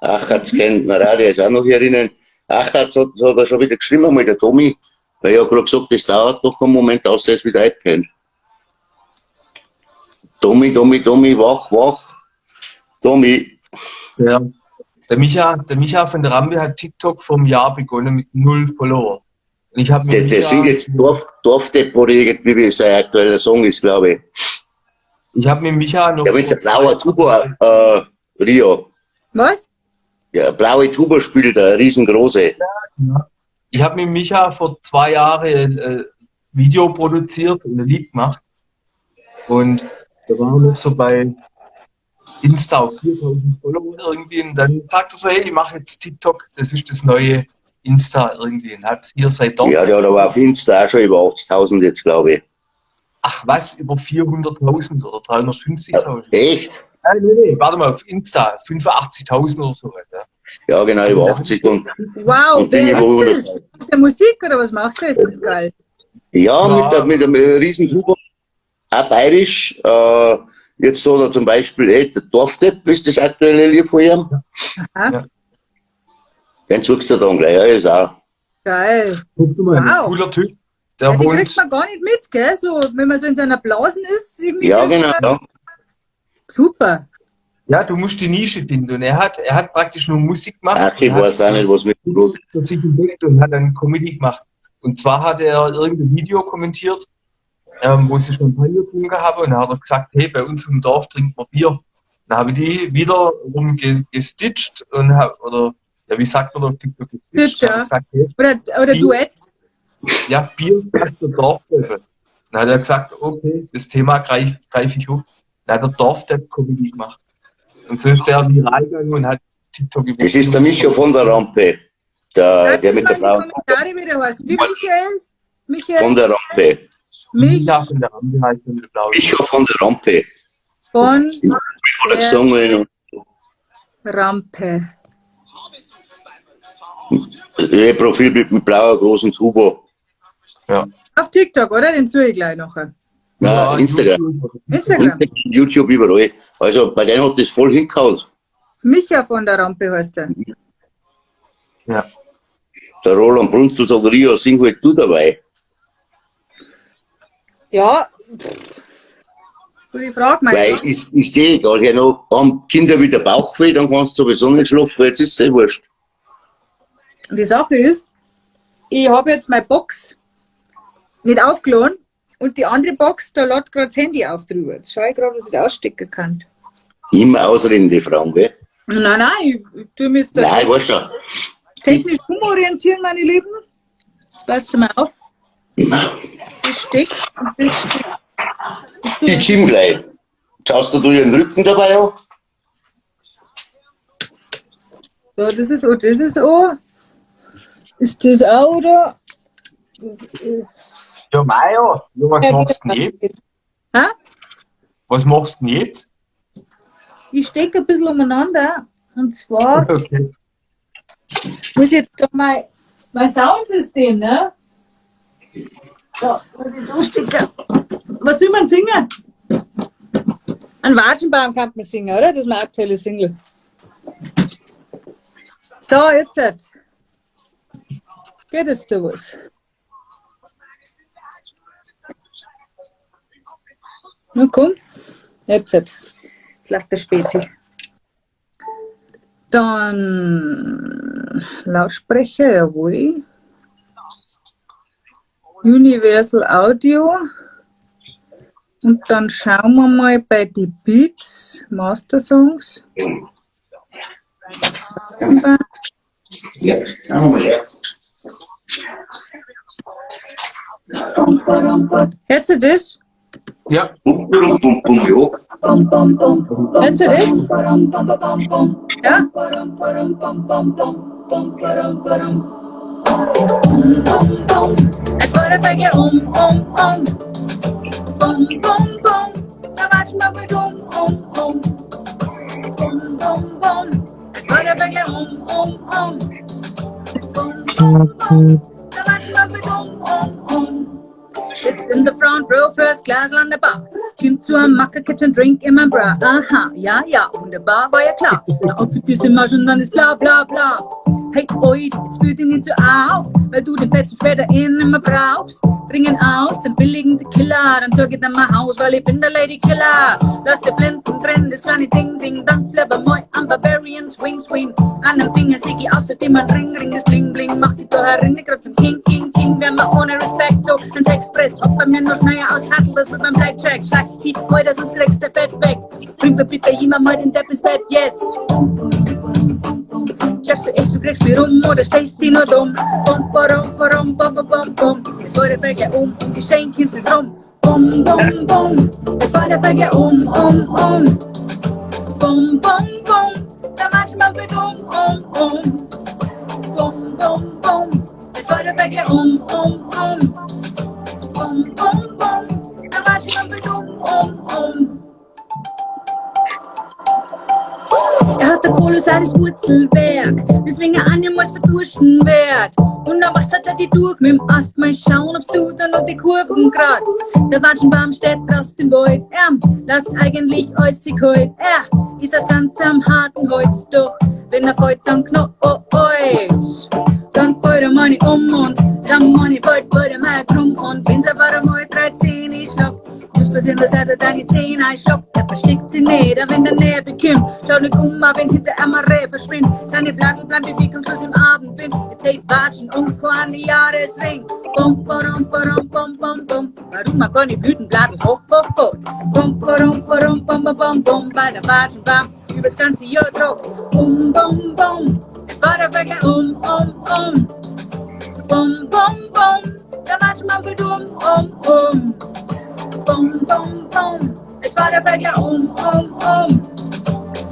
Achatz kennt man auch, der ist auch noch hier drinnen. Achatz hat er schon wieder geschrieben einmal, der Tommy, weil ich habe gerade gesagt, das dauert noch einen Moment, außer er ist wieder eingepennt. Tommy, Tommy, Tommy, wach, wach. Tommy. Ja. Der Micha von der Rampe hat TikTok vor einem Jahr begonnen mit 0 Follower. Und ich hab der singt jetzt Dorfdepp, oder irgendwie, wie sein aktueller Song ist, glaube ich. Ich habe mit Micha noch. Ja, mit der blauen Tuba, Rio. Was? Ja, blaue Tuba spielt er, riesengroße. Ja. Ich habe mit Micha vor 2 Jahren ein Video produziert und ein Lied gemacht. Und da waren wir noch so bei Insta auf 4000 Follower irgendwie. Und dann sagt er so, hey, ich mache jetzt TikTok, das ist das neue Insta irgendwie. Und hat hier seit dort. Ja, der hat aber auf Insta auch schon über 80.000 jetzt, glaube ich. Ach was, über 400.000 oder 350.000? Echt? Nein, nee, warte mal, auf Insta 85.000 oder so. Ja, ja genau, über 80 und. Wow, und Dinge, wer ist das? Macht der Musik oder was macht der? Ist das geil? Ja, ja. Mit einem riesen Tuba. Auch bayerisch. Jetzt so da zum Beispiel, der Dorfdepp ist das aktuelle Lied von ihm. Aha. Ja. Den suchst du dann gleich, ja, ist auch. Geil. Guck mal, wow. Ein cooler Typ. Der ja, die wohnt. kriegt man gar nicht mit, gell? So, wenn man so in seiner Blasen ist. Irgendwie ja, genau. Ja. Super. Ja, du musst die Nische finden. Und er hat praktisch nur Musik gemacht. Ach, ich weiß auch nicht, was mit los ist. Sich entdeckt und hat dann Comedy gemacht. Und zwar hat er irgendein Video kommentiert, wo sie Champagner getrunken haben. Und dann hat er gesagt, hey, bei uns im Dorf trinkt man Bier. Dann habe ich die wiederum gestitcht und hab, oder ja, wie sagt man auf TikTok? Stitch, ja. Gesagt, hey, oder Bier, Duett. Ja, Bier ist der Dorfdepp. Dann hat er gesagt, okay, das Thema greife ich auf. Dann hat er Dorfdepp-Comedy gemacht. Und so ist der viral gegangen und hat TikTok übernommen. Das ist der Micha von der Rampe. Der mit der blauen. Kommentare wieder heißt. Wie Michael? Michael? Von der Rampe. Micha von der Rampe heißt der mit der blauen. Micha von der Rampe. Von der Rampe. Ihr Profilbild mit blauer großen Tubo. Ja. Auf TikTok, oder? Den suche ich gleich noch. Nein, ja, Instagram. Instagram. YouTube überall. Also bei denen hat das voll hingehauen. Micha von der Rampe heißt er. Ja. Der Roland Brunzel sagt, Rio, sing halt du dabei. Ja. Gute Frage, mein Weil ist eh egal. Ja, noch haben Kinder wieder Bauchweh, dann kannst du sowieso nicht schlafen, jetzt ist es eh wurscht. Die Sache ist, ich habe jetzt meine Box nicht aufgeladen und die andere Box, da lädt gerade das Handy auf drüber. Jetzt schaue ich gerade, was ich da ausstecken kann. Immer ausreden, die Frauen, gell? Nein, nein, ich tue mir jetzt da. Nein, weißt du. Technisch umorientieren, meine Lieben. Passt mal auf. Das steckt und das steckt. Ich komm gleich. Schaust du ihren Rücken dabei an? So, das ist auch, das ist auch. Ist das auch, oder? Das ist. Ja, Maja, ja, was machst du denn jetzt? Hä? Was machst du denn jetzt? Ich stecke ein bisschen umeinander. Und zwar okay. Muss ich jetzt da mein Soundsystem, ne? So, muss ich da stecken. Was soll man singen? Ein Watschenbaum kann man singen, oder? Das ist meine aktuelle Single. So, jetzt. Geht jetzt da was? Na komm, jetzt. Jetzt läuft der Spezi. Dann Lautsprecher, jawohl. Universal Audio. Und dann schauen wir mal bei die Beats, Master Songs. Ja, schauen wir mal her. Hörst du das? Ja. Bum, bum, bum, bum, ja. Hörst du das? Ja? Es war der Verkehr um, um, um. Bum, bum, bum. Da watschen wir mit um, um, um. Bum, bum, bum. Es war der Verkehr um, um, um. Bum, bum, bum. Da watschen wir mit um, um, um. Sitz in the front row, first class an der Bar. Kommt zu einem Macker, kippt ein Drink in mein Bra. Aha, ja, ja, wunderbar, war ja klar. Der Outfit ist immer schon, dann ist bla bla bla. Hey, oi, jetzt führ dich nicht so auf, weil du den festen später eh nimmer brauchst. Dringen aus, den billigen Killer, dann zeig ich dir mein Haus, weil ich bin der Lady Killer. Lass dir Flinten drin, das kleine Ding, Ding, tanz lieber moi am Barbarian Swing, Swing. An dem Finger sieg ich außerdem ein Ring, Ring, das Bling, Bling, mach die da herinne grad zum King, King, King, wenn man ohne Respekt so einen Text presst, hopp bei mir noch schneller aus Hattel, das mit meinem Blackjack, schlag die heute, sonst kriegst du Fett weg. Bring mir bitte jemand mal den Depp ins Bett jetzt. Glaubst du echt, du kriegst mich rum oder stehst dich nur dumm? Bum, barum, barum, bum, bum, bum, bum. Es war der Verkehr um, um Geschenk kommst nicht rum. Bum, bum, bum. Es war der Verkehr um, um, um. Bum, bum, bum. Da manchmal wird um, um, um. Bum, bum, bum. Es war der Verkehr um, um, um. Bum, bum, bum. Da manchmal wird um, um, um. Er hat ein kolossales Wurzelwerk, weswegen er niemals verdursten wird. Und dann wassert er die durch mit dem Ast, mal schauen, ob's du dann noch die Kurven kratzt. Der Watschenbaum steht draußen im Wald, lasst eigentlich alles sich kalt. Er ist das Ganze am harten Holz, doch wenn er fällt, dann knallt. Dann fällt er meine um und der Money fällt bei dem drum. Und wenn's aber einmal 13 schlagt, muss passieren, dass er deine Zähne einschlagt. Er versteckt sie nicht, auch wenn er näher bekommt. Schau nicht um, auch wenn hinter ihm ein Reh verschwindet. Seine Bladel bleiben bewegungslos im Abendwind. Jetzt hey Watschen und keine Jahresring. Bum, barum, barum, bum, bum, bum. Warum man keine Blütenbladel hoch, hoch, hoch. Bum, barum, barum, bum, bum, bum, bum. Bei der Watschenbaum übers ganze Jahr tragt. Bum, bum, bum. Es war der Verkehr um, um, um. Bum, bum, bum. Der Watschenbaum wird um, um, um. Bum, bum, bum. Es war der Verkehr um, um, um.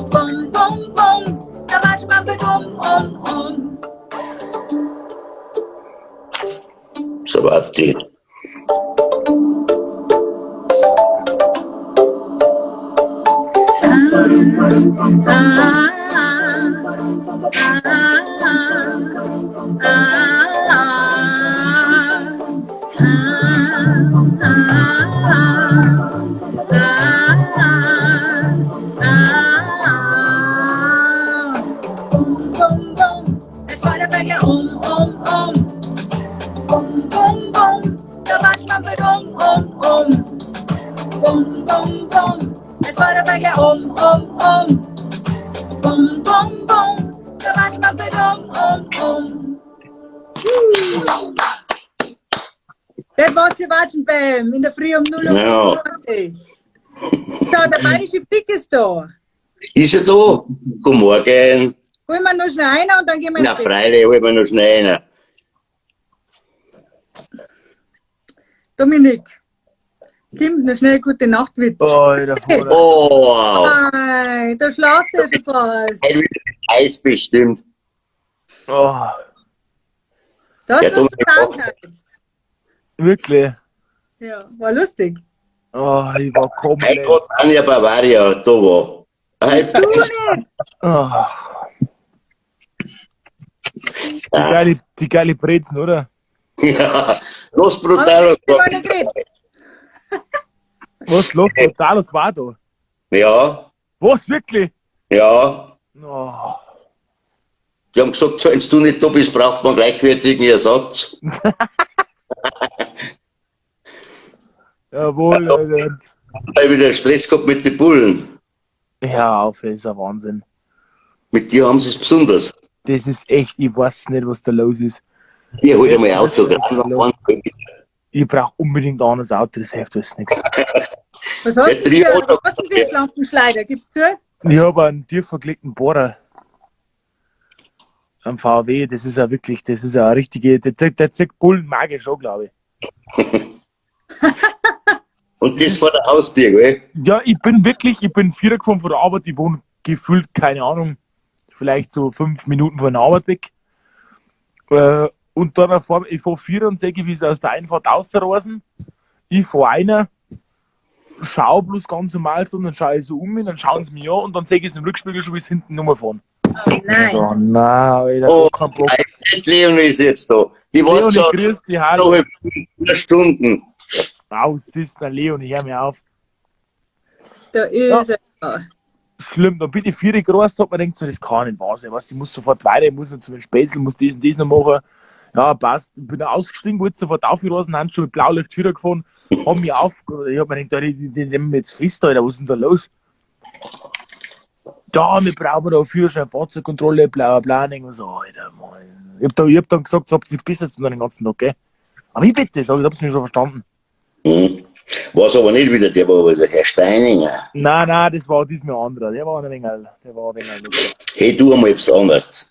Bum, bum, bum. Der Watschenbaum wird um, um, um. So war die. Ah, ah, ah, ah, ah. Bum, bum, bum. Es war der Verkehr um, um, um. Bum, bum, bum. Der Watschmann wird um, um, um. Bum, bum, bum. Es war der Verkehr um, um, um. Bum, bum, bum. Der Watschmann wird um, um, um. Das war's für Watschenbam in der Früh um 0:25 Uhr. So, der bayerische Flick ist da. Ist er da? Guten Morgen. Holen wir noch schnell einer und dann gehen wir Na, ins Bett. freilich, holen wir noch schnell einer. Dominik, Kim, noch schnell gute Nachtwitz. Oh, Alter, Vater. Oh, wow. Ei, da schlaft er schon fast. Eis bestimmt. Oh, Da hast Ja, du was Dominik, getan auch. heute. wirklich. Ja, war lustig. Oh, ich war Hey komplett. Gott, Anja Bavaria, da war. Hey, Du nicht! Oh. Die geile Brezen, oder? ja, los Haben Brutalos. wir gar nicht geredet. Was, Los Brutalos war da? Ja, Was, wirklich? ja. Oh. Die haben gesagt, wenn du nicht da bist, braucht man gleichwertigen Ersatz. Jawohl, Alter. Da hab ich wieder Stress gehabt mit den Bullen. Ja, auf, ist ja Wahnsinn. Mit dir haben sie es besonders. Das ist echt, ich weiß nicht, was da los ist. Ich hol dir mal ein Autogramm und fahren. Ich brauche unbedingt ein anderes Auto, das hilft alles nichts. Was hast Der du für, Trio- was hast du denn für einen schlanken Schleider? Gibst du zu? Ich habe einen tief verklickten Bohrer. Am VW, das ist ja wirklich, das ist ja eine richtige, der zieht Bullen magisch an, glaube ich. Und das vor der Haustür, gell? Ja, ich bin wirklich, ich bin Vierer gefahren von der Arbeit, ich wohne gefühlt, keine Ahnung, vielleicht so 5 Minuten von der Arbeit weg. Und dann erfahr, ich fahre Vierer und sehe, wie sie aus der Einfahrt rausrasen. Ich fahre einer, schau bloß ganz normal so, und dann schaue ich so um mich, dann schauen sie mich an und dann sehe ich es im Rückspiegel schon, wie sie hinten rumfahren. Oh nein. Oh nein, Alter, Oh, gar keinen Bock. Leonie ist jetzt da. Die war Leonie, schon grüß dich, hallo. noch 4 Stunden. Raus ist der Leonie, hör mir auf. Da ist er. Schlimm, dann bin ich 4 groß, hat man denkt so, das kann nicht wahr sein, weißt, ich muss sofort weiter, ich muss noch zu den Spätzle, muss das und das noch machen. Ja, passt. Ich bin dann ausgestiegen, wollte sofort aufgelassen, haben schon mit Blaulicht wieder gefahren, haben mich auf, ich hab mir gedacht, Alter, die nehmen mir jetzt fest, Alter, was ist denn da los? Ja, wir brauchen da Führerschein, Fahrzeugkontrolle, bla bla bla, und so, Alter, Mann. Ich hab dann gesagt, so habt ihr sich gebissen jetzt noch den ganzen Tag, gell? Aber ich bitte, sag ich, hab's mir schon verstanden. War's aber nicht wieder der, war aber der Herr Steininger. Nein, nein, das war diesmal ein anderer, der war ein wenig, der war ein wenig lustig. Hey, du einmal etwas anderes.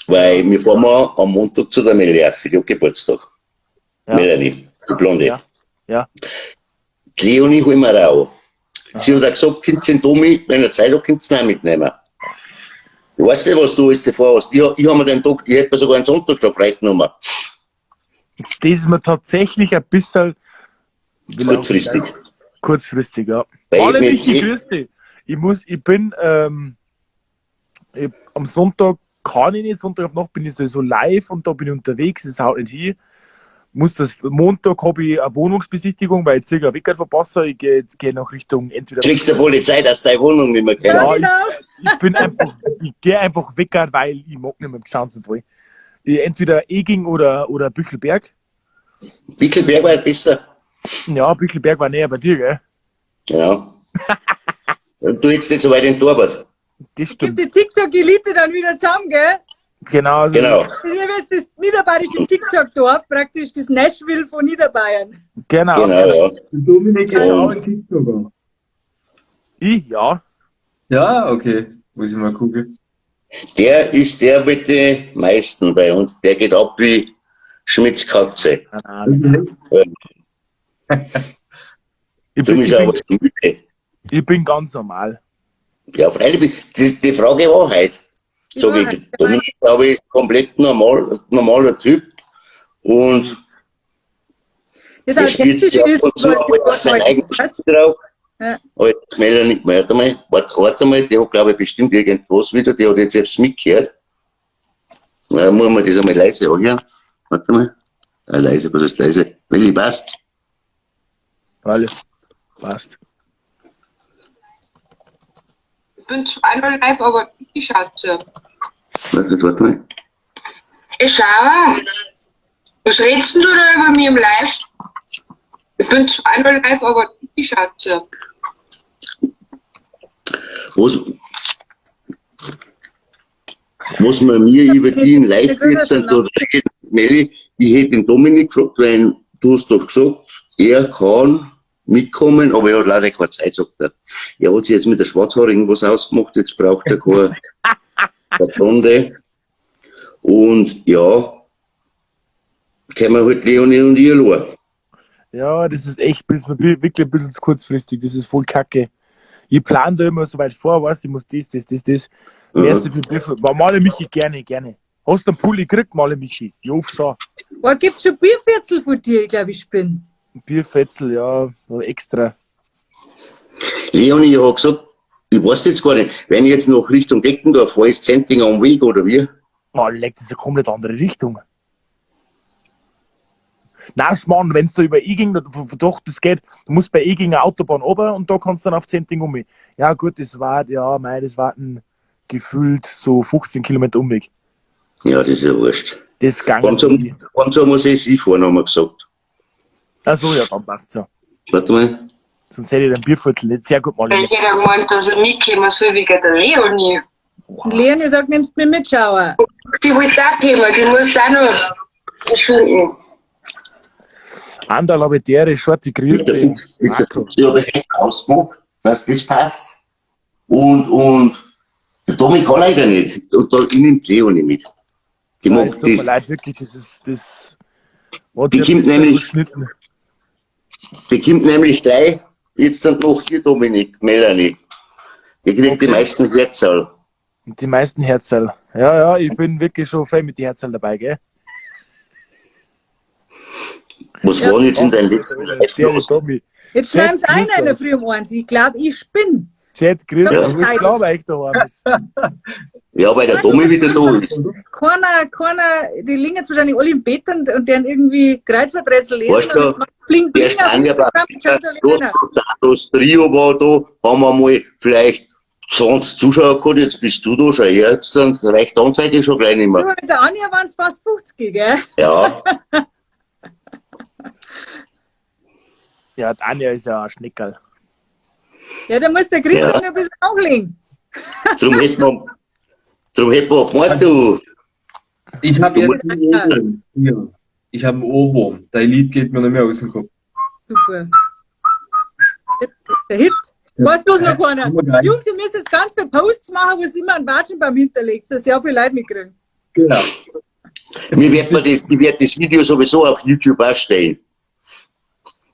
Weil wir fahren mal am Montag zu der Melanie für die hat Geburtstag. Ja. Melanie, die Blonde. Ja. Ja. Die Leonie holen wir auch. Sie hat auch gesagt, könnt ihr den Domi, wenn er Zeit hat, könnt ihr ihn auch mitnehmen. Ich weiß nicht, was du alles davor hast. Ich hab mir den Tag, ich hätte mir sogar einen Sonntag schon freigenommen. Das ist mir tatsächlich ein bisschen Kurzfristig. Kurzfristig, ja. Weil Alle ich Michi, mit- grüß dich. Ich muss, ich bin, ich, am Sonntag kann ich nicht, Sonntag auf Nacht bin ich sowieso live und da bin ich unterwegs, das haut nicht hin. Muss das, Montag habe ich eine Wohnungsbesichtigung, weil ich circa Wecker verpasse. Ich gehe jetzt geh nach Richtung entweder. Kriegst du Polizei, dass deine Wohnung nicht mehr kennt. Ja, ich bin einfach, ich gehe einfach weg, weil ich mag nicht mehr im Schanzen voll. Ich, entweder Eging oder Büchelberg. Büchelberg war besser. Ja, Büchelberg war näher bei dir, gell? Genau. Und du jetzt nicht so weit in Torwart. Das Gibt stimmt. die TikTok-Elite dann wieder zusammen, gell? Genau. Also Genau. Das ist jetzt das niederbayerische TikTok-Dorf, praktisch das Nashville von Niederbayern. Genau. Genau, ja. Dominik ist auch ein TikToker. Ich, ja. Ja, okay. Muss ich mal gucken. Der ist der mit den meisten bei uns. Der geht ab wie Schmidts Katze. Nein, nein, nein. Ich Darum bin, ist ich, er bin, auch müde. ich bin ganz normal. Ja, freilich, die Frage war halt. Die Sag ich, Wahrheit, Dominik, glaube ich, ist komplett normal, normaler Typ. Und Das der spielt sich Authentische ab ist, und zu was einmal die auf seinen Leute eigenen weißt. Spiel drauf. Ja. Aber jetzt Melanie, warte mal, warte mal, die hat, glaube ich, bestimmt irgendwas wieder, die hat jetzt selbst mitgehört. Na, muss man das einmal leise anhören. Warte mal. Ah, leise, was ist leise? Willi, passt. Alle. Passt. Ich bin zweimal live, aber die Schatze. Warte, warte mal. Ich schau. Was redest denn du da über mich im Live? Ich bin zweimal live, aber die Schatze. Was, was man mir über die in live jetzt da reden, Melli, ich hätte den Dominik gefragt, weil du hast doch gesagt, er kann mitkommen, aber er hat leider keine Zeit, sagt er. Er hat sich jetzt mit der Schwarzhaarigen was ausgemacht, jetzt braucht er keine Blonde. Und ja, können wir halt Leonie und ich allein. Ja, das ist echt wirklich ein bisschen zu kurzfristig. Das ist voll kacke. Ich plane da immer so weit vor, weißt du, ich muss das, das, das, das. Mhm. Merci für Bier. Male Michi, gerne, gerne. Hast du einen Pulli gekriegt, Male Michi? Jo, schon. Oh, gibt schon Bierviertel von dir, ich glaube, ich bin. Ein Bierfetzel, ja, noch extra. Leonie, ich hab gesagt, ich weiß jetzt gar nicht, wenn ich jetzt noch Richtung Deckendorf fahre, ist Zentinger am Weg oder wie? Oh, leck, das ist eine komplett andere Richtung. Na, Schmarrn, wenn du über Eging, doch, das geht, du musst bei Eging eine Autobahn runter und da kannst du dann auf Zenting um. Ja, gut, das war, ja, mei, das war ein gefühlt so 15 Kilometer Umweg. Ja, das ist ja wurscht. Das ging Wann muss ich sie fahren, haben wir gesagt. Ach so, ja, dann passt's ja. Warte mal. Sonst hätte ich den Bierviertel nicht sehr gut mal. Weil jeder meint, dass er mitkommen soll wegen der Leonie. Und Leonie sagt, nimmst mir mit, Schauer. Die wollte auch kommen, die muss auch noch verschwinden. Anderl habe ich der, Shorty, grüß Der dich. Fuchs, der Fuchs, ich habe echt ausgemacht, dass das passt. Und der Tommy kann leider nicht. Und da, ich nehme die Leonie mit. Die Nein, mag es tut mir das. leid, wirklich, das ist, das hat Die sich ein kommt bisschen nämlich- überschnitten. Die kommt nämlich gleich, jetzt dann noch hier, Dominik, Melanie. Die kriegt die meisten Herzerl. Und die meisten Herzerl. Ja, ja, ich bin wirklich schon voll mit den Herzerl dabei, gell? Was war denn jetzt in deinem letzten Live Der los? Tommy. Jetzt schreiben sie Chat, einer grüß in der euch. Früh um eins. Ich glaube, ich spinne. Chat, grüß Ja. euch. Ich glaube, echt daheim ist. Ja, weil der Tommy wieder da ist. Keiner, die liegen jetzt wahrscheinlich alle im Bett und deren irgendwie Kreuzworträtsel lesen. Weißt du, und machen bling, Der bling auf Spanier war Instagram, schauen sie alle Los einer. Brutalos Trio war da, haben wir mal vielleicht 20 Zuschauer gehabt, jetzt bist du da schon her, jetzt dann reicht die Anzeige schon gleich nicht mehr. Mit der Anja waren es fast 50, gell? Ja, Ja, die Anja ist ja ein Schnickerl. Ja, da muss der Christian Ja. noch ein bisschen nachlegen. darum hätten wir, darum hätten wir gemeint, du, Ich habe du jetzt einen Ohrwurm. Ja. Ich habe einen Ohrwurm. Dein Lied geht mir nicht mehr aus dem Kopf. Super. Der Hit. Weiß bloß noch keiner. Immer gleich. Jungs, ihr müsst jetzt ganz viele Posts machen, wo es immer einen Watschenbaum hinterlegt, dass sehr viele Leute mitkriegen. Genau. mir wird man das, ich werde das Video sowieso auf YouTube auch stellen.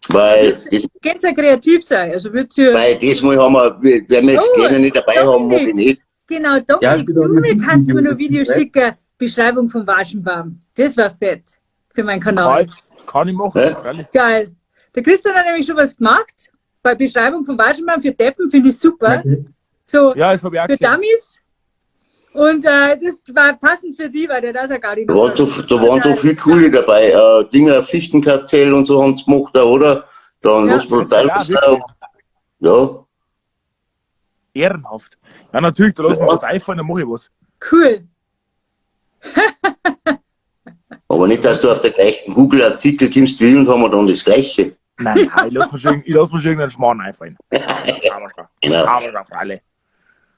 Weil das, Könnt ja kreativ sein. Also wird's ja, weil das mal haben wir, wenn wir jetzt Oh, Kleine nicht dabei haben, mag ich nicht. genau, Dominik, Ja, genau, du mir kannst mir noch Video ne? schicken. Beschreibung vom Watschenbaum. Das war fett für meinen Kanal. Kann ich machen, Hä? freilich. Geil. Der Christian hat nämlich schon was gemacht. Bei Beschreibung vom Watschenbaum für Deppen finde ich super. So, Ja, das habe ich auch für gesehen. Dummies. Und das war passend für die, weil der das ja gar nicht Da waren so, da waren so viele coole dabei. Dinger, Fichtenkartell und so haben sie gemacht, da, oder? Dann Ja. Los Brutalos. Ja, da. wirklich. Ja, Ehrenhaft. Ja, natürlich, da lass mir Ja. was einfallen, dann mache ich was. Cool. aber nicht, dass du auf der gleichen Google-Artikel kommst wie ich und haben wir dann das Gleiche. Nein, nein, ich lass mir schon, ich lass mir schon irgendeinen Schmarrn einfallen. Schauen wir schon. Genau. Schauen wir schon, freilich.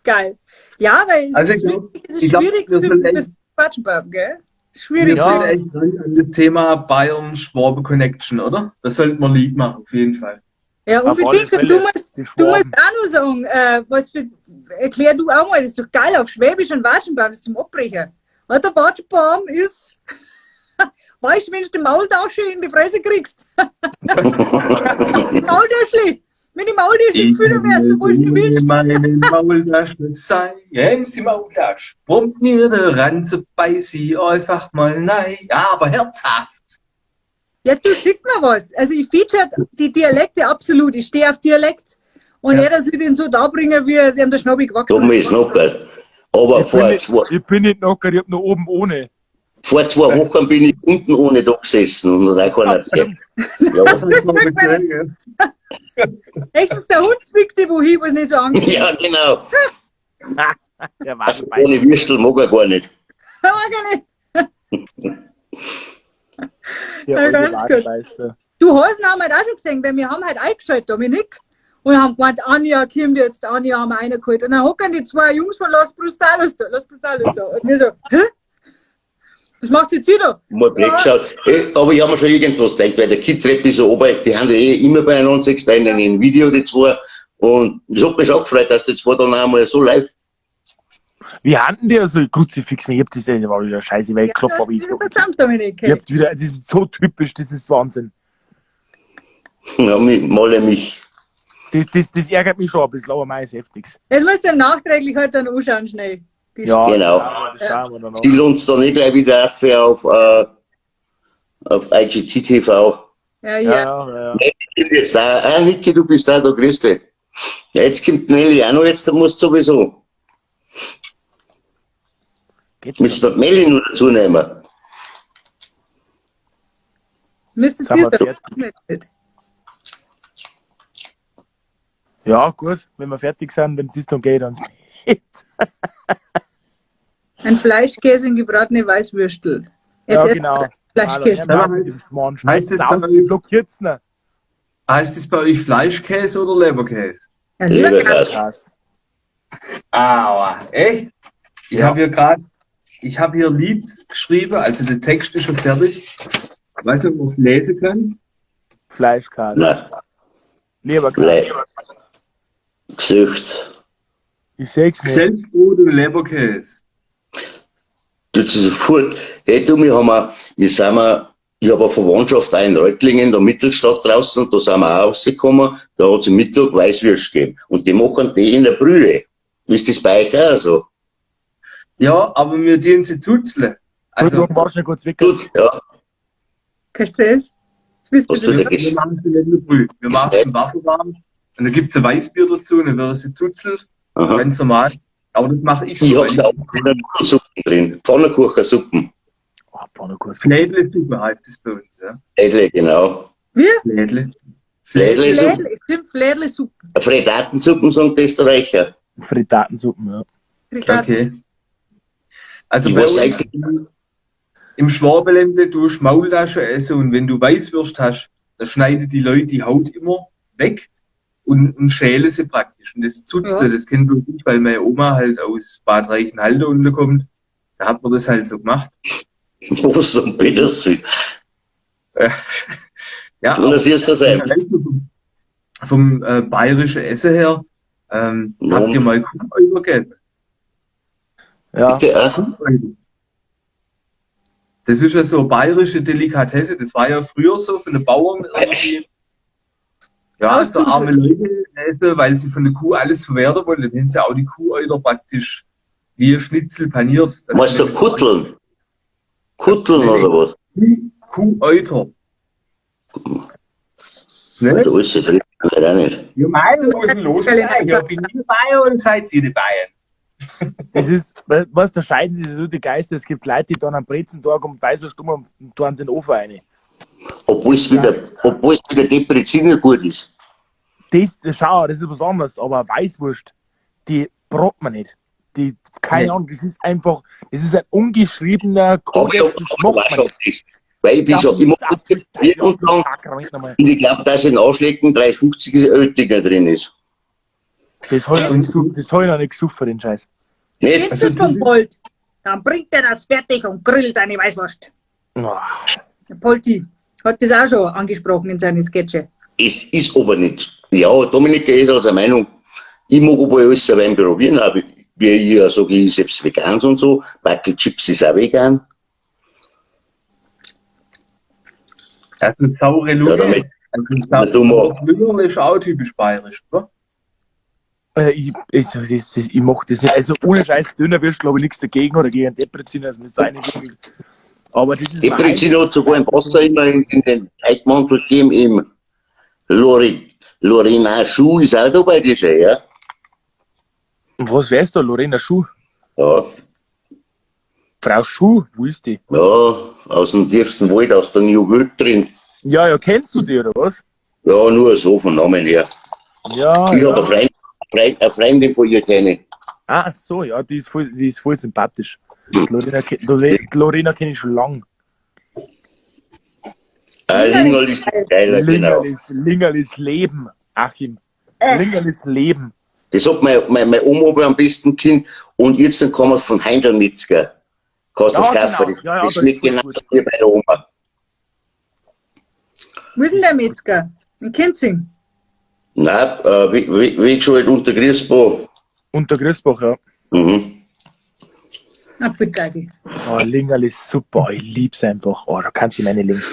Geil. Ja, weil es Also ist, ich glaub- wirklich, es ist ich glaub, schwierig wir zu sind echt- das Watschenbaum, gell? Ist Wir Schwierig. sind Ja. echt dran an das Thema Bayern-Schwabe-Connection, oder? Das sollten wir ein Lied machen, auf jeden Fall. Ja, Auf alle unbedingt. Und Fälle. du Die musst Schwaben. auch noch sagen, was für, erklär du auch mal, das ist doch geil, auf Schwäbisch und Watschenbaum, das ist zum Abbrechen. Weil der Watschenbaum ist, weißt du, wenn du die Maultasche in die Fresse kriegst. Die Maultäschli! Wenn die Maultäschli gefüllt wärst, du wo du willst. Meine Maultasche sei, MC Maultasche, brummt mir der Ranze bei sie einfach mal nein, aber herzhaft. Ja, du schick mir was. Also ich feature die Dialekte absolut. Ich stehe auf Dialekt. Und Ja. jeder soll den so darbringen, wie er dem der Schnobby gewachsen Tommy ist noch geil. Aber Ich bin vor nicht, zwei, ich bin nicht knocker, ich hab nur oben ohne. vor 2 Wochen bin ich unten ohne da gesessen und hat auch keiner Stimmt. Ja, Das hab ich mal gesehen, gell? Höchstens der Hund zwickt dich wohin, wo es nicht so angeht. ja genau. Der war Also ohne Würstel mag er gar nicht. Mag er nicht. Der Ja, alte ganz gut. Wagenbeißer. Du Hosen haben wir halt auch schon gesehen, weil wir haben halt eingeschaltet, Dominik. Und haben gemeint, Anja kommt jetzt, Anja haben wir reingeholt. Und dann hocken die zwei Jungs von Los Brutalos da, Los Brutalos da. Und wir so, hä? Was macht jetzt ihr da? Mal blöd geschaut. Aber ich habe mir schon irgendwas gedacht, weil der Kid Trap ist so oberhalb, die haben ja eh immer beieinander sechs in einem Video, die zwei. Und das hat mich schon gefreut, dass die zwei dann einmal so live. Wie handen die also Kruzifix? Ich hab das ja, das war wieder scheiße, weil ich Ja, klopf, du hast aber ich, wieder versammelt, Dominik. ich hab wieder, das ist so typisch, das ist Wahnsinn. Ja, mich, male mich. Das ärgert mich schon ein bisschen, aber meins hilft nichts. Das musst du nachträglich halt dann anschauen, schnell. Die Ja, Genau. das schauen wir dann noch. Die uns dann eh gleich wieder auf, auf IGTTV. Ja, Ja, ja. ja, ja. Ich bin jetzt da. Ah, Niki, du bist da, da grüß dich. Ja, jetzt kommt Nelly auch noch, jetzt musst du sowieso. Geht Müssen wir die Melli noch dazu nehmen. Müsstest Sind du wir da fertig? mit. Ja, gut, wenn wir fertig sind, wenn es ist, dann gehe ich dann ins Bett. Ein Fleischkäse und gebratene Weißwürstel. Ja, Jetzt genau. Fleischkäse. Hallo, mit dem Schmarrn, Heißt schmeißt das aus, bei sie euch- blockiert's nicht. Heißt das bei euch Fleischkäse oder Leberkäse? Ja, lieber Leberkäse. Krass. Aua, echt? Ich habe hier gerade, ich habe hier Lied geschrieben, also der Text ist schon fertig. Ich weiß nicht, ob wir es lesen können. Fleischkäse. Nein. Leberkäse. Gesicht. Ich seh's nicht. Senfbrot und Leberkäse. Das ist sofort. Hey du, wir haben auch, wir sind auch, ich habe eine Verwandtschaft auch in Reutlingen, in der Mittelstadt draußen, und da sind wir auch rausgekommen, da hat es im Mittag Weißwürst gegeben. Und die machen die in der Brühe. Ist das bei euch auch so? Ja, aber wir dienen sie zuzeln. Also, Entschuldigung, war schnell kurz weg. Gut, ja. Kannst du das? Das wisst Hast ihr du doch. da wir gesehen? machen sie nicht in der Brühe. Wir machen es im Wasser warm. Und dann gibt es ein Weißbier dazu und dann wird sie zuzelt. Aha. Ganz normal. Aber das mache ich Ich so. hab's weil auch in der Nudelsuppe drin. Pfannkuchensuppen. Oh, Pfannkuchen. Flädle-Suppe heißt es bei uns, ja. Flädle, genau. Wie? Flädle. Flädle-Suppe. Flädle, stimmt, Flädle-Suppe. Frittatensuppen sagen die Österreicher. Frittatensuppen, ja. Okay. Also Ich bei weiß uns eigentlich- im Schwabeländle du Maultasche essen und wenn du Weißwürst hast, dann schneiden die Leute die Haut immer weg und schälen sie praktisch. Und das Zuzle, Ja. das kennt bloß ich, weil meine Oma halt aus Bad Reichenhall da unten kommt. Da hat man das halt so gemacht. Was zum Petersil. Ja, Und das ist das sein. vom bayerischen Essen her, habt ihr mal Kuhäuber gegessen? Ja. Bitte auch. Kuhäuber. Das ist ja so bayerische Delikatesse. Das war ja früher so von den Bauern irgendwie. Ja, so arme Leute essen, weil sie von der Kuh alles verwerten wollen. Dann haben sie auch die Kuhäuter praktisch wie ein Schnitzel paniert. Das Was ist da Kutteln? Kutteln oder was? Kuhäuter. Ne? Also alles so drin, leider auch nicht. Ja, meine, wo ist denn los? Ja, bin ich Bayer oder seid ihr die Bayern? Das ist, weißt du, da scheiden sich so die Geister. Es gibt Leute, die dann am Brezentag um Weißwurst um und tun sie in den Ofen rein. Obwohl es wieder, obwohl es wieder Depreziner gut ist. Das, schau, das ist was anderes, aber Weißwurst, die braucht man nicht. Die, keine Nee. Ahnung, das ist einfach, das ist ein ungeschriebener Aber ich Kodex, hab das auch macht man schon nicht. das. Weil ich bin schon immer und dann, Sakrament nochmal. und ich glaube, dass in Anschlägen 3,50 Oettinger drin ist. Das habe ich noch nicht gesucht, das hab ich noch nicht gesucht, den Scheiß. Nicht? Kennst du das vom Bolt? Dann bringt er das fertig und grillt eine Weißwurst. Oh, Der Polti hat das auch schon angesprochen in seinen Sketche. Es ist aber nicht. Ja, Dominik, jeder hat seine Meinung. Ich mag aber alles ein wenig probieren, aber wie ich ja sage, ich selbst vegan und so. Butter Chips ist auch vegan. Also saure Ja, Lunge. damit, Also Na, du mag. Lunge ist auch typisch bayerisch, oder? Ich mach das nicht. Also ohne Scheiß, Dönerwürst, glaube ich, nichts dagegen oder gegen Depreziner, also mit da wirklich. Aber das ist Depreziner hat sogar im Wasser immer in den Teigmantel gegeben, im Lorena Schuh ist auch da bei dir schon, ja? Was wär's da, Lorena Schuh? Ja, Frau Schuh, wo ist die? ja, aus dem tiefsten Wald, aus der New World drin. Ja, ja, kennst du die oder was? Ja, nur so vom Namen her. Ja. Ich ja. habe eine Freundin von ihr kenne. Ah, so, ja, die ist voll sympathisch. Die Lorena, die Lorena kenne ich schon lang. Ah, Lingerl ist geiler, genau. Lingerl ist Leben, Achim. Lingerl ist Leben. Das hat meine Oma am besten Kind. Und jetzt dann kommen wir von Heindl Metzger. Kannst Ja, das kaufen. genau. Ja, ja, das das ist schmeckt voll genau gut. wie bei der Oma. Wo ist denn der Metzger? In Kinzing. Nein, Wegschuld unter Griesbach. Unter Griesbach, ja. Mhm. Ah, pfui, Teufel. Oh, Lingerl ist super, ich lieb's einfach. Oh, da kannst du meine Lingen.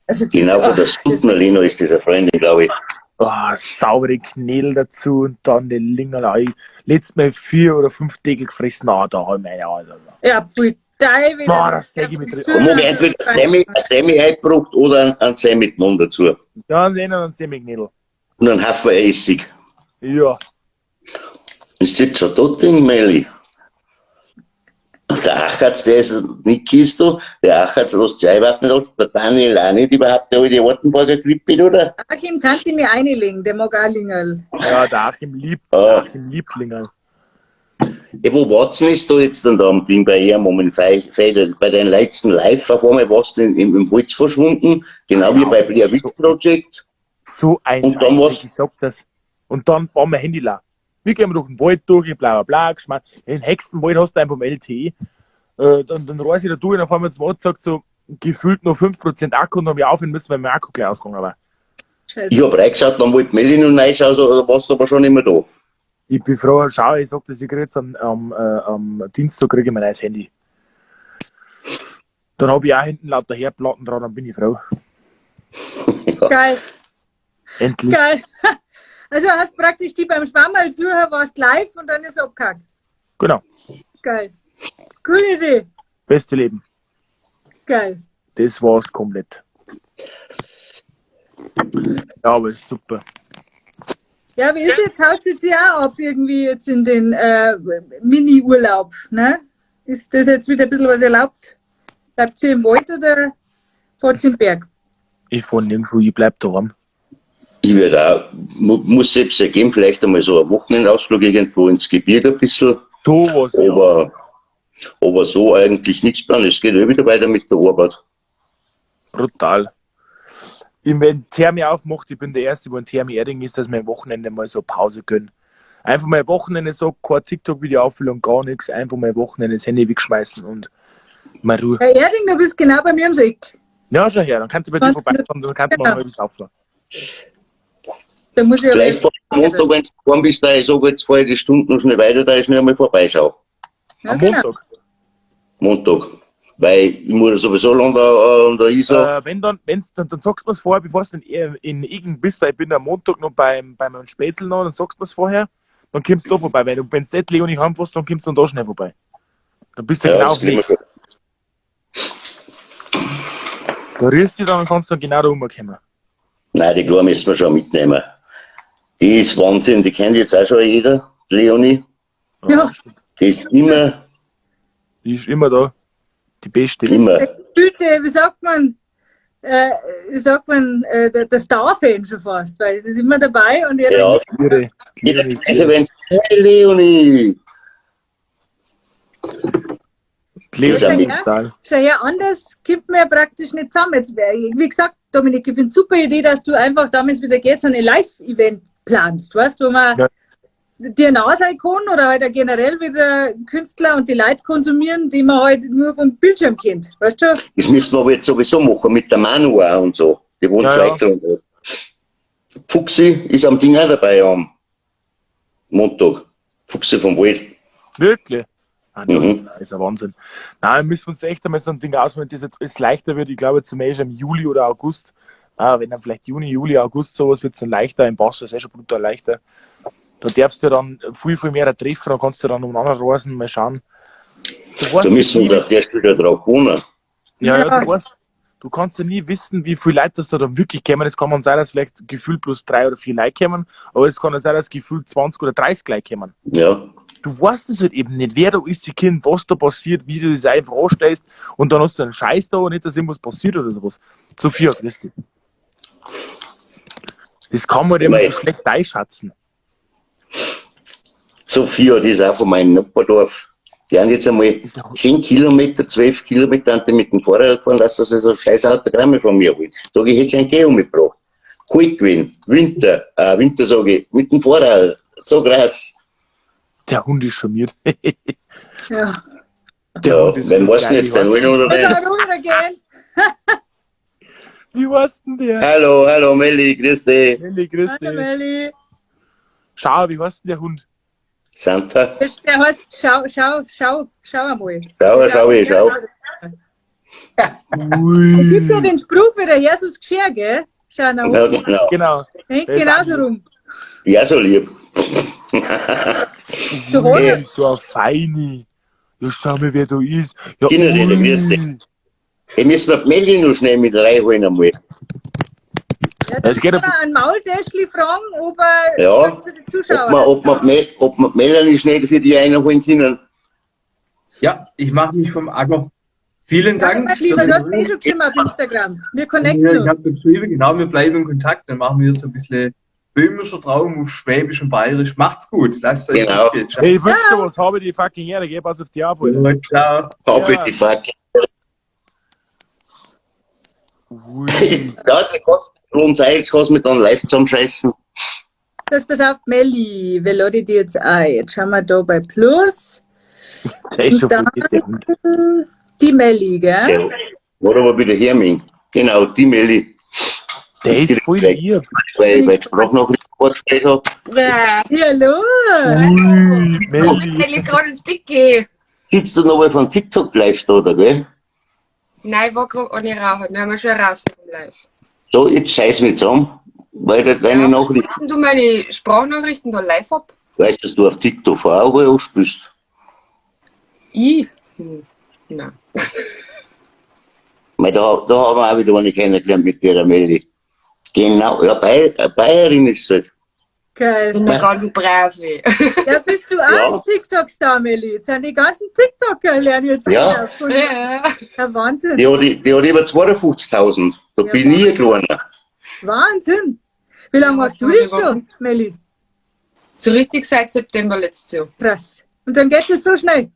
Also das, Genau, von ach, der das, Suttner Lena ist das eine Freundin, glaube ich. Oh, saubere Knädel dazu und dann die Lingerl. Ich, letztes Mal 4 oder 5 Deckel gefressen. Ah, da hab ich meine Alter. ja, pfui, Teufel. Boah, das seh ich mit drin. Da mag ich entweder ein Semi eingebrockt oder einen Semi genommen dazu. Ja, einen Semi-Knädel. Und einen Haufen Essig. Ja. Ist jetzt schon tot, Ding, Melli? Der Achatz, der ist Niki ist da. Der Achatz lässt sich auch überhaupt nicht an. Der Daniel auch nicht, überhaupt der alte Ortenburger Grippe, oder? Achim kann ich mir einlegen, der mag auch Lingerl. Ja, der Achim liebt, Ah. Achim liebt Lingerl. Ja, wo Watson ist da jetzt dann da am Ding bei ihm, um bei den letzten Live, auf einmal warst du im Holz verschwunden, genau wie bei Blair Witch Project. So ein Und dann Scheiß, war's- ich sag das. Und dann war mein Handy leer. Wir gehen durch den Wald durch, bla bla bla, geschmack. Den nächsten Wald hast du einfach im LTE. Dann reiß ich da durch und dann fahren wir zum Ort, sagt so, gefühlt nur 5% Akku und dann hab ich aufhören müssen, weil mein Akku gleich ausgegangen war. Scheiße. Ich hab reingeschaut, dann wollte Melli noch reinschauen, so, da warst du aber schon nicht mehr da. Ich bin froh, schau, ich sag das, ich krieg jetzt am Dienstag krieg ich mein neues Handy. Dann hab ich auch hinten lauter Herdplatten dran, dann bin ich froh. Geil. Endlich. Geil. Also hast praktisch die beim Schwammerl suchen, warst live und dann ist abgehackt. Genau. Geil. Coole Idee. Beste Leben. Geil. Das war's komplett. Ja, aber ist super. Ja, wie ist jetzt? Haut sie sich auch ab irgendwie jetzt in den Mini-Urlaub, ne? Ist das jetzt wieder ein bisschen was erlaubt? Bleibt sie im Wald oder fahrt sie im Berg? Ich fahr nirgendwo, ich bleib daheim. Ich würde auch, muss selbst ergeben, vielleicht einmal so ein Wochenendausflug irgendwo ins Gebirge ein bisschen. So was, ja. Aber so eigentlich nichts planen. Es geht eh wieder weiter mit der Arbeit. Brutal. Ich, wenn Thermi aufmacht, ich bin der Erste, wo ein Thermi Erding ist, dass wir am Wochenende mal so Pause gönnen. Einfach mal am Wochenende so, kein TikTok-Video auffüllen und gar nichts. Einfach mal am Wochenende das Handy wegschmeißen und mal Ruhe. Herr Erding, du bist genau bei mir ums Eck. Ja, schau her, dann kannst du bei dir Kannst du vorbeikommen, dann kannst du Genau. mal etwas auffüllen. Da muss ich aber Vielleicht fahr ich am Montag, wenn du gefahren bist, da ich sage, jetzt fahre ich die Stunden noch schnell weiter, da ich schnell einmal vorbeischaue. Ja, Am genau. Montag. Montag. Weil ich muss ja sowieso an der Isar. Wenn dann, wenn's, dann, dann sagst du mir's vorher, bevor du in Egen bist, weil ich bin am Montag noch bei meinem Spätzl noch, dann sagst du mir's vorher, dann kommst du da vorbei. Weil du, wenn's nicht Leonie heimfährst, dann kommst du dann da schnell vorbei. Dann bist du Ja, genau das auf dem kriegen Weg. wir schon. Da rührst du dich dann und kannst dann genau da rumkommen. Nein, die Kleine müssen wir schon mitnehmen. Die ist Wahnsinn, die kennt jetzt auch schon jeder, die Leonie. Ja. Die ist immer, Die ist immer da. Die Beste. immer. Bitte, wie sagt man, der Star-Fan schon fast, weil es ist immer dabei und er Ja, Irre. jeder Leonie ist also irre. wenn hey Leonie! Die Leonie Ist ja ist mit. brutal. Schau her, anders kommt man ja praktisch nicht zusammen. Jetzt, wie gesagt, Dominik, ich finde super Idee, dass du einfach damals wieder gehst und ein Live-Event planst, weißt, wo man Ja. dir sein kann oder halt auch generell wieder Künstler und die Leute konsumieren, die man halt nur vom Bildschirm kennt, weißt du? Das müssen wir aber jetzt sowieso machen, mit der Manu auch und so. Die wohnt Ja, schon ja. weiter und so. Fuchsi ist am Ding auch dabei am Montag. Fuchsi vom Wald. Wirklich? Ah, nein, Mhm. ist ein Wahnsinn. Nein, müssen wir uns echt einmal so ein Ding ausmachen, wenn das jetzt alles leichter wird. Ich glaube zum Beispiel im Juli oder August, wenn dann vielleicht Juni, Juli, August sowas wird es dann leichter. Im Basel ist eh schon brutal leichter. Da darfst du dann viel, viel mehr treffen, dann kannst du dann umeinander reisen, mal schauen. Du Da weißt müssen wir uns nie, auf der Stelle drauf gewohnen. ja, ja, Ja. du weißt, du kannst ja nie wissen, wie viele Leute das da dann wirklich kommen. Es kann man sein, dass vielleicht gefühlt bloß 3 oder 4 Leute kommen, aber es kann auch sein, dass gefühlt 20 oder 30 Leute kommen. Ja. Du weißt es halt eben nicht, wer da ist, die Kind, was da passiert, wie du das einfach anstellst und dann hast du einen Scheiß da und nicht, dass irgendwas passiert oder sowas. Sophia, grüß dich. Das kann man halt immer so Mei. schlecht einschätzen. Sophia, die ist auch von meinem Nachbardorf. Die haben jetzt einmal 10 Kilometer, 12 Kilometer haben die mit dem Fahrrad gefahren, dass sie so scheiß Autogramme von mir holen. Sag ich, hätte sie einen Geh mitgebracht. Kalt gewesen, Winter, Winter sag ich, mit dem Fahrrad, so krass. Der Hund ist schon mir. Ja. Der Ja, Hund ist wen so weißt du geil. jetzt, den Holen oder Und nicht? dann runtergehen. Wie heißt denn der? Hallo, hallo Melli, grüß dich. Melli, grüß Hallo dich. Melli. Schau, wie heißt denn der Hund? Santa, Der heißt, schau, schau, schau, schau einmal. schau, schau, ich, schau. Da gibt ja den Spruch, wie der Jesus geschah, gell? Schau nach Ja, oben. genau. Genau. Hängt Der ist genauso auch rum. Ja, so lieb. Du Ui, hast so ein Feini. Ja, schau mal, wer da ist. Ja, Kinder, ui. grüß dich. Ich müssen wir die Melli noch schnell mit reinholen einmal. ja, da Es geht muss man einen Maultäschli fragen, ob er Ja. zu den Ob Zuschauern. wir, ob wir die Melanie schnell für die einholen können. Ja, ich mache mich vom Acker. Vielen Danke, Dank. mein Lieber, fürs du hast mir eh Zuhören. schon geschrieben auf Instagram. Wir connecten Ja, ich uns. habe geschrieben, genau, wir bleiben in Kontakt. Dann machen wir so ein bisschen böhmischer Traum auf Schwäbisch und Bayerisch. Macht's gut. Lasst euch Genau. gut gehen. Ciao. Hey, ich wünsch dir was, habe die fucking Ehre, gell? Pass auf die auf, Alter. Ciao. Hab Ja. ich die fucking. Ui. Ja, die kannst du uns auch, jetzt kannst du mich dann live zusammenscheißen. Das pass auf, Melli, wer lade ich die jetzt ein? Jetzt schauen wir da bei Plus. Der ist schon Und voll der Hund. Die Melli, gell? Der war aber wieder Herming. Genau, die Melli. Der ist voll lieb. Weil ich Sprachnachricht vorgestellt habe. Ja. Ja, hallo. Ui, Ich Melli. will gerade ins Bett gehen. Sitzt du noch mal von TikTok live da, oder, gell? Nein, ich war gerade ohne Rauchen. Wir haben ja schon raus vom Live. So, jetzt scheiß mich zusammen, weil da deine Ja, Nachricht, spielst denn du meine Sprachnachrichten da live ab? weißt, dass du auf TikTok auch mal anspielst. Ich? Nein. Weil da haben wir auch wieder eine kennengelernt mit der Melli. Genau, ja, Bayerin ist sie halt. Geil. Ich bin eine ganz brave. Ja, bist du auch Ja. ein TikTok-Star, Melli? Jetzt sind die ganzen TikToker lernen jetzt Ja. kennen. Ja. Ja, Wahnsinn. Die hat über 52.000. Da Ja, bin ich ein kleiner. Wahnsinn. Wie lange Ja, machst du das sorry, schon, Melli? So richtig seit September letztes Jahr. Krass. Und dann geht das so schnell.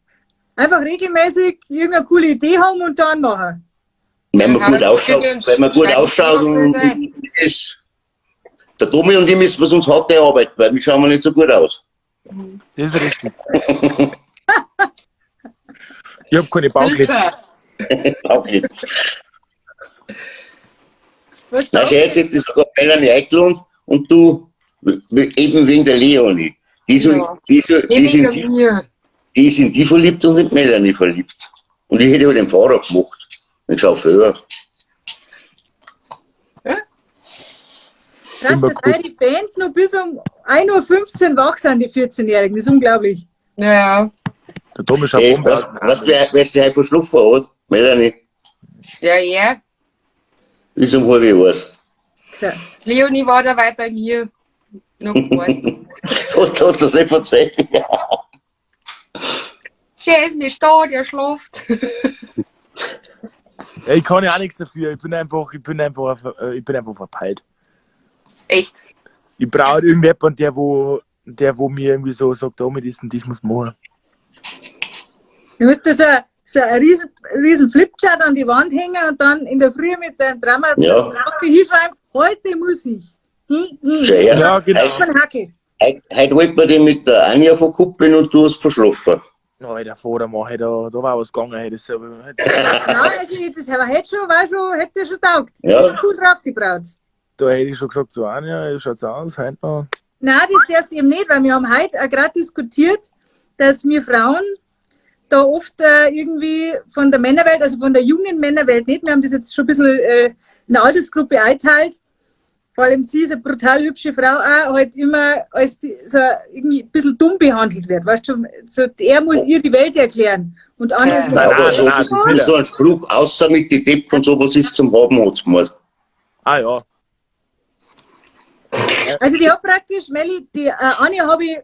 Einfach regelmäßig irgendeine coole Idee haben und dann machen. Wenn man Ja, gut das ausschaut, können wenn man gut scheiß ausschaut und sein. ist, der Tommy und ich müssen wir uns hart arbeiten, weil wir schauen wir nicht so gut aus. Das ist richtig. Ich hab keine Bauklitz. Filter. Auch nicht. Was Na, schau, jetzt hätte ich sogar Melanie eingeladen und du eben wegen der Leonie. Die, so, Ja. die, so, die, Nicht sind wegen die, mir. die sind die verliebt und sind Melanie verliebt. Und ich hätte halt den Fahrer gemacht, den Chauffeur. Krass, Immer dass gut. all die Fans noch bis um 1:15 Uhr wach sind, die 14-Jährigen. Das ist unglaublich. Ja. Der Tommy schaut Ey, Bombe was, aus. was, wer sich heute verschlafen hat, Melanie, Ja, ja. ist um halb eins. Krass. Leonie war dabei bei mir. Noch kurz. Und hat das nicht verzeiht. Der ist nicht da, der schläft. Ja, ich kann ja auch nichts dafür. Ich bin einfach verpeilt. Echt? Ich brauche irgendjemanden, der wo mir irgendwie so sagt, Tommy, das und das muss man machen. Du musst da so ein riesen Flipchart an die Wand hängen und dann in der Früh mit deinem Drama Ja. hinschreiben, heute muss ich. Schau her. Ja, genau. Man Hackel. Heute wollten wir den mit der Anja verkuppeln und du hast verschlafen. Alter, Vater, mach, hey, da war was gegangen. Hey, das, Nein, also ich, das hätte schon, war schon, hätte schon taugt. Ja. Das ist gut drauf, die Braut. da hätte ich schon gesagt, so Anja, schaut's aus, heute noch. Nein, das darfst du eben nicht, weil wir haben heute auch gerade diskutiert, dass wir Frauen da oft irgendwie von der Männerwelt, also von der jungen Männerwelt nicht, wir haben das jetzt schon ein bisschen in der Altersgruppe eingeteilt, vor allem sie ist eine brutal hübsche Frau auch, halt immer als die, so irgendwie ein bisschen dumm behandelt wird, weißt du, so, er muss ihr die Welt erklären und andere Ja. Nein, Nein, aber so, nein, das will er. so ein Spruch, außer mit die Depp und sowas ist zum Haben, hat's gemacht. Ah ja. Also die hat praktisch, Melli, die Anja habe ich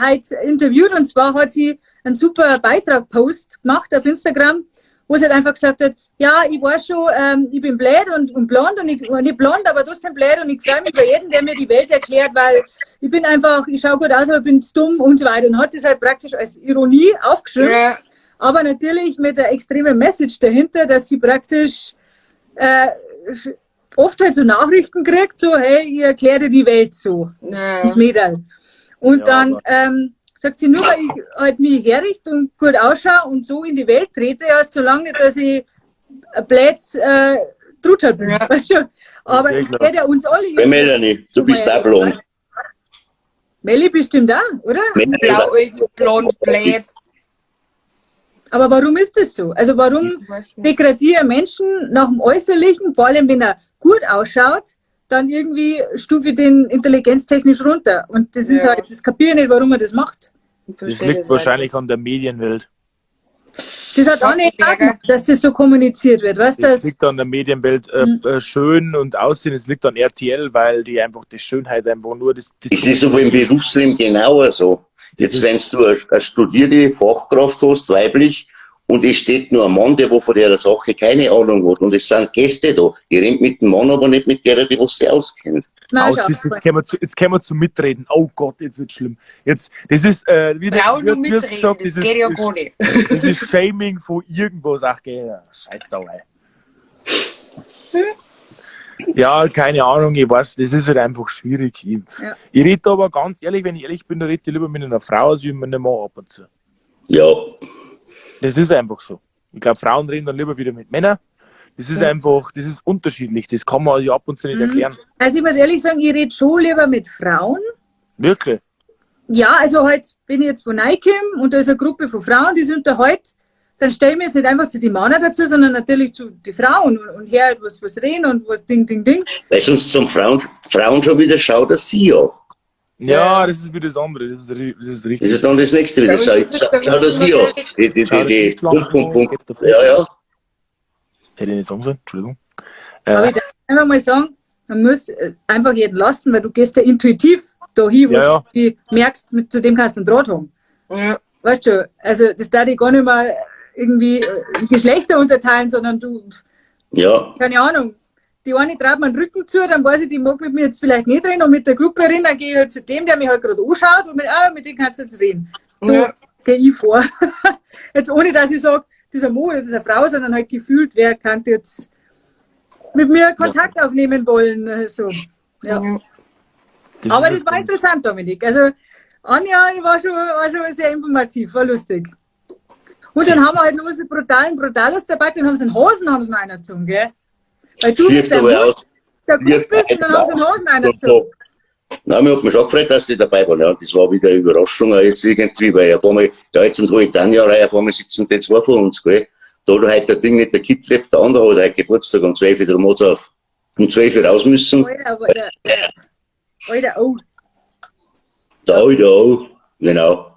heute interviewt und zwar hat sie einen super Beitrag-Post gemacht auf Instagram, wo sie halt einfach gesagt hat, ja, ich weiß schon, ich bin blöd und blond und ich, nicht blond, aber trotzdem blöd und ich freue mich über jeden, der mir die Welt erklärt, weil ich bin einfach, ich schaue gut aus, aber bin dumm und so weiter und hat das halt praktisch als Ironie aufgeschrieben, Ja. aber natürlich mit der extremen Message dahinter, dass sie praktisch oft halt so Nachrichten kriegt, so, hey, ich erkläre dir die Welt so, Ja. das Mädel. Und Ja, dann sagt sie, nur weil ich halt mich herrichte und gut ausschaue und so in die Welt trete, ja, solange nicht, dass ich ein blöds Truthahn bin. Ja. Weißt du? Aber Sehr es klar. geht ja uns alle. Hey, Melanie, du bist auch blond. Melli bestimmt auch, oder? Melanie, Blauäugig, blond, blöd. Aber warum ist das so? Also warum Ich weiß nicht. degradieren Menschen nach dem Äußerlichen, vor allem wenn er gut ausschaut, dann irgendwie stufe ich den intelligenztechnisch runter. Und das ist Ja. halt, das kapiere ich nicht, warum man das macht. Ich Das verstehe liegt das wahrscheinlich an der Medienwelt. Das hat auch nicht Schatzenberger. dass das so kommuniziert wird. Weißt du, Das das, liegt an der Medienwelt schön und Aussehen. Es liegt an RTL, weil die einfach die Schönheit einfach nur das. das Es ist aber im Berufsleben genauer so. Jetzt, wenn du eine studierte Fachkraft hast, weiblich, und es steht nur ein Mann, der wo von der Sache keine Ahnung hat, und es sind Gäste da. Die rennt mit dem Mann, aber nicht mit der, die was sie auskennt. Nein, Aus ist ist, jetzt kommen wir zu mitreden. Oh Gott, jetzt wird's schlimm. Jetzt, das ist, wie Brauch nur wie hast mitreden, gesagt, das das geht ja ist, gar nicht. das ist Shaming von irgendwas. Ach, geh, scheiß da, ey. Ja, keine Ahnung, ich weiß, das ist halt einfach schwierig. Ich, Ja. ich rede aber ganz ehrlich, wenn ich ehrlich bin, da rede ich lieber mit einer Frau als mit einem Mann ab und zu. Ja. Das ist einfach so. Ich glaube, Frauen reden dann lieber wieder mit Männern. Das ist Ja. einfach, das ist unterschiedlich. Das kann man sich ab und zu nicht Mhm. erklären. Also ich muss ehrlich sagen, ich rede schon lieber mit Frauen. Wirklich. Ja, also halt, wenn ich jetzt wo reinkomme und da ist eine Gruppe von Frauen, die sind da halt, dann stelle ich mir jetzt nicht einfach zu den Männern dazu, sondern natürlich zu den Frauen und her halt was reden und was Ding, Ding, Ding. Weil sonst zum Frauen schon wieder schaut, dass sie ja. Ja, das ist wieder das andere. Das ist Das richtig. ist dann das nächste wieder. Ja, Schau, das ist- schau, schau dass sie ja. Die, Schau, die, das Punkt, Punkt, Punkt. Ja, ja. Das hätte ich nicht sagen sollen, Entschuldigung. Aber ich darf einfach mal sagen, man muss einfach jeden lassen, weil du gehst ja intuitiv da hin, wo Ja, ja. du irgendwie merkst, zu dem kannst du einen Draht haben. Ja. Weißt du, also das darf ich gar nicht mehr irgendwie in Geschlechter unterteilen, sondern du, Ja. keine Ahnung, die eine traut mir den Rücken zu, dann weiß ich, die mag mit mir jetzt vielleicht nicht reden und mit der Gruppe reden, dann gehe ich halt zu dem, der mich halt gerade anschaut und mit dem kannst du jetzt reden. So Ja. gehe ich vor. Jetzt ohne, dass ich sage, das ist ein Mann oder das ist eine Frau, sondern halt gefühlt, wer kann jetzt mit mir Kontakt aufnehmen wollen. So. Ja. Ja. Das Aber ist das war interessant, Dominik. Also Anja war schon sehr informativ, war lustig. Und dann haben wir halt noch unsere brutalen Brutalos dabei, dann haben sie einen Hosen haben sie noch einer gezogen, gell? Weil du mit Wirft deinem aber Hut aus. der gut Wirft bist und dann haben sie einen Hosen einer gezogen. Nein, mir hat mich schon gefreut, dass die dabei waren. Ja, das war wieder eine Überraschung auch jetzt irgendwie, weil auf einmal, ja, jetzt sind hol ich Tanja rein, auf einmal sitzen die zwei vor uns, gell. Da hat heute der Ding nicht der Kid trifft, der andere hat heute Geburtstag um 12 Uhr, darum hat's auf um 12 Uhr raus müssen. Alter, Alter, Alter, oh. Da, da, genau.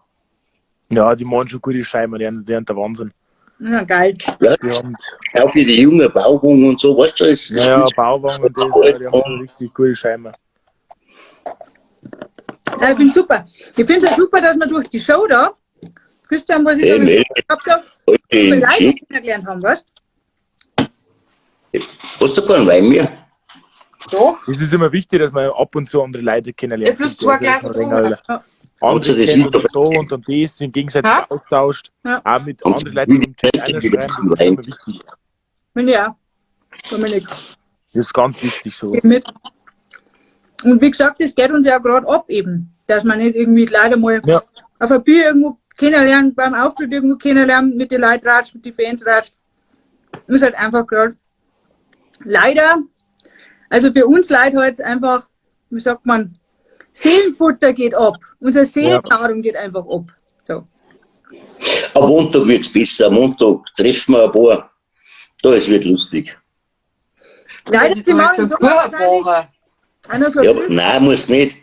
Ja, die machen schon gute Scheiben, die haben der Wahnsinn. Ja, geil. Ja, Die haben, auch für die junge Bauwagen und so, weißt du, es ja, ja, Bauwagen und das, ja, die haben schon richtig gute Scheiben. Ja, ich finde super. Ich finde es auch super, dass wir durch die Show da, Christian, was ich Hey, da Mel. gehabt habe, Heute viele in Leute Gin. kennengelernt haben, weißt Hast du keinen Wein mehr? Doch. Es ist immer wichtig, dass man ab und zu andere Leute kennenlernt. Ja, plus zwei Also, Gläser getrunken. Andere Und das kennen und Video- da und dann das, sind gegenseitig Ha? austauscht. Ja. Auch mit Und anderen Leuten im Chat wieder einschreiben, das ist Wein. immer wichtig. du? Ja, Dominik, Das ist ganz wichtig so. geh mit. Und wie gesagt, das geht uns ja gerade ab eben, dass man nicht irgendwie leider mal Ja. auf ein Bier irgendwo kennenlernt, beim Auftritt irgendwo kennenlernt, mit den Leuten ratscht, mit den Fans ratscht. Ist halt einfach gerade leider, also für uns Leute halt einfach, wie sagt man, Seelenfutter geht ab. Unser Seelennahrung geht einfach ab. So. Am Montag wird's besser. Am Montag treffen wir ein paar. Da, es wird lustig. Leider Also, die du machen jetzt im einen Sommer Kuchen wahrscheinlich brauchen. auch noch so Ja, ein aber, nein, muss nicht.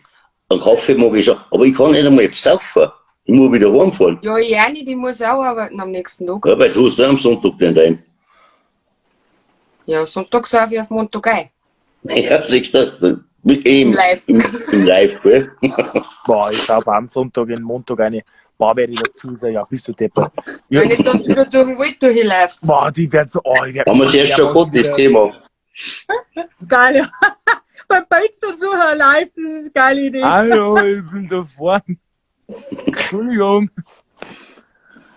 Einen Kaffee mag ich schon. Aber ich kann nicht einmal saufen. Ich muss wieder heimfahren. Ja, ich auch nicht, ich muss auch arbeiten am nächsten Tag. Ja, weil du hast am Sonntag den rein. Ja, Sonntag sauf ich auf Montag ein. Ja, siehst du das? Mit ihm. Im Live. Im Live, gell? Boah, ich schau am Sonntag in Montag eine. Boah, werde ich dazu sein, ja, bist du deppert. Ja, Ja, nicht, dass du wieder durch den Wald durchläufst. boah, die werden so, oh, ich werd Haben wir zuerst schon gehabt, das Thema. Geil, ja. Beim Beizen und so live, das ist eine geile Idee. Hallo, ich bin da vorne. Entschuldigung.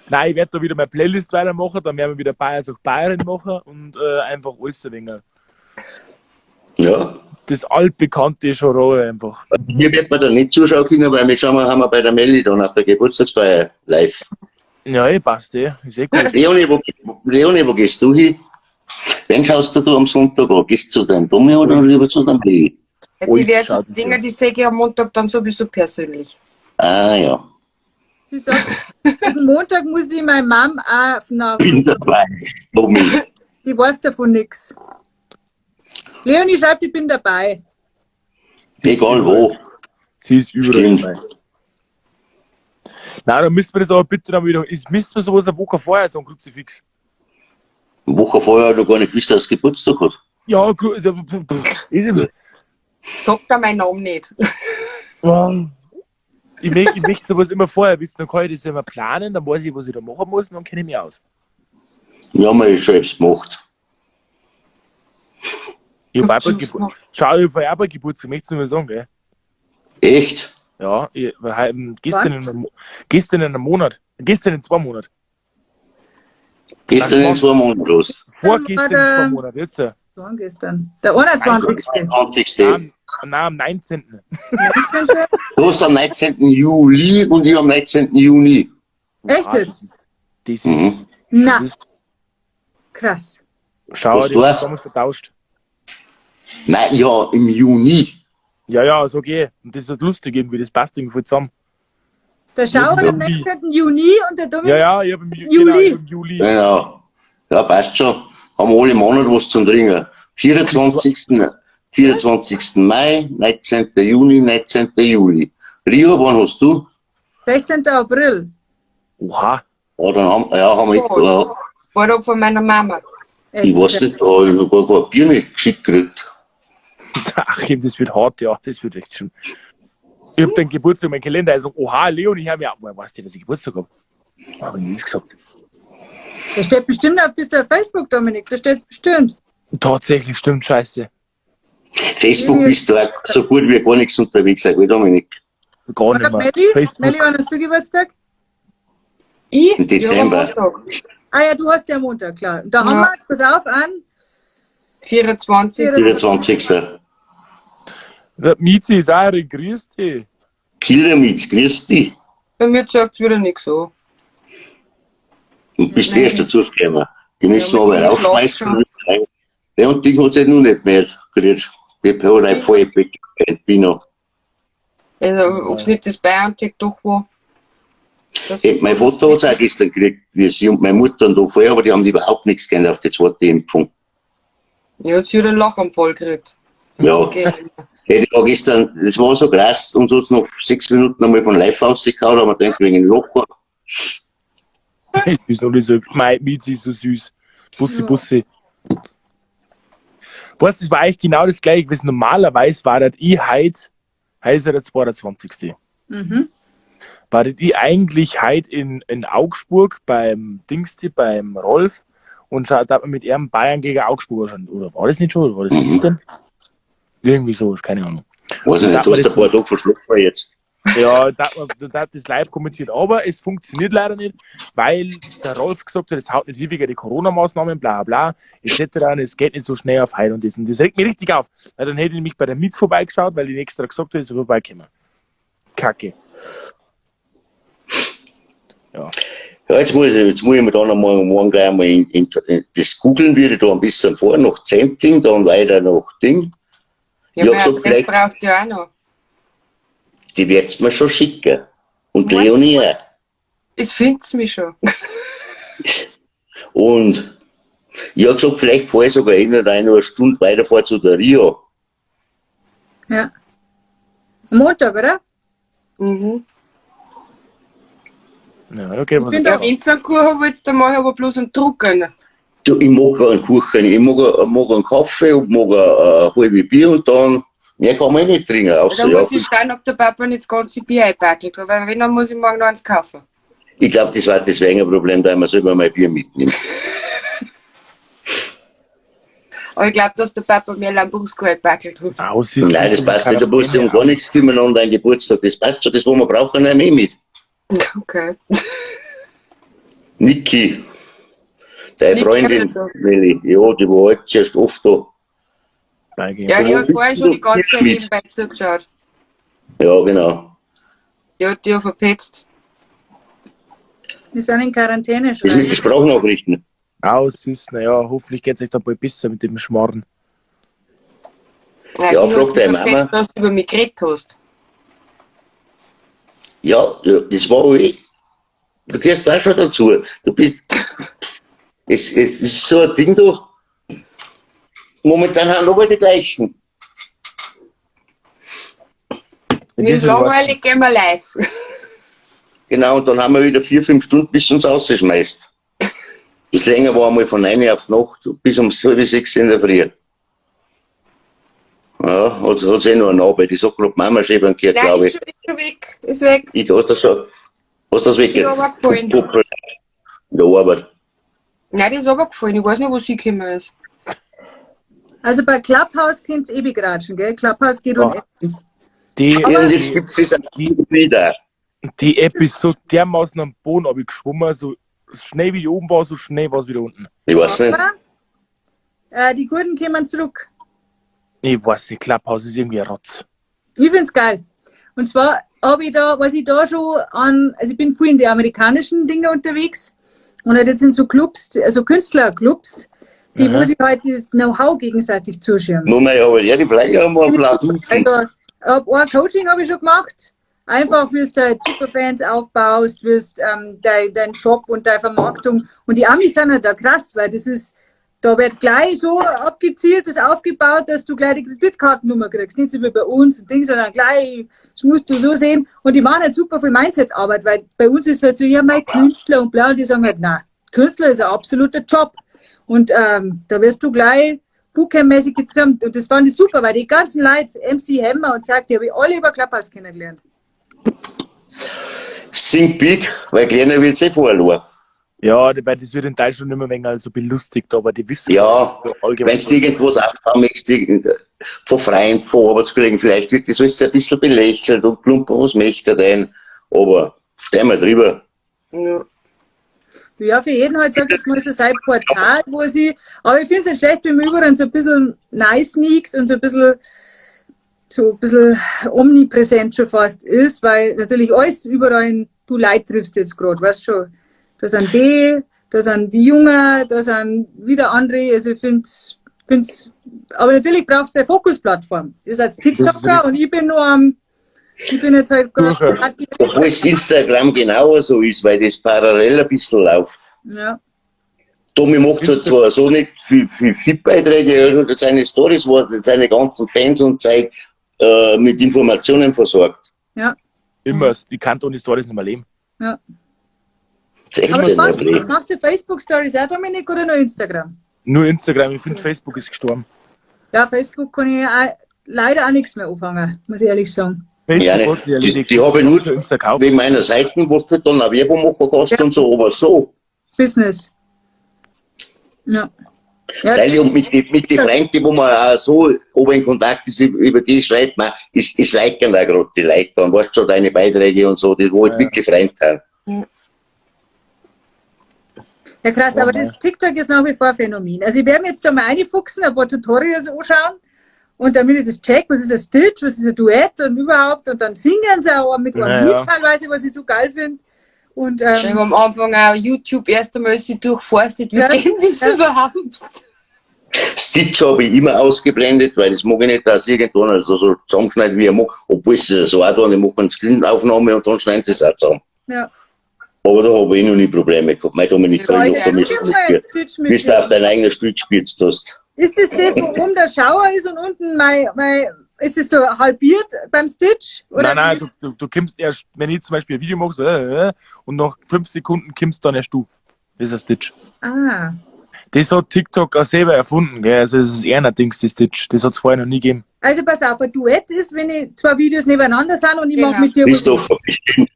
Nein, ich werde da wieder meine Playlist weitermachen, dann werden wir wieder Bayern sucht Bayern machen und einfach alles ein wenig. Ja. Das altbekannte Genre einfach. Hier wird man dann nicht zuschauen können, weil wir schauen, wir haben wir bei der Melli dann auf der Geburtstagsfeier live. Ja, eh, passt eh. Ist eh gut. Leonie, wo gehst du hin? Wen schaust du am Sonntag an? Gehst du zu deinem Tommy oder lieber zu deinem Lili? Ja, die Alles werden schaut jetzt sich Dinger, an. die sehe ich am Montag dann sowieso persönlich. Ah ja, Ich sag, am Montag muss ich meine Mom auch nach, bin dabei. Tommy. die weiß davon nichts. Leonie schreibt, ich bin dabei. Egal wo. Sie ist überall Stimmt. dabei. Nein, da müssen wir das aber bitte dann wieder. Ist, müssen wir sowas eine Woche vorher sagen, Kruzifix. Eine Woche vorher hat er noch gar nicht gewusst, dass er Geburtstag hat. Ja, ist, Sagt er meinen Namen nicht. ich, möchte, ich möchte sowas immer vorher wissen, dann kann ich das immer planen, dann weiß ich, was ich da machen muss und dann kenne ich mich aus. Wir haben ja schon selbst gemacht. Ich hab auch bald Juice Gebur gemacht. Schau, ich hab auch bald Geburtstag, möchtest du nur mal sagen, gell? Echt? Ja, ich, weil, gestern, in einem, gestern in einem Monat, gestern in 2 Monaten. Gestern in 2 Monaten los. Vorgestern in Dann war 2 der- Monaten, jetzt. Wann gestern? Der 21. 20. Nein, nein, am 19. 19. Du hast am 19. Juli und ich am 19. Juni. Echt Ah, jetzt? Das ist. Na, Das ist krass. schau, Was das du? ist damals vertauscht. Nein, ja, im Juni. Ja, ja, sag ich. Und das ist halt lustig irgendwie, das passt irgendwie voll zusammen. Der Schauer am 19. Juni und der Dominik. Ja, ja, ich hab im, Juli. Genau, ich hab im Juli. Genau. Ja, passt schon. Haben wir alle Monat was zum Trinken. 24. 24. Mai, 19. Juni, 19. Juli. Rio, wann hast du? 16. April. Oha. Ja, dann haben, ja, haben wir, ja, War doch von meiner Mama. ich weiß nicht, da habe ich noch gar kein Bier nicht geschickt gekriegt. Ach, eben, das wird hart, ja, das wird echt schon. Ich hab den Geburtstag in meinem Kalender, also, oha, Leon, ich hab ja, woher weißt du, dass ich Geburtstag hab? Hab ich nichts gesagt. Da steht bestimmt auf, bist du auf Facebook, Dominik. Da steht's bestimmt. Tatsächlich, stimmt, scheiße. Facebook bist du auch so gut wie gar nichts unterwegs, gell, Dominik? Gar nicht mehr. Melli, Facebook. Melli, wann hast du Geburtstag? Ich? Im Dezember. Ja, am Montag. Ah ja, du hast ja Montag, klar. Und da haben Ja. wir jetzt, pass auf, an. 24. 24. Der Mizi ist auch, grüß dich. Killer mit, grüß dich. Bei mir zeigt's wieder nichts an. Und bist erst dazugekommen. Die müssen Ja, wir aber mit dem rausschmeißen. Ja, und die hat es halt noch nicht mehr gekriegt. Die hat halt voll weggegangen. Also, ob's nicht das BioNTech doch war. Das Hey, mein Vater hat es auch gestern gekriegt, wie sie und meine Mutter und da vorher, aber die haben überhaupt nichts geändert auf die zweite Impfung. Ja, hat sie wieder einen Lachanfall gekriegt. Ja. Okay. Hey, die war gestern, das war so krass, und so hat's noch 6 Minuten einmal von live rausgehauen, aber denkt wegen Locher. Ich bin noch nicht so, mein Mizi ist so süß. Bussi, Bussi. Weißt du, das war eigentlich genau das gleiche gewesen. Normalerweise war das ich heute, heute ist ja der 22. Mhm. War das ich eigentlich heute in Augsburg beim Dingsti, beim Rolf und schaut, da hat man mit ihrem Bayern gegen Augsburg schon. Oder war das nicht schon? Oder war das gestern? Irgendwie sowas, keine Ahnung. Weiß ich Da nicht, hat du man hast das ein paar Tage verschluckt jetzt. Ja, da hat man da hat das live kommentiert, aber es funktioniert leider nicht, weil der Rolf gesagt hat, es haut nicht hin wegen die Corona-Maßnahmen, bla bla, etc. Und es geht nicht so schnell auf Heil und das. Und das regt mich richtig auf, weil dann hätte ich nämlich bei der Mietz vorbeigeschaut, weil die extra gesagt hat, ich soll vorbeikommen. Kacke. Ja. Ja, jetzt muss ich mir dann einmal morgen gleich einmal in das googeln, würde ich da ein bisschen vor, nach Zenting, dann weiter nach Ding. Ja, Ich hab aber gesagt, das vielleicht, brauchst du ja auch noch. die wird's mir schon schicken. Und Leonie auch. Es findet's mich schon. Und ich hab gesagt, vielleicht fahre ich sogar hin und rein nur eine Stunde weiterfahre zu der Rio. Ja. Montag, oder? Mhm. Ja, okay, was bin Ja, wenn's einen Kuchen willst, dann mach ich aber bloß einen Druck rein. Du, ich mag einen Kuchen, ich mag einen Kaffee und mag ein halbe Bier und dann, mehr kann man eh nicht trinken, außer Dann ja, muss ich schauen, ob der Papa nicht das ganze Bier einpackelt, weil wenn, dann muss ich morgen noch eins kaufen. ich glaube, das war deswegen ein Problem, da ich mir selber mein Bier mitnehme. Aber ich glaube, dass der Papa mehr Lambrusco einpackelt hat. Aus ist Nein, das passt nicht, da musst du um gar nichts kümmern um deinen Geburtstag, das passt schon, das, was wir brauchen, nehmen wir eh mit. Okay. Niki, deine Niki Freundin, hab ich da. Nelly, ja, die war heute zuerst oft da. Ja, die hat vorher schon die ganze Zeit Mit. nebenbei zugeschaut. Ja, genau. Die hat die ja verpetzt. Wir sind in Quarantäne Das mit schon. den Sprachnachrichten. Aus ist, naja, hoffentlich geht's euch dann bald besser mit dem Schmarrn. Nein, Ja, sie frag hat deine mich verpetzt, Mama. dass du über mich geredet hast. Ja, ja, das war eh. Du gehörst auch schon dazu. Du bist. Es ist so ein Ding da. Momentan haben aber die gleichen. Mir ist langweilig, gehen wir live. Genau, und dann haben wir wieder 4, 5 Stunden, bis uns rausschmeißt. Das länger war einmal von 9 auf die Nacht bis um 5:30 in der Früh. Ja, hat's eh noch eine Arbeit. Ich sag grad Mama schon gehört, Nein, glaube ist ich. schon, ist schon weg. Ist weg. Ich, hast das schon, hast das weg Ich hab gefallen. In der Arbeit. Nein, die ist runtergefallen. Ich weiß nicht, wo sie gekommen ist. Also bei Clubhouse könnt's ewig ratschen, gell? Clubhouse geht Ja. unendlich. Die, Ja, und jetzt gibt's das auch wieder. die App ist so dermaßen am Boden abgeschwommen, so schnell wie die oben war, so schnell war es wieder unten. Ich weiß nicht. Aber, Die Guten kommen zurück. Ich weiß nicht, Clubhouse ist irgendwie ein Rotz. Ich find's geil. Und zwar habe ich da, was ich da schon an, also ich bin viel in die amerikanischen Dinge unterwegs und halt jetzt sind so Clubs, also Künstlerclubs, die, wo sich halt das Know-how gegenseitig zuschirmen. Nur mal, aber ja, die vielleicht haben wir vielleicht. Also, hab ein Coaching habe ich schon gemacht. Einfach, wie du halt Superfans aufbaust, wirst dein Shop und deine Vermarktung. Und die Amis sind halt da krass, weil das ist, da wird gleich so abgezielt, das aufgebaut, dass du gleich die Kreditkartennummer kriegst. Nicht so wie bei uns und Ding, sondern gleich, das musst du so sehen. Und die machen halt super viel Mindset-Arbeit, weil bei uns ist halt so, ja, mein Künstler und bla, und die sagen halt, na, Künstler ist ein absoluter Job. Und da wirst du gleich Bootcamp-mäßig getrimmt. Und das fand ich super, weil die ganzen Leute, MC Hammer und sagt, die habe ich alle über Clubhouse kennengelernt. Sing big, weil kleiner wird's eh vorher. Ja, weil das wird in Deutschland nicht mehr wenig so belustigt, aber die wissen ja, allgemein. Wenn du irgendwas aufbauen möchtest, von Freunden, von Arbeitskollegen, vielleicht wird das alles ein bisschen belächelt und plump, was möchte denn, aber stehen wir drüber. Ja. Ja, für jeden halt, sag jetzt mal so sein Portal, wo sie, aber ich finde es nicht schlecht, wenn man überall so ein bisschen nice sneakt und so ein bisschen omnipräsent schon fast ist, weil natürlich alles überall du Leute triffst jetzt gerade, weißt schon. Da sind die, da sind die Jungen, da sind wieder andere, also ich find's, aber natürlich brauchst du eine Fokusplattform. Ihr seid TikToker und ich bin nur am, ich bin jetzt halt gerade. Obwohl es Instagram genauso ist, weil das parallel ein bisschen läuft. Ja. Tommy macht halt zwar so nicht viel Beiträge, er hat seine Storys, wo er seine ganzen Fans und Zeug mit Informationen versorgt. Ja. Immer, ich kann ohne Storys nicht mehr leben. Ja. Aber machst du Facebook-Stories auch, Dominik, oder nur Instagram? Nur Instagram, ich finde Facebook ist gestorben. Ja, Facebook kann ich auch, leider auch nichts mehr anfangen, muss ich ehrlich sagen. Ja, die habe ich nur wegen meiner Seiten, wo du dann auch Werbung machen kannst, ja, und so, aber so. Business. Ja. Ja, weil und mit den Freunden, wo man auch so oben in Kontakt ist, über die schreibt man, es liken auch gerade die Leute dann, weißt du schon, deine Beiträge und so, die wo halt wirklich Freunde sind. Ja. Ja, krass, aber das TikTok ist nach wie vor ein Phänomen. Also ich werde mir jetzt da mal reinfuchsen, ein paar Tutorials anschauen und damit ich das check, was ist ein Stitch, was ist ein Duett und überhaupt, und dann singen sie auch mit einem Lied teilweise, was ich so geil finde. Und, ich habe am Anfang auch YouTube erst einmal sie durchforstet, wie geht das überhaupt? Stitch habe ich immer ausgeblendet, weil das mag ich nicht, dass irgendwann also so zusammenschneiden, wie ich mag, obwohl sie es so auch tun, ich mache eine Screenaufnahme und dann schneiden sie es auch zusammen. Ja. Aber da habe ich noch nie Probleme gehabt. Mein Dominik, kann ich noch damit, bis du auf dein eigener Stuhl gespitzt hast. Ist das das, wo oben der Schauer ist und unten mein ist es so halbiert beim Stitch? Oder nein, nein, du kommst erst, wenn ich zum Beispiel ein Video machst, und nach 5 Sekunden kommst dann erst du. Das ist ein Stitch. Ah. Das hat TikTok auch selber erfunden, gell? Also das ist eher ein Dings, das Stitch. Das hat es vorher noch nie gegeben. Also pass auf, ein Duett ist, wenn ich zwei Videos nebeneinander sind und ich mache mit dir... Christopher, bestimmt.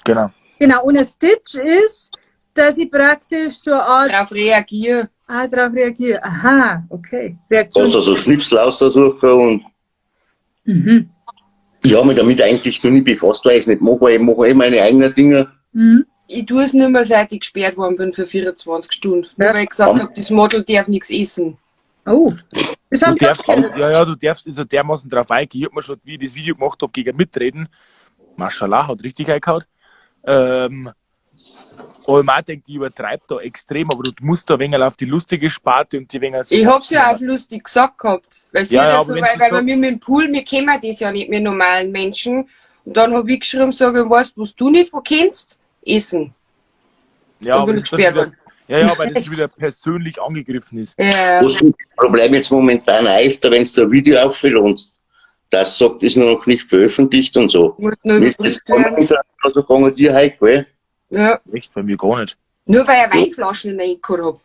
Genau. Genau, und ein Stitch ist, dass ich praktisch so eine Art... Darauf reagiere. Ah, darauf reagiere. Aha, okay. Reaktion. Hast du so Schnipsel aussuchen und... Mhm. Ich habe mich damit eigentlich noch nie befasst, weil ich es nicht mag, weil ich mache eh meine eigenen Dinge. Mhm. Ich tue es nicht mehr, seit ich gesperrt worden bin für 24 Stunden. Nur weil ich gesagt habe, das Model darf nichts essen. Oh, das haben du darfst, ja, du darfst so dermaßen drauf eingehen. Ich habe mir schon, wie ich das Video gemacht habe, gegen Mitreden. Maschallah, hat richtig eingehauen. Aber man denkt, die übertreibt da extrem, aber du musst da ein wenig auf die lustige Sparte und die wenig so. Ich hab's ja auf lustig gesagt gehabt. Weil, ja, ja, so, weil wir mit dem Pool, wir kennen das ja nicht, wir normalen Menschen. Und dann hab ich geschrieben, sage, weißt du, was du nicht kennst? Essen. Ja, aber das wieder, ja, weil das wieder persönlich angegriffen ist. Ja. Was ist das Problem jetzt momentan öfter, wenn du ein Video auffüllst, das sagt, ist noch nicht veröffentlicht und so. Mir ist das so gegangen, dir heute, gell? Ja. Echt, bei mir gar nicht. Nur weil ich Weinflaschen reingehört habe.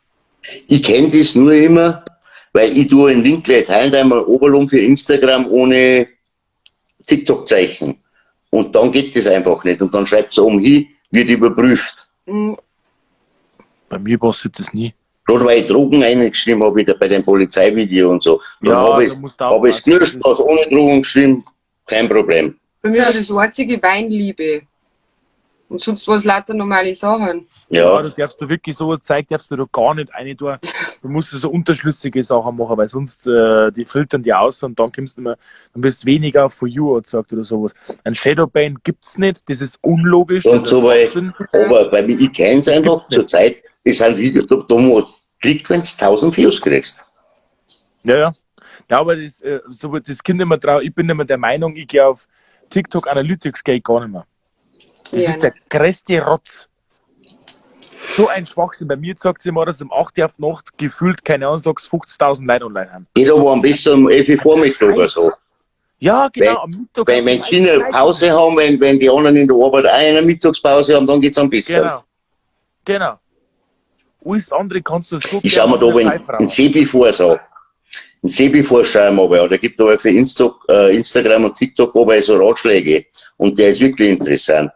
Ich kenne das nur immer, weil ich tue einen Link gleich teilen, einmal Oberlohn für Instagram ohne TikTok-Zeichen. Und dann geht das einfach nicht. Und dann schreibt es oben hin, wird überprüft. Mhm. Bei mir passiert das nie. Gerade weil ich Drogen eingeschrieben habe, wieder bei dem Polizeivideo und so. Dann ja, habe ich es gelöscht, was ohne Drogen geschrieben, kein Problem. Bei mir war das einzige Weinliebe. Und sonst was lauter normale Sachen. Ja. Du darfst da wirklich so ein Zeug darfst du da gar nicht rein tun. Du musst so unterschlüssige Sachen machen, weil sonst die filtern die aus und dann kommst du immer, dann bist du weniger for you angezeigt oder sowas. Ein Shadowban gibt's nicht, das ist unlogisch. Und das ist so, weil, Schwachsinn. aber bei mir, ich kenn's einfach zur Zeit, das sind Videos, da musst klickt, wenn du 1000 Views kriegst. Ja, ja. Ja, aber das, so, das kommt immer drauf. Ich bin immer der Meinung, ich gehe auf TikTok Analytics gehe ich gar nicht mehr. Das Ja, ist der größte Rotz. So ein Schwachsinn. Bei mir sagt sie immer, dass um 8 Uhr auf Nacht gefühlt, keine Ahnung, sagst 50.000 Leute online haben. Geht aber am besten um 11 Uhr Vormittag oder so. Ja, genau, Wenn, am Mittag. wenn Kinder Pause haben, wenn die anderen in der Arbeit auch eine Mittagspause haben, dann geht's am besten. Genau. Genau. Alles andere kannst du so Ich schau mir da gerne wenn Pfeife ein rauchen. Sebi vor so. Ein Sebi vorschreiben aber, ja, der gibt aber für Instagram und TikTok aber so Ratschläge. Und der ist wirklich interessant.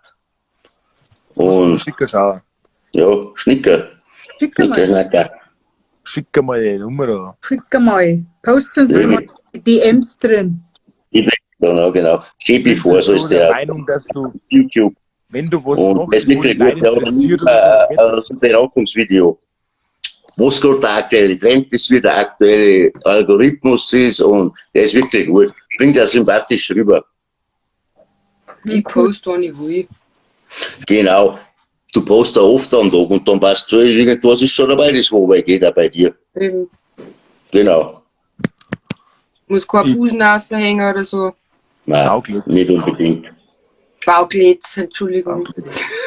Und Schicker schauen. ja, Schnicker. Schick Schnicker, mal. Schnacker. Schick mal die Nummer da. Schick mal. Post uns Ja. mal die DMs drin. Genau, genau. Sebi Bist du vor, so so ist der der Meinung, dass du, YouTube. wenn du was Und machst, das ist wo die wirklich Leute gut. Der hat interessiert oder so, so ein Beratungsvideo. Was gerade der aktuelle Trend ist, wie der aktuelle Algorithmus ist und der ist wirklich gut. Bringt er sympathisch rüber. Ich poste, wann ich will. Genau. Du postest da oft am Tag und dann passt so, irgendwas ist schon dabei, das wobei geht auch bei dir. Eben. Genau. Muss kein Busen raushängen oder so. Nein, Bauglitz. nicht unbedingt. Bauglitz, Entschuldigung.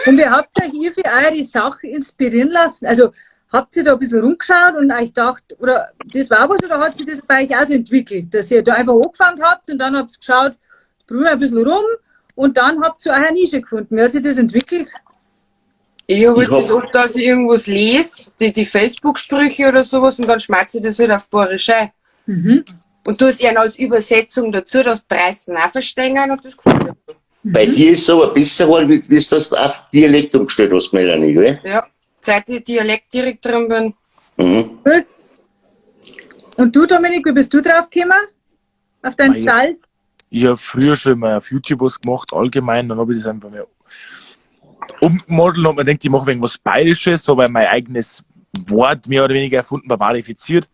Und wie habt ihr euch ihr für eure Sache inspirieren lassen? Also habt ihr da ein bisschen rumgeschaut und euch gedacht, oder das war was, oder hat sich das bei euch auch so entwickelt, dass ihr da einfach angefangen habt und dann habt ihr geschaut, probieren wir ein bisschen rum und dann habt ihr eure Nische gefunden. Wie hat sich das entwickelt? Ich habe Ich halt das hab- oft, dass ich irgendwas lese, die Facebook-Sprüche oder sowas, und dann schmeiße ich das halt auf Bayerisch ein. Und tue es ihnen als Übersetzung dazu, dass die Preise auch verstehen und das gefällt mir. Bei dir ist es aber besser geworden, wie du das auf Dialekt umgestellt hast, Melanie, gell? Ja, seit ich Dialektdirektorin bin. Mhm. Cool. Und du, Dominik, wie bist du drauf gekommen? Auf deinen Mei, Style? Ich habe früher schon mal auf YouTube was gemacht, allgemein, dann habe ich das einfach mehr umgemodelt und mir denkt, ich mache irgendwas Bayerisches, habe mein eigenes Wort mehr oder weniger erfunden, bavarifiziert.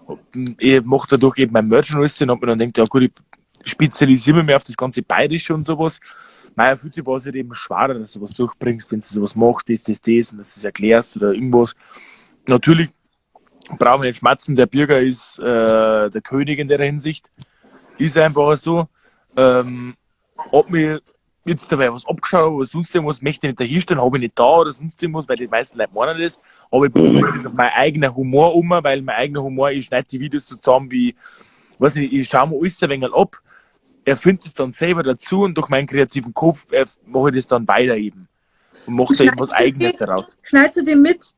Und ich mache dadurch eben mein Merch und alles und hab mir dann gedacht, ja gut, ich spezialisiere mich mehr auf das ganze Bayerische und sowas. Mein auf YouTube war es halt eben schwerer, dass du was durchbringst, wenn du sowas machst, das, das, das und dass du es erklärst oder irgendwas. Natürlich brauchen wir nicht schmatzen, der Bürger ist der König in der Hinsicht. Ist einfach so. Ob mir jetzt dabei was abgeschaut habe oder sonst irgendwas, möchte ich nicht dahinstellen, habe ich nicht da oder sonst irgendwas, weil die meisten Leute meinen das. Aber ich probiere das auf mein eigener Humor um, weil mein eigener Humor, ich schneide die Videos so zusammen wie, weiß nicht, ich schaue mir alles ein wenig ab, erfinde es dann selber dazu und durch meinen kreativen Kopf mache ich das dann weiter eben. Und mache da eben was Eigenes daraus. Schneidest du den mit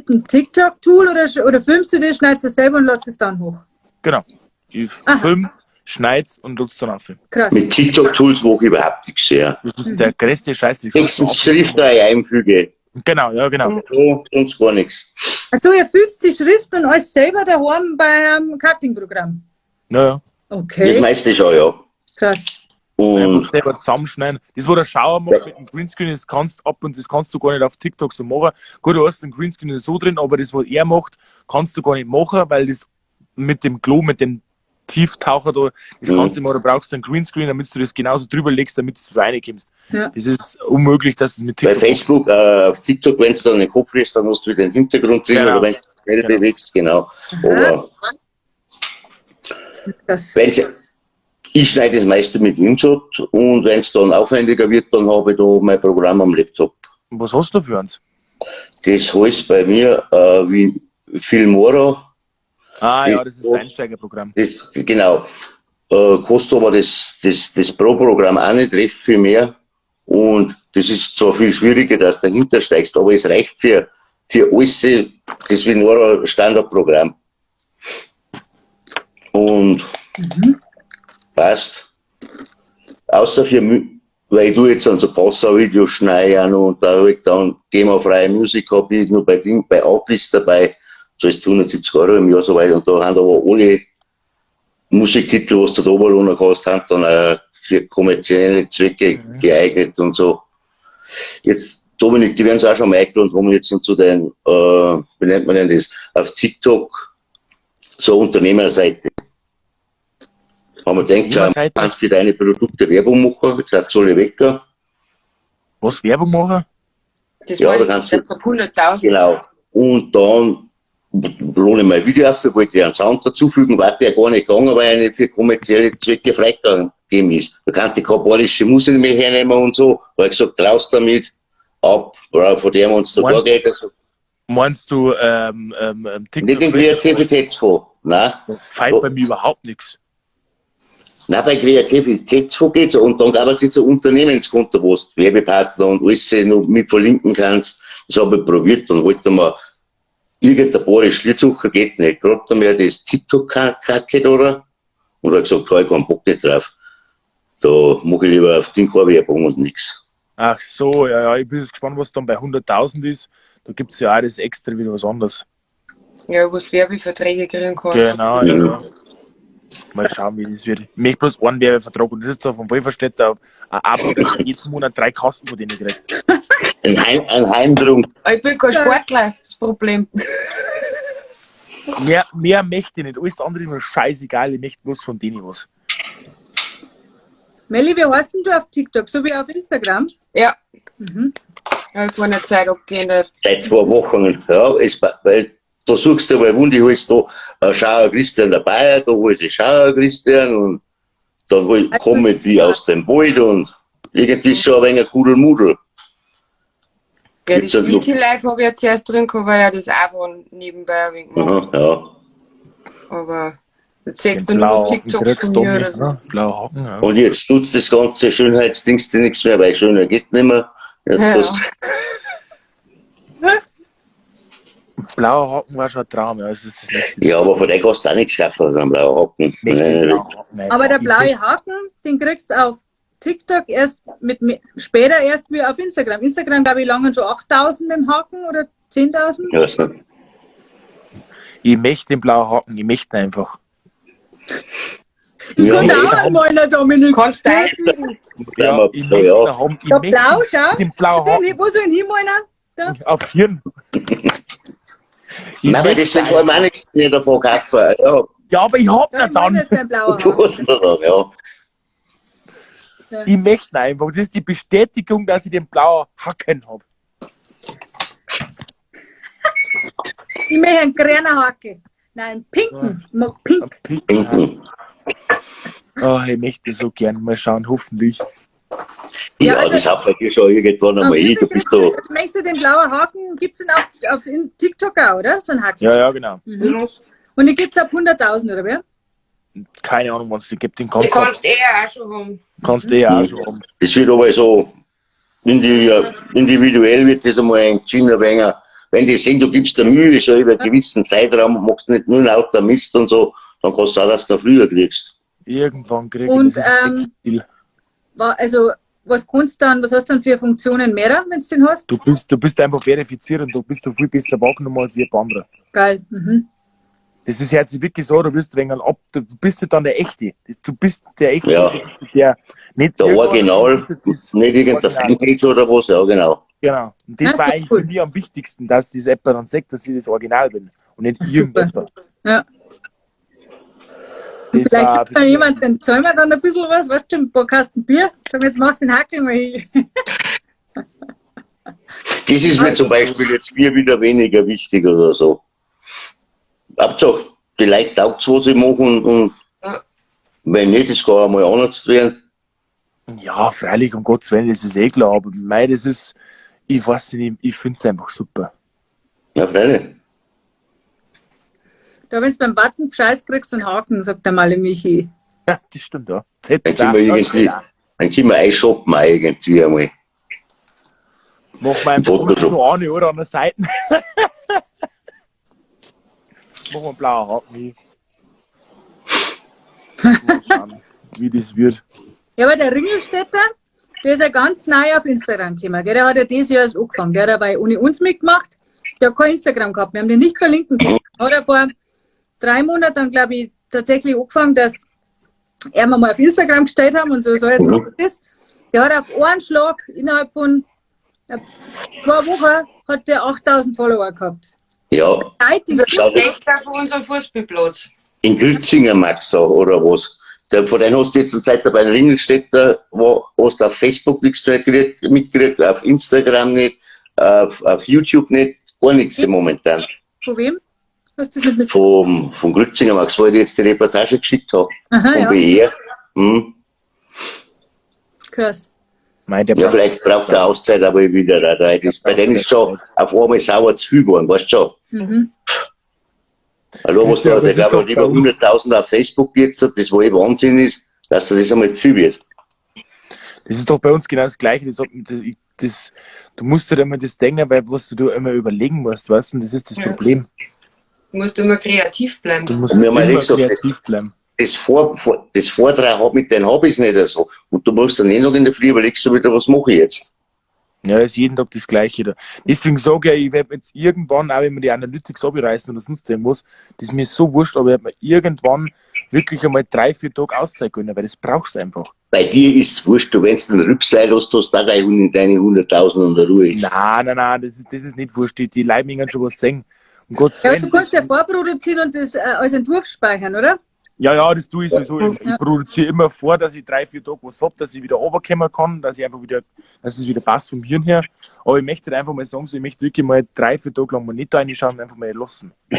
dem TikTok-Tool oder filmst du das, schneidest du das selber und lässt es dann hoch? Genau. Ich Aha. film, schneid's und lut's dann auf. Krass. Mit TikTok-Tools mache ich überhaupt nichts, ja. Das ist der größte Scheiß. den ich Höchstens Schrift einfüge. Genau, ja, genau. So, sonst gar nichts. Also du erfüllst die Schrift und alles selber daheim beim Cutting-Programm. Naja. Okay. Das meiste schon, ja. Krass. Und Einfach selber zusammenschneiden. Das, wo der Schauer macht mit dem Greenscreen, das kannst ab und das kannst du gar nicht auf TikTok so machen. Gut, du hast den Greenscreen so drin, aber das, was er macht, kannst du gar nicht machen, weil das mit dem Klo, mit dem Tieftaucher da, das kannst du immer, du brauchst einen Greenscreen, damit du das genauso drüber legst, damit du reinkommst. Ja. Das ist unmöglich, dass du mit Bei TikTok Facebook, auf TikTok, wenn du dann den Kopf riechst, dann hast du wieder den Hintergrund drin Genau. oder wenn du dich schnell bewegst, genau. Aber Krass. wenn's, ich schneide das meiste mit InShot und wenn es dann aufwendiger wird, dann habe ich da mein Programm am Laptop. Was hast du für eins? Das heißt bei mir wie Filmora. Ah ja, das ist das Einsteigerprogramm. Das, genau. Kostet aber das Pro-Programm auch nicht recht viel mehr. Und das ist zwar viel schwieriger, dass du dahinter steigst, aber es reicht für alles, das Filmora Standardprogramm. Und passt. Außer für weil ich tu jetzt an so Passau-Videos schneide auch noch und da hab ich dann GEMA-freie Musik hab ich nur bei Ding, bei Artlist dabei, zahlst 170 Euro im Jahr so weit und da haben aber alle Musiktitel, was du da oben runter hast, haben dann auch für kommerzielle Zwecke geeignet und so. Jetzt, Dominik, die werden es auch schon mal eingeladen haben, jetzt zu den, wie nennt man denn das, auf TikTok, so Unternehmerseite. Haben wir gedacht, schau, kannst für deine Produkte Werbung machen, ich gesagt, soll ich weggehen. Was, Werbung machen? Das Ja, war da kannst du- ich 100.000. Genau. Und dann lohne ich mein Video auf, wollte ich einen Sound dazufügen, war der gar nicht gegangen, weil er nicht für kommerzielle Zwecke freigegeben ist. Da kannte ich keine bayerische Musik mehr hernehmen und so. Da hab ich gesagt, raus damit, ab, von dem uns da gar Geld. Also, Meinst du TikTok? nicht den Kreativitätsfonds, nein. Fällt bei mir überhaupt nichts. Nein, bei Kreativitätsfonds geht's. Und dann gab es jetzt ein Unternehmenskonto, wo du Werbepartner und alles noch mit verlinken kannst. Das habe ich probiert, dann wollte man irgendein bayerisch Lied suchen, geht nicht. Gerade da mir das TikTok-Kacke, oder? Und da hab ich gesagt, ich keinen Bock nicht drauf. Da mache ich lieber auf den keine Werbung und nix. Ach so, ja, ja, ich bin jetzt gespannt, was dann bei 100.000 ist. Da gibt es ja auch das extra wieder was anderes. Ja, wo du Werbeverträge kriegen kannst. Genau, ja. ja. Mal schauen, wie das wird. Ich möchte bloß einen Werbevertrag und das ist so vom Wolferstädter ein Abo, dass ich jeden Monat 3 Kasten von denen kriege. Ein Heimdrung. Ich bin kein Sportler, das Problem. Mehr möchte ich nicht. Alles andere ist mir scheißegal. Ich möchte bloß von denen was. Melli, wie heißt denn du auf TikTok? So wie auf Instagram? Ja. Mhm. Habe ich vor einer Zeit abgeändert. Seit 2 Wochen. Ja, es, weil da suchst du mal Wundi, holst du Schauer Christian dabei, da holst du Schauer Christian und dann kommen die aus dem Wald und irgendwie ist schon ein wenig ein Kudelmudel. Ja, das Wiki Live habe ich ja zuerst drin gehabt, weil ja das auch nebenbei ein wenig gemacht. Ja. Aber jetzt siehst du nur TikToks von mir. Oder? Blauer Haken, ja. Und jetzt nutzt das ganze Schönheitsdings dir nichts mehr, weil schöner geht nicht mehr. Jetzt ja. Blauer Haken war schon ein Traum, ja. Das ist das nächste. Ja, aber von der kannst du auch nichts kaufen, einen blauen Haken. Nein, aber der blaue Haken, den kriegst du auf TikTok erst mit, später erst wie auf Instagram. Instagram, glaube ich, lange schon 8.000 mit dem Haken oder 10.000. Ich weiß nicht. Ich möchte den blauen Haken, ich möchte ihn einfach. Ich kann auch einmal, noch, Dominik. Kannst du einfügen? Ja, ich möchte ihn haben. Ich Der Blau, schau. Den blauen Haken. Wo soll ich ihn hinmalen? Da. Auf Hirn. Nein, aber deswegen kann man auch nichts mehr davon kaufen. Ja, ja, aber ich hab ihn dann. Du hast ihn dann, ja. Ich möchte ihn einfach. Das ist die Bestätigung, dass ich den blauen Haken habe. Ich möchte einen grünen Haken. Nein, einen pinken. Ich mag pink. Pinken. Oh, ich möchte so gern mal schauen, hoffentlich. Ja, also, das hat bei dir schon irgendwann einmal eh. Du bist da. Also möchtest du den blauen Haken? Gibt es den auf in TikTok auch, oder? So einen Haken? Ja, ja, genau. Mhm. Und den gibt es ab 100.000, oder wer? Keine Ahnung, was es die gibt. Den kannst du eher auch schon haben. Kannst du eher auch schon haben. Das wird aber so individuell wird das einmal ein Gym wenig. Wenn die sehen, du gibst dir Mühe schon über einen gewissen Zeitraum und machst nicht nur lauter Mist und so, dann kannst du auch, dass du früher kriegst. Irgendwann krieg ich das. Also, was kannst dann, was hast du dann für Funktionen mehr, wenn du den hast? Du bist einfach verifiziert und du bist du viel besser wahrgenommen als wir andere. Geil. Mhm. Das ist jetzt wirklich so, du wirst ein wenig ab, du bist ja dann der Echte. Du bist der Echte, ja. Du bist der, nicht der Original, nicht irgendein Fanpage oder was, ja genau. Genau. Und das war eigentlich cool. Für mich am wichtigsten, dass das jemand dann sagt, dass ich das Original bin und nicht irgendjemand. Ja. Das vielleicht gibt da jemand, dann zahlen wir dann ein bisschen was, weißt du, ein paar Kasten Bier. Sag jetzt machst du den Hackel mal hin. Das ist mir zum Beispiel jetzt mir wieder weniger wichtig oder so. Hauptsache, die Leute taugt was ich mache und wenn nicht, das kann auch mal anders werden. Ja, freilich, um Gottes Willen, das ist eh klar, aber mei, das ist, ich weiß nicht, ich finde es einfach super. Ja, freilich. Da, wenn du beim Button Scheiß kriegst, einen Haken, sagt der Malle Michi. Ja, das stimmt, ja. Dann können wir irgendwie, dann können wir einshoppen auch irgendwie einmal. Machen wir einfach so an, oder? An der Seite. Machen wir einen blauen Haken. Mal schauen, wie das wird. Ja, aber der Ringelstädter, der ist ja ganz neu auf Instagram gekommen. Gell? Der hat ja dieses Jahr erst angefangen. Der hat ja bei Uni uns mitgemacht. Der hat kein Instagram gehabt. Wir haben den nicht verlinken können. Hat er vor 3 Monaten dann, glaube ich, tatsächlich angefangen, dass er mal auf Instagram gestellt haben und so, so jetzt macht das. Der hat auf einen Schlag innerhalb von 2 Wochen hat der 8000 Follower gehabt. Ja, Leute, die Das ist Schau, schlechter von unserem Fußballplatz. In Grützinger Max auch, oder was? Der, von denen hast du jetzt eine Zeit bei den Ringelstädter, wo hast du auf Facebook nichts mehr gekriegt, mitgekriegt, auf Instagram nicht, auf YouTube nicht, gar nichts im momentan. Von wem? Hast du das nicht mit? Vom Grützinger Max, wo ich dir jetzt die Reportage geschickt habe. Aha, Vom ja. BR. Hm. Krass. Nein, der Ja, vielleicht braucht er Auszeit, aber ich wieder rein. Das, bei denen ist schon auf einmal sauer zu viel geworden, weißt du schon. Hallo, was Christian, da, das der ist glaube doch ich, über bei uns- 100.000 auf Facebook jetzt, das wo eh Wahnsinn ist, dass das einmal zu viel wird. Das ist doch bei uns genau das Gleiche. Das, das, das, du musst halt immer das denken, weil was du da immer überlegen musst, weißt du, und das ist das Ja. Problem. Du musst immer kreativ bleiben. Du musst Und wir haben immer halt eh gesagt, kreativ bleiben. Das Vortrag hat mit deinen Hobbys nicht so. Und du musst dann eh noch in der Früh überlegst du wieder, was mache ich jetzt? Ja, ist jeden Tag das Gleiche. Da. Deswegen sage ich, ich werde jetzt irgendwann, auch wenn wir die Analytics abreißen oder sonst irgendwas, das ist mir so wurscht, aber ich werde mir irgendwann wirklich einmal 3, 4 Tage Auszeit gönnen, weil das brauchst du einfach. Bei dir ist es wurscht, du, wenn du einen Rübsei lässt, hast du auch deine 100.000 in der Ruhe ist. Nein, nein, nein, das ist nicht wurscht. Die Leute mögen schon was sehen. Um Gottes Ja, aber Willen. du kannst ja vorproduzieren und das als Entwurf speichern, oder? Ja, ja, das tue ich sowieso. Ich Ja. produziere immer vor, dass ich 3, 4 Tage was hab, dass ich wieder runterkommen kann, dass ich einfach wieder, dass es wieder passt vom Hirn her. Aber ich möchte halt einfach mal sagen, so, ich möchte wirklich mal 3, 4 Tage lang mal nicht da reinschauen, einfach mal lassen. Ja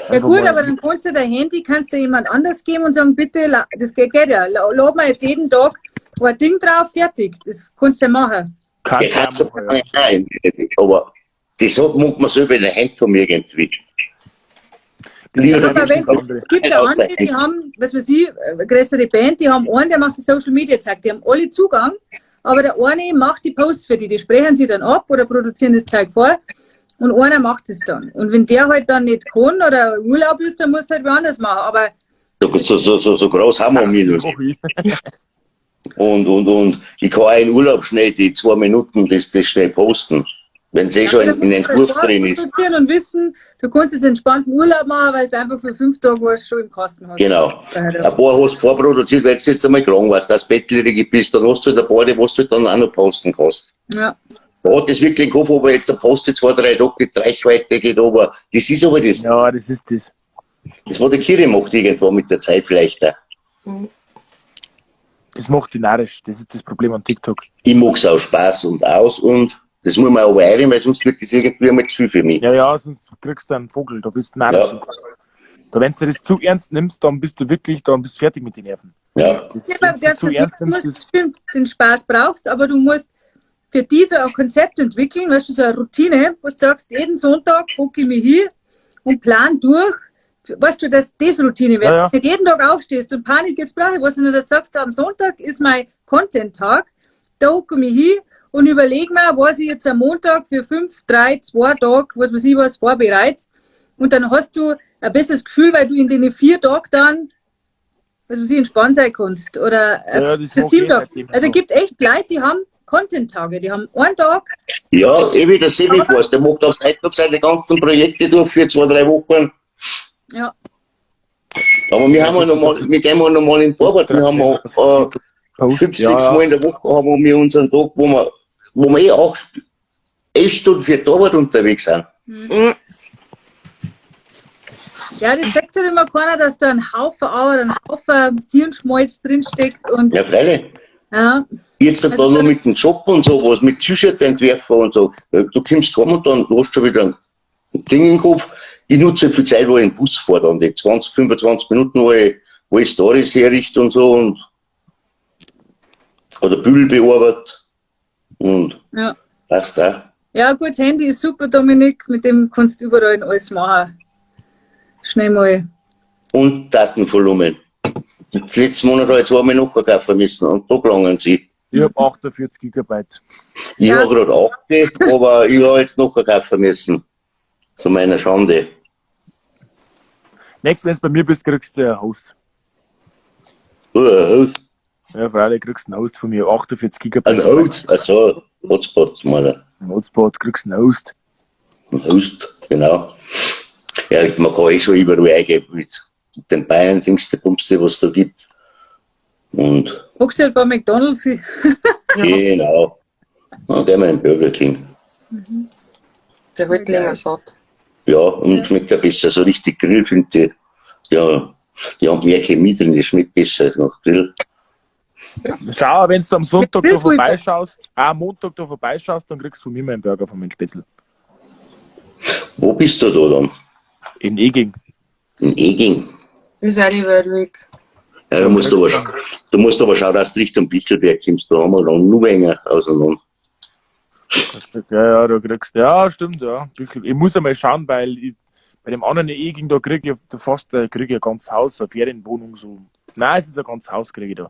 Einfach gut, mal aber dann nichts. kannst du dein Handy, kannst du jemand anders geben und sagen, bitte, das geht ja, lad mir jetzt jeden Tag ein Ding drauf, fertig. Das kannst du ja machen. Kann Ja, ich auch kannst du machen, ja. nein, im Endeffekt. Aber das hat, macht man selber in der Hand von mir irgendwie. Das ist Ja, Aber wirklich wenn, das andere. es gibt ja andere, die haben, was weiß ich, eine größere Band, die haben einen, der macht die Social Media Zeug, die haben alle Zugang, aber der eine macht die Posts für die, die sprechen sie dann ab oder produzieren das Zeug vor und einer macht es dann. Und wenn der halt dann nicht kann oder Urlaub ist, dann muss halt wer anders machen. Aber So groß haben wir mich noch nicht. Und ich kann auch in Urlaub schnell die 2 Minuten das schnell posten. Wenn es eh schon da in musst du Entwurf halt drin ist. vorproduzieren und wissen, du kannst jetzt entspannten Urlaub machen, weil es einfach für 5 Tage was schon im Kasten hast. Genau. Daher Ein paar hast du vorproduziert, weil du jetzt einmal krank warst, dass du bettlägerig bist, dann hast du halt ein paar, die was du halt dann auch noch posten kannst. Ja. Da hat das wirklich im Kopf, aber jetzt der Post 2, 3 Tage, die Reichweite geht aber. Das ist aber das. Ja, das ist das. Das, was der Kiri macht irgendwann mit der Zeit vielleicht auch. Das macht die narrisch. Das ist das Problem an TikTok. Ich mag's auch Spaß und aus und das muss man auch einreden, weil sonst wird das irgendwie einmal zu viel für mich. Ja, ja, sonst kriegst du einen Vogel, da bist du narrisch. Ja. Da, wenn du das zu ernst nimmst, dann bist du wirklich, dann bist du fertig mit den Nerven. Ja. Das, Ja, wenn aber du darfst zu das ernst nicht, du nimmst, musst das, bestimmt den Spaß brauchst, aber du musst für die so ein Konzept entwickeln, weißt du, so eine Routine, wo du sagst, jeden Sonntag hocke ich mich hin und plan durch, weißt du, dass das Routine wird. Ja, ja. Wenn du nicht jeden Tag aufstehst und Panik jetzt brauche ich was, sondern dass du sagst, am Sonntag ist mein Content-Tag, da hocke ich mich hin und überlege mir, was ich jetzt am Montag für 5, 3, 2 Tage, was weiß ich was, vorbereite. Und dann hast du ein besseres Gefühl, weil du in den 4 Tagen dann, was weiß ich, entspannt sein kannst. Oder Ja, ja, das für mag 7 ich Tage. seitdem Also so. es gibt echt Leute, die haben Content-Tage, die haben einen Tag. Ja, eben der Sebi Forst, der macht am Freitag seine ganzen Projekte durch für 2, 3 Wochen. Ja. Aber wir haben ja noch mal, wir gehen ja noch mal in die Arbeit. Wir haben ja, Post, 5, ja, 6 ja. Mal in der Woche haben wir unseren Tag, wo wir eh auch 11 Stunden für die Arbeit unterwegs sind. Ja, das sagt halt immer keiner, dass da ein Haufen Arbeit, ein Haufen Hirnschmalz drinsteckt. Und, Ja, freilich. ja. Jetzt Also da noch mit dem Job und sowas, mit T-Shirt entwerfen und so. Du kommst heim und dann hast du schon wieder ein Ding im Kopf. Ich nutze viel Zeit, wo ich im Bus fahre, dann die 20, 25 Minuten, wo ich Storys herrichte und so und oder Bügel bearbeite und Ja. passt auch. Ja, gut, das Handy ist super, Dominik. Mit dem kannst du überall alles machen. Schnell mal. Und Datenvolumen. Letzten Monat habe ich zweimal nachkaufen müssen und da gelangen sie. Ich hab 48 Gigabyte. Ich Ja. habe gerade 80, aber ich habe jetzt nachkaufen müssen. Zu meiner Schande. Nächstes, wenn du bei mir bist, kriegst du einen Host. Oh, ein Host. Ja, freilich kriegst du einen Host von mir. 48 Gigabyte. Ein Host, also Hotspot, meine ich. Ein Hotspot, kriegst einen Host. Ein Host, genau. Ja, man kann eh schon überall eingeben mit den Bayern-Dings, der Pumpste, was es da gibt. Und Hockst du halt bei McDonalds hin. genau. Dann gehen wir in den Burger King. Der wird länger satt. Ja, und schmeckt ja besser. So richtig Grill finde ich. Ja, die haben mehr Chemie drin, das schmeckt besser nach Grill. Schau, wenn du am Sonntag da Grillpulver. vorbeischaust, am Montag da vorbeischaust, dann kriegst du von mir meinen Burger von meinem Spätzl. Wo bist du da dann? In Eging. In Eging. Ist auch nicht weit weg. Ja, da musst du aber schauen, dass du Richtung Bichelberg kommst. Da haben wir dann nur enger auseinander. Ja, ja, da kriegst du. Ja, stimmt, ja. Wirklich. Ich muss einmal schauen, weil ich, bei dem anderen Eging, da krieg ich da fast, da krieg ich ein ganzes Haus, eine Ferienwohnung so. Nein, es ist ein ganzes Haus, krieg ich da.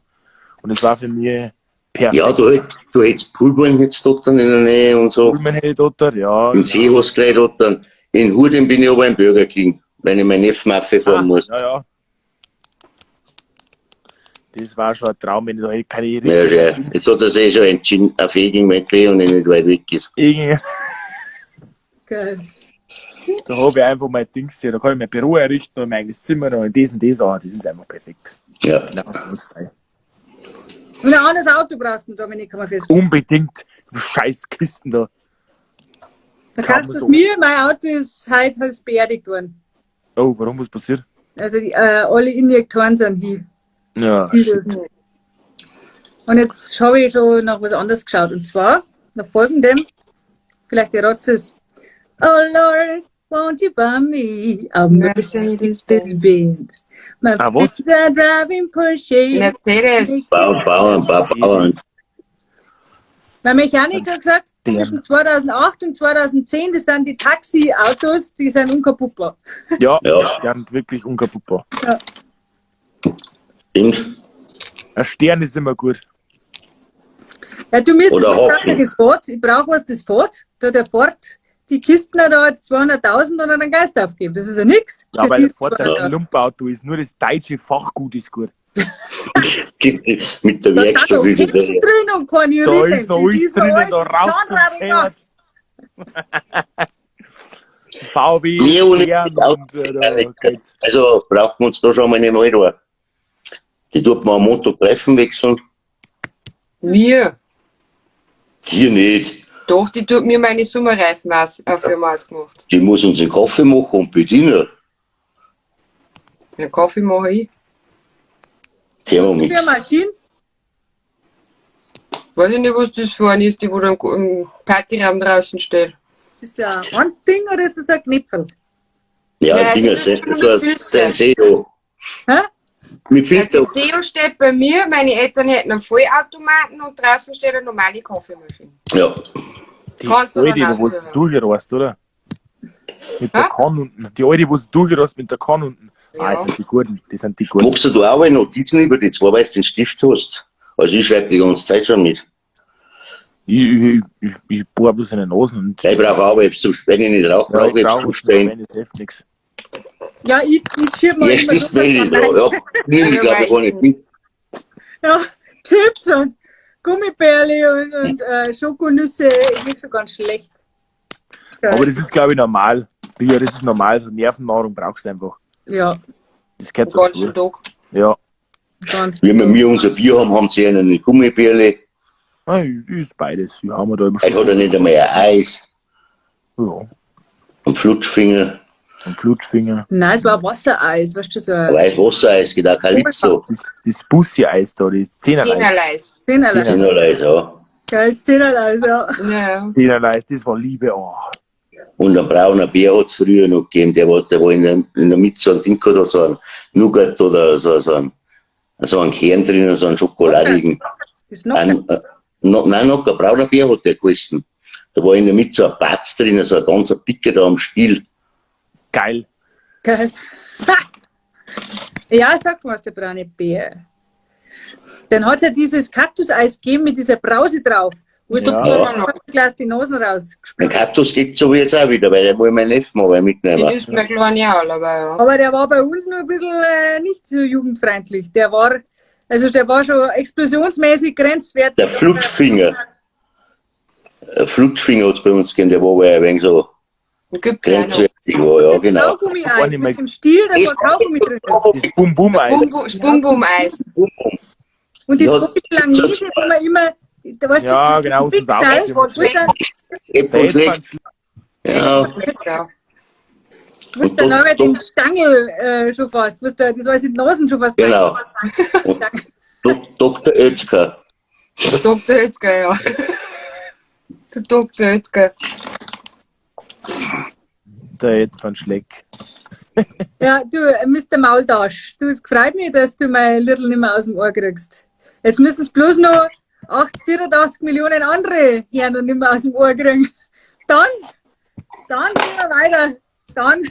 Und es war für mich perfekt. Ja, du hättest Pulborn jetzt dort dann in der Nähe und so. Pullman hätte ich dort, ja. Im See hast du gleich dort dann. In Hurden bin ich aber im Burger King, wenn ich meinen Neffen fahren muss. Ja, ja. Das war schon ein Traum, wenn ich da hätte keine Ja, ja. Jetzt hat er sich eh schon entschieden, auf Eging, weil die und nicht weit weg ist. Eging. Geil. Da habe ich einfach mein Dings hier, da kann ich mein Büro errichten und mein eigenes Zimmer und das und das. Ah, das ist einfach perfekt. Ja. Genau, das muss sein. Und ein anderes Auto brauchst du, Dominik, kann man feststellen. Unbedingt. Scheiß Kisten da. Da Kann kannst man du es so. mir, mein Auto ist heute halt beerdigt worden. Oh, warum, was passiert? Also die, alle Injektoren sind hier. Ja, Diesel. shit. Und jetzt habe ich schon nach was anderes geschaut. Und zwar nach folgendem. Vielleicht der Rotz ist. Oh Lord, won't you buy me a Mercedes Benz? My Ah, was? friends are driving Porsche. Mercedes. Bauern, Bauern, Bauern, Bauern. Mein Mechaniker hat gesagt, Stern. zwischen 2008 und 2010, das sind die Taxi-Autos, die sind unkaputtbar. Ja, Ja. die sind wirklich unkaputtbar. Ja. Stimmt. Ein Stern ist immer gut. Ja, du mir ist Oder das Hocken. tatsächlich das Ford. Ich brauche was, das Ford. Da der Ford, die Kisten hat da jetzt 200.000 und dann einen Geist aufgeben. Das ist ja nix. Ja, weil Für der Ford ein die Klumpauto ist. Nur das deutsche Fachgut ist gut. Mit der Da sind Werkstatt noch wieder. Ketten drin und keine Da Ritten. ist noch Das alles ist noch drinnen, alles da raucht und Zahnrad fährt. VW, Nee, ohne Stern und da geht's. Also brauchen wir uns da schon mal eine neue da. Die tut man am Montag Reifen wechseln. Mir. Die nicht. Doch, die tut mir meine Sommerreifen aus, für mal ausgemacht. Die muss uns einen Kaffee machen und bedienen. Den Kaffee mache ich. Thermomix. Für Maschinen. Weiß ich nicht, was das für eine ist, die wo da im Partyraum draußen steht. Ist das ein Handding oder ist das ein Knipfel? Ja, Ja, ein Ding, das ist schon so ein mit Filter. Senseo. Hä? Mit Der Filter. Senseo steht bei mir, meine Eltern hätten einen Vollautomaten und draußen steht eine normale Kaffeemaschine. Ja. Die Kannst du alte, dann wo du aussuchen. durchgerast, oder? Mit der Hä? Kanne unten. Die alte, wo du durchgerast mit der Kanne unten. Ah, das Ja. sind die guten. Das sind die guten. Magst du da auch eine Notizen über die zwei, weil du den Stift hast? Also ich schreibe die ganze Zeit schon mit. Ich bohr bloß in den Nasen. Und Ich brauche auch etwas zum Wenn ich nicht rauche, ja, brauche ich ich etwas brauche zum was, Stehen. wenn das hilft nichts. Ja, ich schieb mal Erst immer ist so was Melli da, rein. ja. Nimm ich glaube ich gar nicht mit. Ja, Chips und Gummibärli und Schokonüsse. Ich bin schon ganz schlecht. Geil. Aber das ist, glaube ich, normal. Ja, das ist normal. So Nervennahrung brauchst du einfach. Ja, Das gehört Den ganzen dazu. Tag. Ja. ganz. Wenn wir unser Bier haben, haben sie einen Gummibärle. Nein, ist beides. Ja, haben wir da immer Heute hat er nicht einmal ein Eis, Ja, einen Flutschfinger, ein Flutschfinger. Nein, es war Wassereis, weißt du, so ein Weiß Wassereis, geht auch Calypso. Das Bussi-Eis da, das Zehnerleis. Zehnerleis. Zehnerleis. Zehnerleis, ja. Geil, Zehnerleis, ja. Ja. Zehnerleis, das war Liebe. Oh. Und einen braunen Bär hat es früher noch gegeben, der war in der Mitte so ein Ding gehabt hat, so ein Nougat oder so einen Kern drinnen, so einen schokoladigen. Das ist noch Ein, no, nein, noch ein brauner Bär hat der geheißen. Da war in der Mitte so ein Batz drinnen, so ein ganzer Picke da am Stiel. Geil. Geil. Ja, sag mal, was der braune Bär. Dann hat es ja dieses Kaktuseis gegeben mit dieser Brause drauf, wo es Ja. ja. Glas die Nosen raus. Den Kaktus gibt's so wie jetzt auch wieder, weil der muss mein Neffen aber Den mitnehmen. ist mir klein ja auch, aber ja. Aber der war bei uns nur ein bisschen nicht so jugendfreundlich. Der war, also der war schon explosionsmäßig grenzwertig. Der Flutschfinger. Ein Flutschfinger hat's bei uns gegeben, der war aber ein wenig so Gibt es auch noch. grenzwertig war, ja, genau. Kaugummi-Eis mit dem Stiel, da wo Kaugummi drin ist. Das Bum-Bum-Eis. Das Bum-Bum-Eis. Und das Ja, komische Langnese, wo man immer, da weißt Ja, du, genau, Big aus dem Size, Sauger. wo dann Ed von Schleck. Ja. Ja. Du musst dann noch den Stangel schon fast, musst da, das alles in die Nasen schon fast. Genau. Und Dr. Oetker. Dr. Oetker, ja. Der Dr. Oetker. Der Ed von Schleck. Ja, du, Mr. Maultasch, du, es freut mich, dass du mein Little nicht mehr aus dem Ohr kriegst. Jetzt müssen es bloß noch 84 Millionen andere hören und nicht mehr aus dem Ohr kriegen. Dann gehen wir weiter. Dann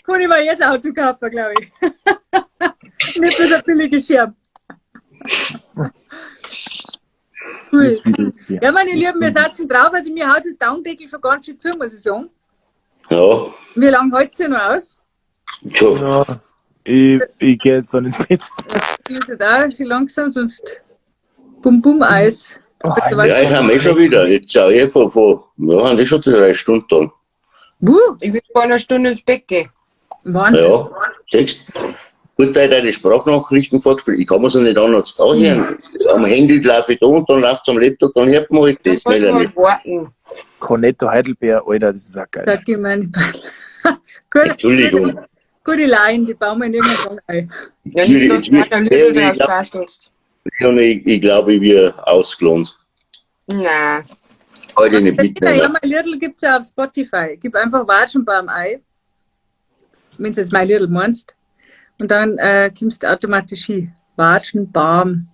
kann ich mir jetzt ein Auto kaufen, glaube ich. Nicht bloß ein billiges Schirm. Cool. Ja, meine Lieben, wir sitzen drauf. Also mir haut das Daundeckel schon ganz schön zu, muss ich sagen. Ja. Wie lange hält ihr noch aus? Ja, ich gehe jetzt dann ins Bett. Ich muss jetzt auch schon langsam, sonst bum bum Eis. Oh, ja, ich habe eh schon wieder. Jetzt schau ich von wir haben eh schon 3 Stunden dann. Ich will vor einer Stunde ins Bett gehen. Wahnsinn. Ja, siehst du. Gut, dass ich deine Sprachnachrichten vorgespielt. Ich kann mir so nicht anders da hören. Am Handy laufe ich da und dann läuft es am Laptop, dann hört man halt das. Da muss man warten. Cornetto Heidelbeer, Alter, das ist auch geil. Sag ich meine Entschuldigung. Gute Line, die bauen wir nicht mehr so ein. Ja, nicht, dass du da Lidl drauf bastelst. Ich glaube, ich werde ausgelohnt. Nein. Heute nicht mitnehmen. Ja, mein Lidl gibt es ja auf Spotify. Gib einfach Watschenbaum ein. Wenn du jetzt mein Lidl meinst. Und dann kommst du automatisch hin. Watschenbaum.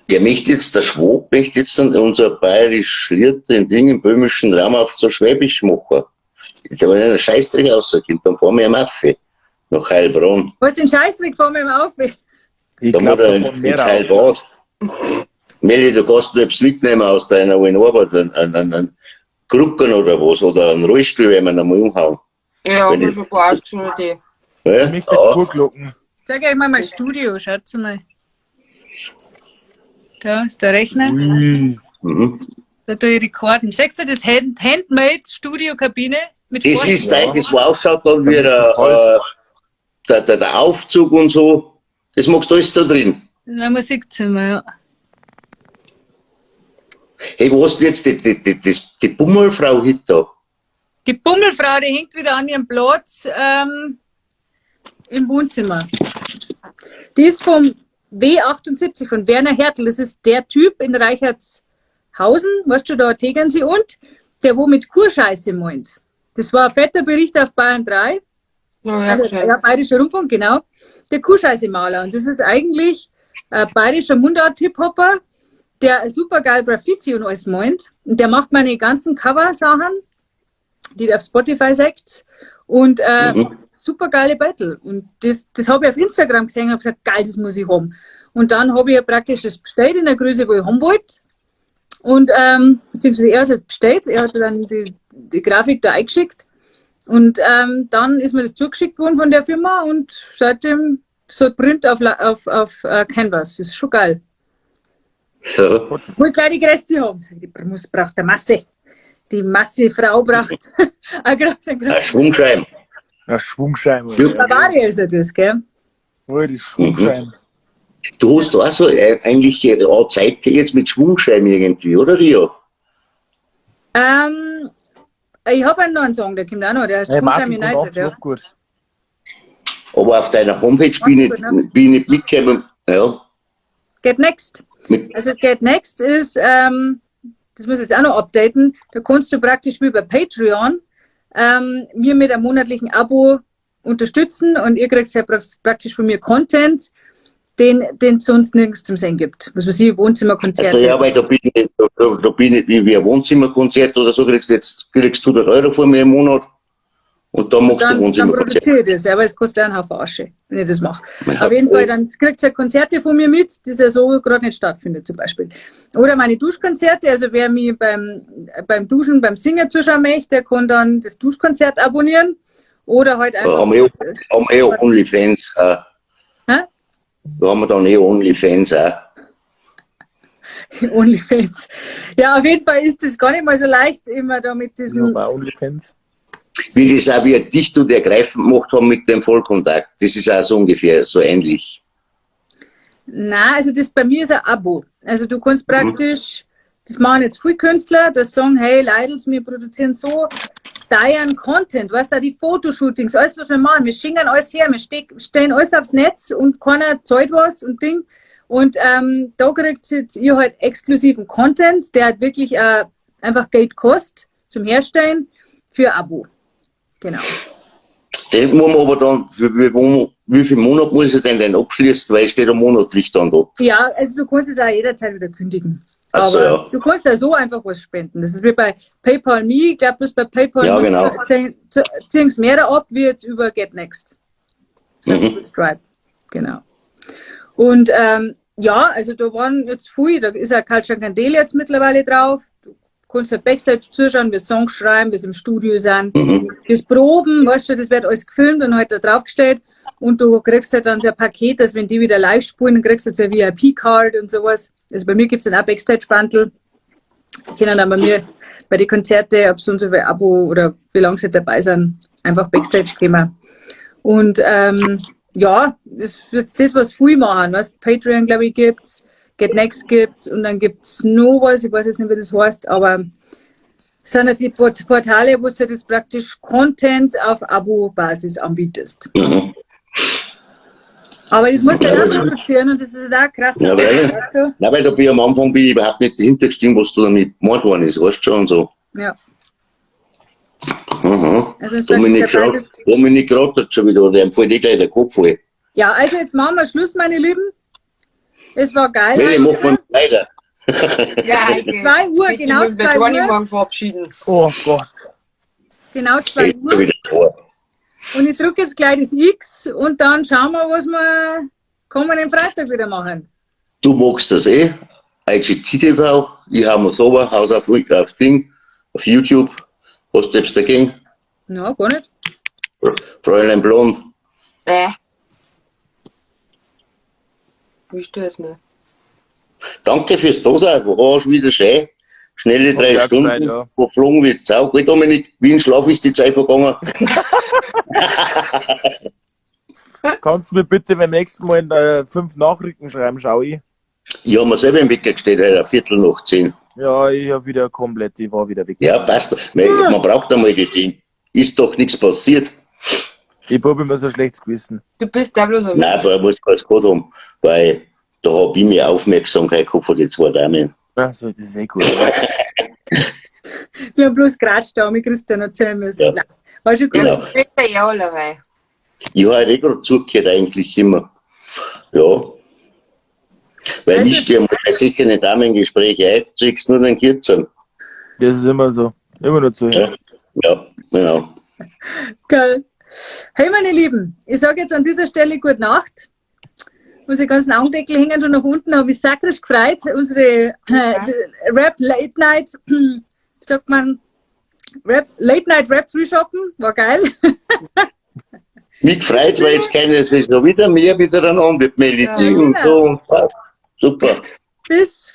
Der möchte jetzt, der Schwab möchte jetzt dann unser bayerisch Lied, den Ding im böhmischen Raum auf so Schwäbisch machen. Jetzt aber nicht ein Scheißdreck rauskommt, dann fahren wir am Affe. Nach Heilbronn. Was den Scheißdreck fahren wir am Affe? Ich da glaube, muss er ins Heilbad. Meli, du kannst nur etwas mitnehmen aus deiner alten Arbeit, einen Krücken oder was, oder einen Rollstuhl, werden wir noch mal umhauen. Ja, das ist eine ausgeschnittene Idee. Ja? Ich möchte Kuhglocken. Ich zeige euch mal mein Studio, schaut mal. Da ist der Rechner. Ui. Mhm. Da tue ich Rekorden. Seht ihr das Handmade Studio-Kabine? Mit Das ist dein, das wo ausschaut dann wie der Aufzug und so. Das magst du alles da drin. Das ist mein Musikzimmer, ja. Hey, wo hast du jetzt die Bummelfrau heute da? Die Bummelfrau, die hängt wieder an ihrem Platz im Wohnzimmer. Die ist vom W78 von Werner Hertel. Das ist der Typ in Reichertshausen, weißt du, da Tegernsee und, der wo mit Kurscheiße meint. Das war ein fetter Bericht auf Bayern 3. Ja, also, ja, Bayerischer Rundfunk, genau. Der Kuhscheiße-Maler. Und das ist eigentlich ein bayerischer Mundart-Hip-Hopper, der super geil Graffiti und alles meint. Und der macht meine ganzen Cover-Sachen, die du auf Spotify seht. Und super geile Battle. Und das habe ich auf Instagram gesehen und habe gesagt, geil, das muss ich haben. Und dann habe ich ja praktisch das bestellt in der Größe, wo ich haben wollte. Und beziehungsweise er hat es bestellt, er hat dann die Grafik da eingeschickt. Und dann ist mir das zugeschickt worden von der Firma und seitdem so Print auf Canvas. Das ist schon geil. Ja. Wollte gleich die Größte haben. Die braucht eine Masse. Die Masse-Frau braucht ein Schwungschein. Ein Schwungschein. Ja. Bavaria ist ja das, gell? Oh, die Schwungschein. Mhm. Du hast auch so eigentlich eine Zeit jetzt mit Schwungschein irgendwie, oder Rio? Ich habe einen neuen Song, der kommt auch noch, der heißt hey, Schwungschein Martin, United. Ja. Gut. Aber auf deiner Homepage bin ich nicht mitgekommen. Ja. Get Next. Also Get Next ist, das muss ich jetzt auch noch updaten, da kannst du praktisch wie bei Patreon mir mit einem monatlichen Abo unterstützen und ihr kriegt ja praktisch von mir Content, den es sonst nirgends zum Sehen gibt. Was weiß ich, Wohnzimmerkonzert. Also ja, weil da bin ich wie ein Wohnzimmerkonzert oder so, kriegst du jetzt 100 Euro von mir im Monat. Und dann machst du Wohnzimmerkonzert. Dann produziere ich das, ja, aber es kostet einen Haufen Asche, wenn ich das mache. Ja. Auf jeden Fall, dann kriegt ihr Konzerte von mir mit, das ja so gerade nicht stattfindet zum Beispiel. Oder meine Duschkonzerte, also wer mich beim Duschen, beim Singen zuschauen möchte, der kann dann das Duschkonzert abonnieren. Oder halt einfach... Haben wir OnlyFans auch. Hä? Da haben wir dann eh OnlyFans auch. OnlyFans. Ja, auf jeden Fall ist das gar nicht mal so leicht, immer da mit diesem... Ja, OnlyFans. Wie das auch wir dicht und ergreifend gemacht haben mit dem Vollkontakt. Das ist auch so ungefähr so ähnlich. Nein, also das bei mir ist ein Abo. Also du kannst praktisch, das machen jetzt viele Künstler, das sagen, hey Leidels, wir produzieren so teuren Content, weißt du, auch die Fotoshootings, alles, was wir machen, wir schicken alles her, wir stellen alles aufs Netz und keiner zahlt was und Ding. Und da kriegt jetzt ihr halt exklusiven Content, der halt wirklich einfach Geld kostet zum Herstellen für Abo. Genau. Den muss man aber dann, wie viel Monat muss ich denn abschließen, weil es steht ja monatlich dann dort. Ja, also du kannst es auch jederzeit wieder kündigen. Ach so, Aber ja. du kannst ja so einfach was spenden. Das ist wie bei PayPal Me. Ich glaube, bloß bei PayPal Ja, Me genau. ziehen sie mehr da ab, wie jetzt über GetNext. Das ist über Stripe. Genau. Und ja, also da waren jetzt viel, da ist ja Culture Candela jetzt mittlerweile drauf. Du kannst ja Backstage zuschauen, wir Songs schreiben, wir im Studio sind, wir proben, weißt du, das wird alles gefilmt und halt da draufgestellt. Und du kriegst halt dann so ein Paket, dass wenn die wieder live spielen, dann kriegst du so ein VIP-Card und sowas. Also bei mir gibt's dann auch Backstage-Bundle. Die können dann bei mir bei den Konzerten, ob so und so viel Abo oder wie lange sie dabei sind, einfach Backstage kommen. Und ja, das ist das, was viele machen. Weißt, Patreon, glaube ich, gibt's, GetNext gibt's und dann gibt's noch was, ich weiß jetzt nicht, wie das heißt, aber es sind halt die Portale, wo du das praktisch Content auf Abo-Basis anbietest. Aber das musst du dann auch produzieren und das ist auch krass. Ja, weil, weißt du? nein, weil da bin ich am Anfang bin ich überhaupt nicht dahinter gestiegen, was da damit gemeint worden ist, weißt du schon und so. Ja. Aha. Also wenn's praktisch Dominik dabei bist. Dominik rattert schon wieder, dem fällt eh gleich der Kopf voll. Ja, also jetzt machen wir Schluss, meine Lieben. Es war geil. Meli, heute. machen wir weiter. Ja, Es ist 2 Uhr, bitte, genau ich muss 2 mich Uhr. morgen verabschieden. Oh Gott. Genau 2 Jetzt Uhr. wieder Tor. Und ich drücke jetzt gleich das X und dann schauen wir, was wir kommenden Freitag wieder machen. Du magst das eh. IGTV, ich hau mir's runter, haus auf Ding, auf YouTube. Hast du etwas dagegen? Na, gar nicht. Fräulein Blond. Wie stört es nicht? Danke fürs Dasein, war schon wieder schön. Schnelle Hat 3 mich auch Stunden, gefreut, ja. verflogen wie jetzt auch. Gell, Dominik, wie in Schlaf ist die Zeit vergangen. Kannst du mir bitte beim nächsten Mal 5 Nachrichten schreiben, schau ich? Ich hab mir selber im Wecker gestellt, heute 10:15. Ja, ich hab wieder komplett, ich war wieder weg. Ja, passt. Man braucht einmal die Dinge. Ist doch nichts passiert. Ich hab immer so ein schlechtes Gewissen. Du bist da bloß am Nein, aber ich muss keins gehabt haben, weil da hab ich mehr Aufmerksamkeit gehabt von den 2 Damen. Ach so, das ist eh gut. Wir haben bloß geratscht da mit Christian erzählen müssen. Ja. Nein, war schon gut. Genau. Das ist ja allerweil. Ich habe halt eh gerade zugehört eigentlich immer. Ja. Weil Also ich stehe mal sicher nicht auch im Gespräch ein, kriegst nur den Kürzeren. Das ist immer so. Immer nur zuhören. Ja, ja, genau. Geil. Hey, meine Lieben, ich sage jetzt an dieser Stelle gute Nacht. Unsere ganzen Augendeckel hängen schon nach unten, aber ich sakrisch gefreut. Unsere Rap Late Night, wie sagt man, Rap, Late Night Rap Frühschoppen, war geil. Mich gefreut, weil jetzt keine, es ist noch wieder mehr miteinander mit Melodie Ja, und genau. so und passt. Super. Bis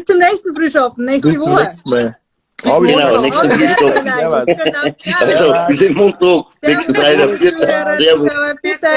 zum nächsten Frühschoppen, nächste Bis zum Woche. nächsten Mal. Genau, nächsten Frühschoppen. Servus. Genau. Also, bis im Montag, nächsten Freitag, vierter. Servus. Servus. Bitte.